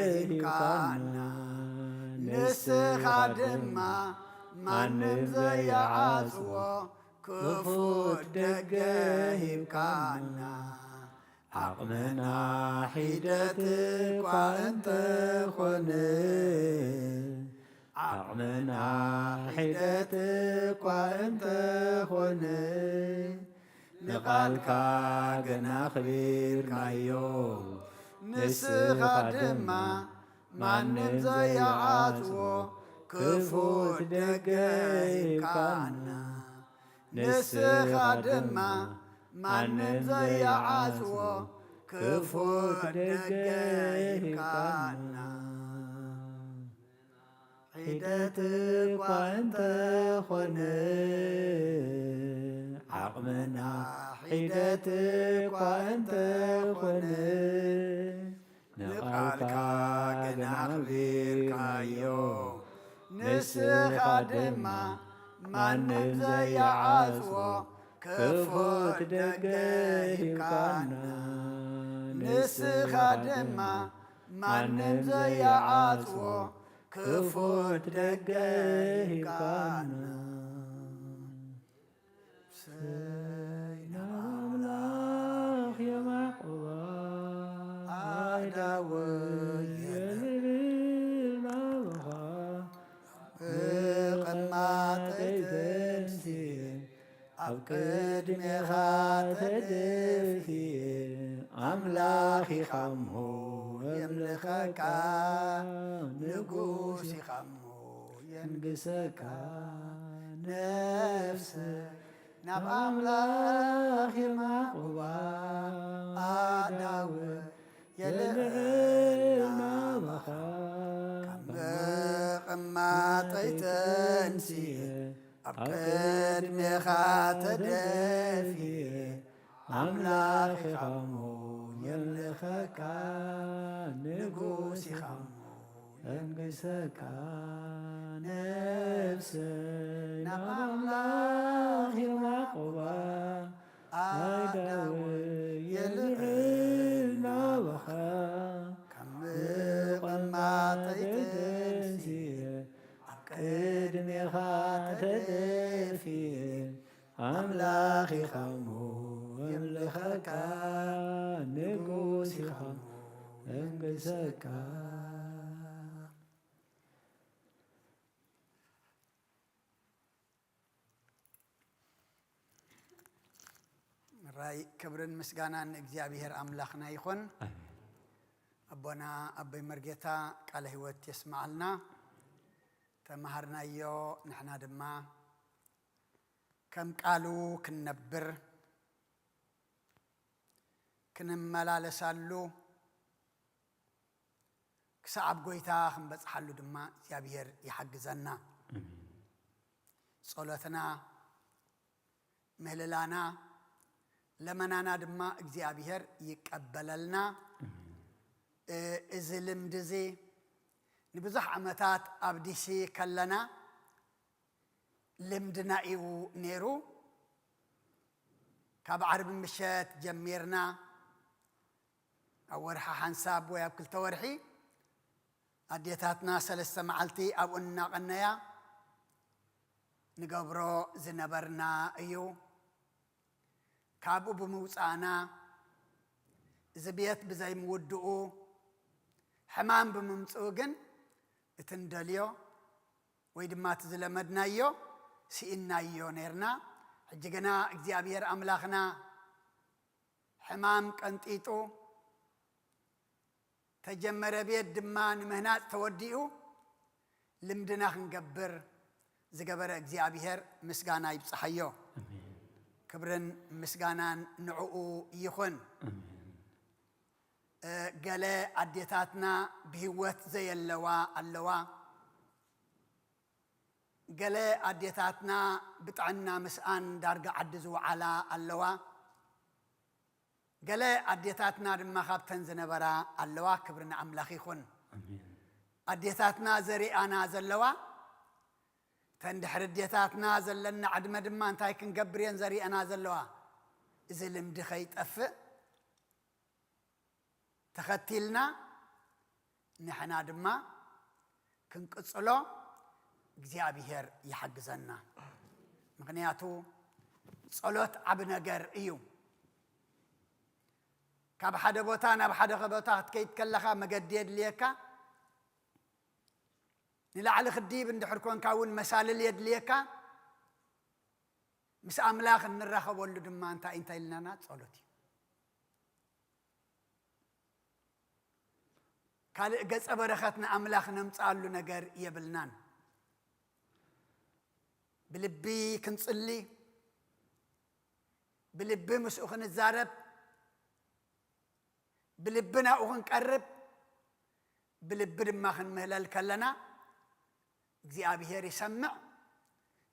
ሂብካና። ንስኻ ድማ ማንም ዘይዓጽዎ ክፉት ደገ ሂብካና። ዓቕምና ሒደት እኳ እንተኾነ፣ ዓቕምና ሒደት እኳ እንተኾነ፣ ንቓልካ ግን ኣኽቢርናዮ። ንስኻ ድማ ማንም ዘይዓጽዎ ክፉት ደገ ሂብካና። ንስኻ ድማ ማንም ዘይዓጽዎ ክፉት ደገ ሂብካና። ሒደት እኳ እንተኾነ፣ ዓቕምና ሒደት እኳ እንተኾነ፣ ንቓልካ ግን ኣኽቢርካዮ፣ ንስኻ ድማ ማንም ዘይዓጽዎ ክፉት ደገ ሂብካና። ንስኻ ድማ ማንም ዘይዓጽዎ ክፉት ደገ ሂብካና። ነፍሰይ ናብ ኣምላኽ የማዕቑባ፣ ኣእዳወይ የልዕል ናባኻ። ምቕማጠይ ተንሲኤ ኣብ ቅድሜኻ ተደፊኤ፣ ኣምላኽ ኢኻ እሞ የምልኸካ፣ ንጉስ ኢኻ እሞ የንግሰካ። ነፍሰይ ናብ ኣምላኽ የማዕቑባ፣ ኣእዳወይ የልዕል ናባኻ። ካብ ምቕማጠይ ተንሲኤ ኣብ ቅድሜኻ ተደፊኤ፣ ኣምላኽ ኢኻ እሞ የምልኸካ፣ ንጉስ ኢኻ እሞ የንግሰካ። ነፍሰይ ናብ ኣምላኽ የማዕቑባ፣ ኣእዳወይ የልዕል ናባኻ። ካብ ምቕማጠይ ተንሲኤ ኣብ ቅድሜኻ ተደፊኤ፣ ኣምላኽ ኢኻ እሞ የምልኸካ፣ ንጉስ ኢኻ እሞ የንግሰካ። ራይ ክብርን ምስጋናን ንእግዚኣብሔር ኣምላኽና ይኹን። ኣሜን። ኣቦና ኣቦይ መርጌታ ቃለ ህይወት የስምዓልና። ተማሃርናዮ፣ ንሕና ድማ ከም ቃሉ ክንነብር፣ ክንመላለሳሉ፣ ክሳዕ ኣብ ጎይታ ክንበጽሓሉ ድማ እግዚኣብሔር ይሓግዘና። ኣሜን። ጸሎትና፣ ምህልላና፣ ለመናና ድማ እግዚኣብሔር ይቀበለልና። ኣሜን። እ-፣ እዚ ልምዲ እዚ ንብዙሕ ዓመታት ኣብ ዲሲ ከለና ልምድና እዩ ነይሩ። ካብ ዓርቢ ምሸት ጀሚርና ኣብ ወርሒ ሓንሳብ ወይ ኣብ ክልተ ወርሒ ኣዴታትና ሰለስተ መዓልቲ ኣብኡ እናቐነያ ንገብሮ ዝነበርና እዩ። ካብኡ ብምውጻእና፣ እዚ ቤት ብዘይምውድኡ፣ ሕማም ብምምጽኡ ግን፣ እቲ እንደልዮ ወይ ድማ እቲ ዝለመድናዮ ስኢንናዮ ነይርና። ሕጂ ግና እግዚኣብሔር ኣምላኽና ሕማም ቀንጢጡ፣ ተጀመረ ቤት ድማ ንምህናጽ ተወዲኡ፣ ልምድና ክንገብር ዝገበረ እግዚኣብሔር ምስጋና ይብጽሓዮ። ኣሜን። ክብርን ምስጋናን ንዕኡ ይኹን። ኣሜን። እ፣ ገለ ኣዴታትና ብህይወት ዘየለዋ ኣለዋ። ገለ ኣዴታትና ብጥዕና ምስኣን ዳርጋ ዓዲ ዝወዓላ ኣለዋ። ገለ ኣዴታትና ድማ ካብተን ዝነበራ ኣለዋ። ክብሪ ንኣምላኽ ይኹን። ኣሜን። ኣዴታትና ዘሪኣና ዘለዋ፣ እተን ድሕሪ ኣዴታትና ዘለና ዕድመ ድማ እንታይ ክንገብር እየን ዘሪኣና ዘለዋ? እዚ ልምዲ ከይጠፍእ ተኸቲልና፣ ንሕና ድማ ክንቅጽሎ እግዚኣብሔር ይሓግዘና። ምኽንያቱ ጸሎት ዓቢ ነገር እዩ። ካብ ሓደ ቦታ ናብ ሓደ ቦታ ክትከይድ ከለኻ መገዲ የድልየካ። ንላዕሊ ክድይብ እንድሕር ኮንካ እውን መሳልል የድልየካ። ምስ ኣምላኽ እንራኸበሉ ድማ እንታይ፣ እንታይ ኢልናና? ጸሎት እዩ። ካልእ ገጸ በረኸት ንኣምላኽ ነምጽኣሉ ነገር የብልናን። ብልቢ ክንጽሊ፣ ብልቢ ምስኡ ክንዛረብ፣ ብልቢ ናብኡ ክንቀርብ፣ ብልቢ ድማ ክንምህለል ከለና፣ እግዚኣብሔር ይሰምዕ፣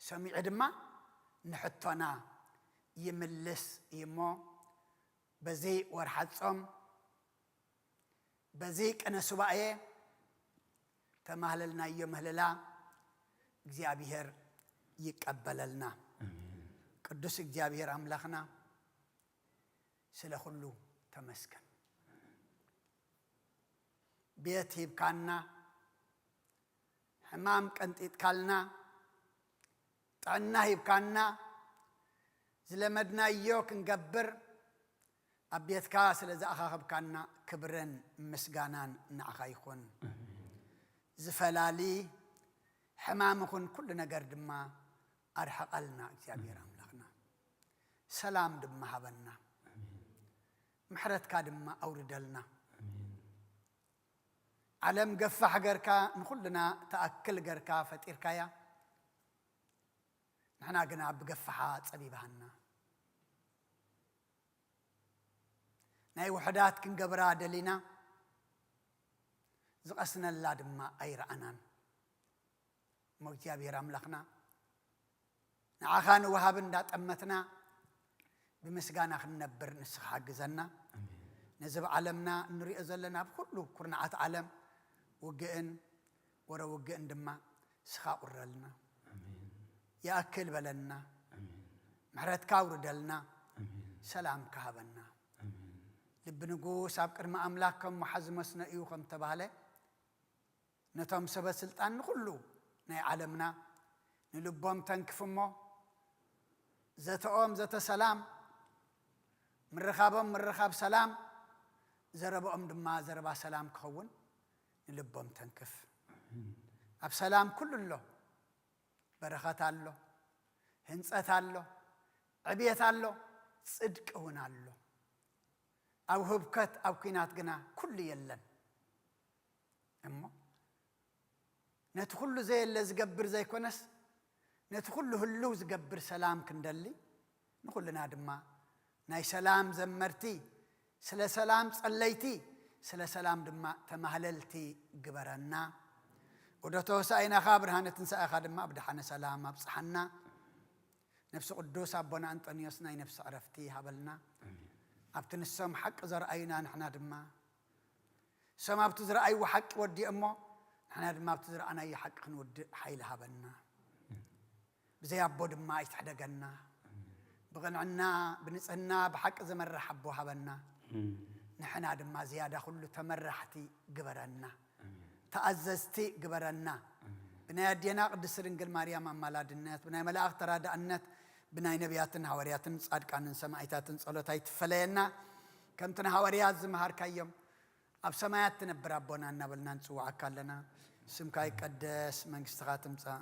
ሰሚዑ ድማ ንሕቶና ይምልስ እዩ እሞ፣ በዚ ወርሓ ጾም በዚ ቅነ ሱባኤ ተማህለልናዮ ምህልላ እግዚኣብሔር ይቀበለልና። ኣሜን። ቅዱስ እግዚኣብሔር ኣምላኽና ስለ ኩሉ ተመስገን። ቤት ሂብካና፣ ሕማም ቀንጢጥካልና፣ ጥዕና ሂብካና፣ ዝለመድናዮ ክንገብር ኣብ ቤትካ ስለ ዝኣኻኸብካና ክብርን ምስጋናን ንዓኻ ይኹን። ዝፈላሊ ሕማም ይኹን ኩሉ ነገር ድማ ኣርሕቐልና እግዚኣብሔር ኣምላኽና። ሰላም ድማ ሃበና። ምሕረትካ ድማ ኣውርደልና። ዓለም ገፋሕ ገርካ ንኹልና ትኣክል ገርካ ፈጢርካያ። ንሕና ግና ብገፋሓ ጸቢባሃና። ናይ ውሑዳት ክንገብራ ደሊና፣ ዝቐስነላ ድማ ኣይረኣናን። እሞ እግዚኣብሔር ኣምላኽና ንዓኻ ንወሃቢ እንዳጠመትና ብምስጋና ክንነብር ንስኻ ሓግዘና። ኣሜን። ነዚ ኣብ ዓለምና እንሪኦ ዘለና ኣብ ኩሉ ኩርናዓት ዓለም ውግእን ወረ ውግእን ድማ ንስኻ ቁረልና። ኣሜን። ይኣክል በለና። ኣሜን። ምሕረትካ ኣውርደልና። ኣሜን። ሰላምካ ሃበና። ኣሜን። ልቢ ንጉስ ኣብ ቅድሚ ኣምላኽ ከም ወሓዚ መስኖ እዩ ከም ተባህለ፣ ነቶም ሰበ ስልጣን ንኹሉ ናይ ዓለምና ንልቦም ተንክፍ እሞ፣ ዘተኦም ዘተ ሰላም፣ ምርኻቦም ምርኻብ ሰላም፣ ዘረባኦም ድማ ዘረባ ሰላም ክኸውን ንልቦም ተንክፍ። ኣብ ሰላም ኩሉ ኣሎ፣ በረኸት ኣሎ፣ ህንጸት ኣሎ፣ ዕብየት ኣሎ፣ ጽድቂ እውን ኣሎ። ኣብ ህብከት ኣብ ኲናት ግና ኩሉ የለን። እሞ ነቲ ኩሉ ዘየለ ዝገብር ዘይኮነስ፣ ነቲ ኩሉ ህልው ዝገብር ሰላም ክንደሊ፣ ንኹልና ድማ ናይ ሰላም ዘመርቲ፣ ስለ ሰላም ጸለይቲ፣ ስለ ሰላም ድማ ተማህለልቲ ግበረና። ዑደተ ሆሳዕናኻ፣ ብርሃነ ትንሳኤኻ ድማ ብደሓነ ሰላም ኣብጽሓና። ነፍሲ ቅዱስ ኣቦና ኣንጠንዮስ ናይ ነፍሲ ዕረፍቲ ሃበልና። ኣሜን። ኣብቲ ንሶም ሓቂ ዘርኣዩና ንሕና ድማ፣ እሶም ኣብቲ ዝረኣይዎ ሓቂ ወዲኦሞ፣ ንሕና ድማ ኣብቲ ዝረኣናዮ ሓቂ ክንውድእ ሓይሊ ሃበና። ብዘይ ኣቦ ድማ ኣይትሕደገና። ብቕንዕና፣ ብንጽህና፣ ብሓቂ ዝመርሕ ኣቦ ሃበና። ኣሜን። ንሕና ድማ ዝያዳ ኩሉ ተመራሕቲ ግበረና። ኣሜን። ተኣዘዝቲ ግበረና። ኣሜን። ብናይ ኣዴና ቅድስቲ ድንግል ማርያም ኣማላድነት፣ ብናይ መላእኽቲ ተራዳእነት፣ ብናይ ነቢያትን ሃዋርያትን ጻድቃንን ሰማዕታትን ጸሎት ኣይትፈለየና። ከምቲ ንሃዋርያት ዝመሃርካዮም፣ ኣብ ሰማያት ትነብር ኣቦና እናበልና ንጽውዓካ ኣለና። ስምካ ይቀደስ፣ መንግስትኻ ትምጻእ፣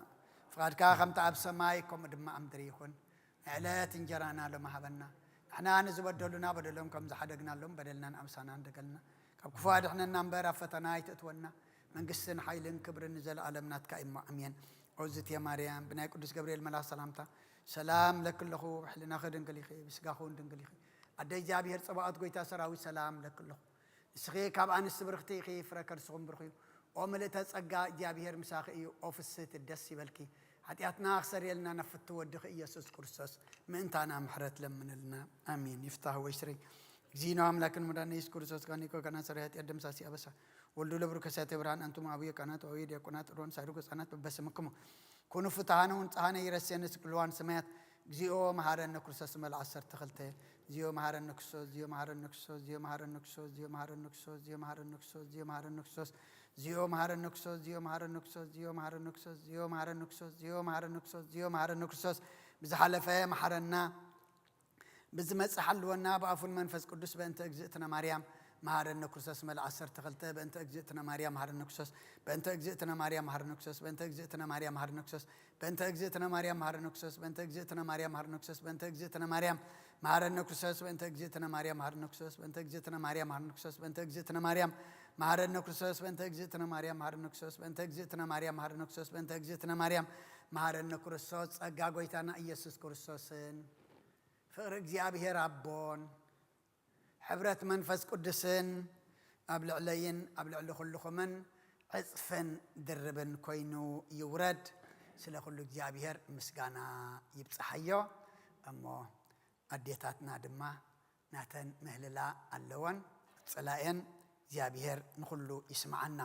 ፍቓድካ ከምቲ ኣብ ሰማይ ከምኡ ድማ ኣብ ምድሪ ይኹን። ናይ ዕለት እንጀራና ሎሚ ሃበና። ንሕና ንዝበደሉና በደሎም ከም ዝሓደግናሎም በደልና ንኣምሳና እንደገልና። ካብ ክፉ ኣድሕነና እምበር ኣብ ፈተና ኣይትእትወና። መንግስትን ሓይልን ክብርን ንዘለኣለም ናትካ እዩ እሞ፣ ኣሜን። ኦዝትየ ማርያም፣ ብናይ ቅዱስ ገብርኤል መልኣኽ ሰላምታ ሰላም ለኪ ኣለኹ። ብሕልናኺ ድንግል ኢኺ፣ ብስጋኺ እውን ድንግል ኢኺ። ኣደ እግዚኣብሔር ጸባኦት፣ ጎይታ ሰራዊት፣ ሰላም ለኪ ኣለኹ። ንስኺ ካብ ኣንስቲ ብርኽቲ ኢኺ፣ ፍረ ከርስኹም ብሩኽ እዩ። ኦ ምልእተ ጸጋ፣ እግዚኣብሔር ምሳኺ እዩ። ኦ ፍስህቲ፣ ደስ ይበልኪ። ሓጢኣትና ክሰርየልና ናብ ፍትው ወድኺ ኢየሱስ ክርስቶስ ምእንታና ምሕረት ለምንልና። ኣሜን። ይፍታህ ወይስሪ። እግዚእነ አምላክን መድኃኒነ ኢየሱስ ክርስቶስ ጋኒኮ ከና ሰሪ ኃጢአት ደምሳሲ አበሳ ወልዱ ለብሩ ከሳቴ ብርሃን አንቱም አብዮ ካህናት ወአብዮ ዲያቆናት ሮን ሳድጎ ህጻናት በበስምክሙ ኩኑ ፍትሃነ ወንጽሃነ ይረሴነ ስቅልዋን ሰማያት። እግዚኦ መሐረነ ክርስቶስ መልዓ ዓሰርተ ክልተ። እግዚኦ መሐረነ ክርስቶስ፣ እግዚኦ መሐረነ ክርስቶስ፣ እግዚኦ መሐረነ ክርስቶስ፣ እግዚኦ መሐረነ ክርስቶስ፣ እግዚኦ መሐረነ ክርስቶስ፣ እግዚኦ መሐረነ ክርስቶስ፣ እግዚኦ መሐረነ ክርስቶስ፣ እግዚኦ መሐረነ ክርስቶስ፣ እግዚኦ መሐረነ ክርስቶስ፣ እግዚኦ መሐረነ ክርስቶስ፣ እግዚኦ መሐረነ ክርስቶስ፣ ብዝሓለፈ መሐረና፣ ብዝመጽእ ሓልወና፣ ብኣፉን መንፈስ ቅዱስ፣ በእንተ እግዝእትነ ማርያም መሐረነ ክርስቶስ፣ መልዓ ዓሰርተ ክልተ፣ በእንተ እግዝእትነ ማርያም መሐረነ ክርስቶስ፣ በእንተ እግዝእትነ ማርያም መሐረነ ክርስቶስ፣ በእንተ እግዝእትነ ማርያም መሐረነ ክርስቶስ፣ በእንተ እግዝእትነ ማርያም መሐረነ ክርስቶስ፣ በእንተ እግዝእትነ ማርያም መሐረነ ክርስቶስ፣ በእንተ እግዝእትነ ማርያም መሐረነ ክርስቶስ፣ በእንተ እግዝእትነ ማርያም መሐረነ ክርስቶስ፣ በእንተ እግዝእትነ ማርያም መሐረነ ክርስቶስ፣ በእንተ እግዝእትነ ማርያም መሐረነ ክርስቶስ፣ በእንተ እግዝእትነ ማርያም መሐረነ ክርስቶስ፣ በእንተ እግዝእትነ ማርያም መሐረነ ክርስቶስ፣ በእንተ እግዝእትነ ማርያም መሐረነ ክርስቶስ። ጸጋ ጎይታና ኢየሱስ ክርስቶስን ፍቕሪ እግዚኣብሔር ኣቦን ሕብረት መንፈስ ቅዱስን ኣብ ልዕለይን ኣብ ልዕሊ ኩልኹምን ዕጽፍን ድርብን ኮይኑ ይውረድ። ስለ ኩሉ እግዚኣብሔር ምስጋና ይብጽሓዮ። እሞ ኣዴታትና ድማ ናተን ምህልላ ኣለወን። ጽላኤን እግዚኣብሔር ንኹሉ ይስምዓና።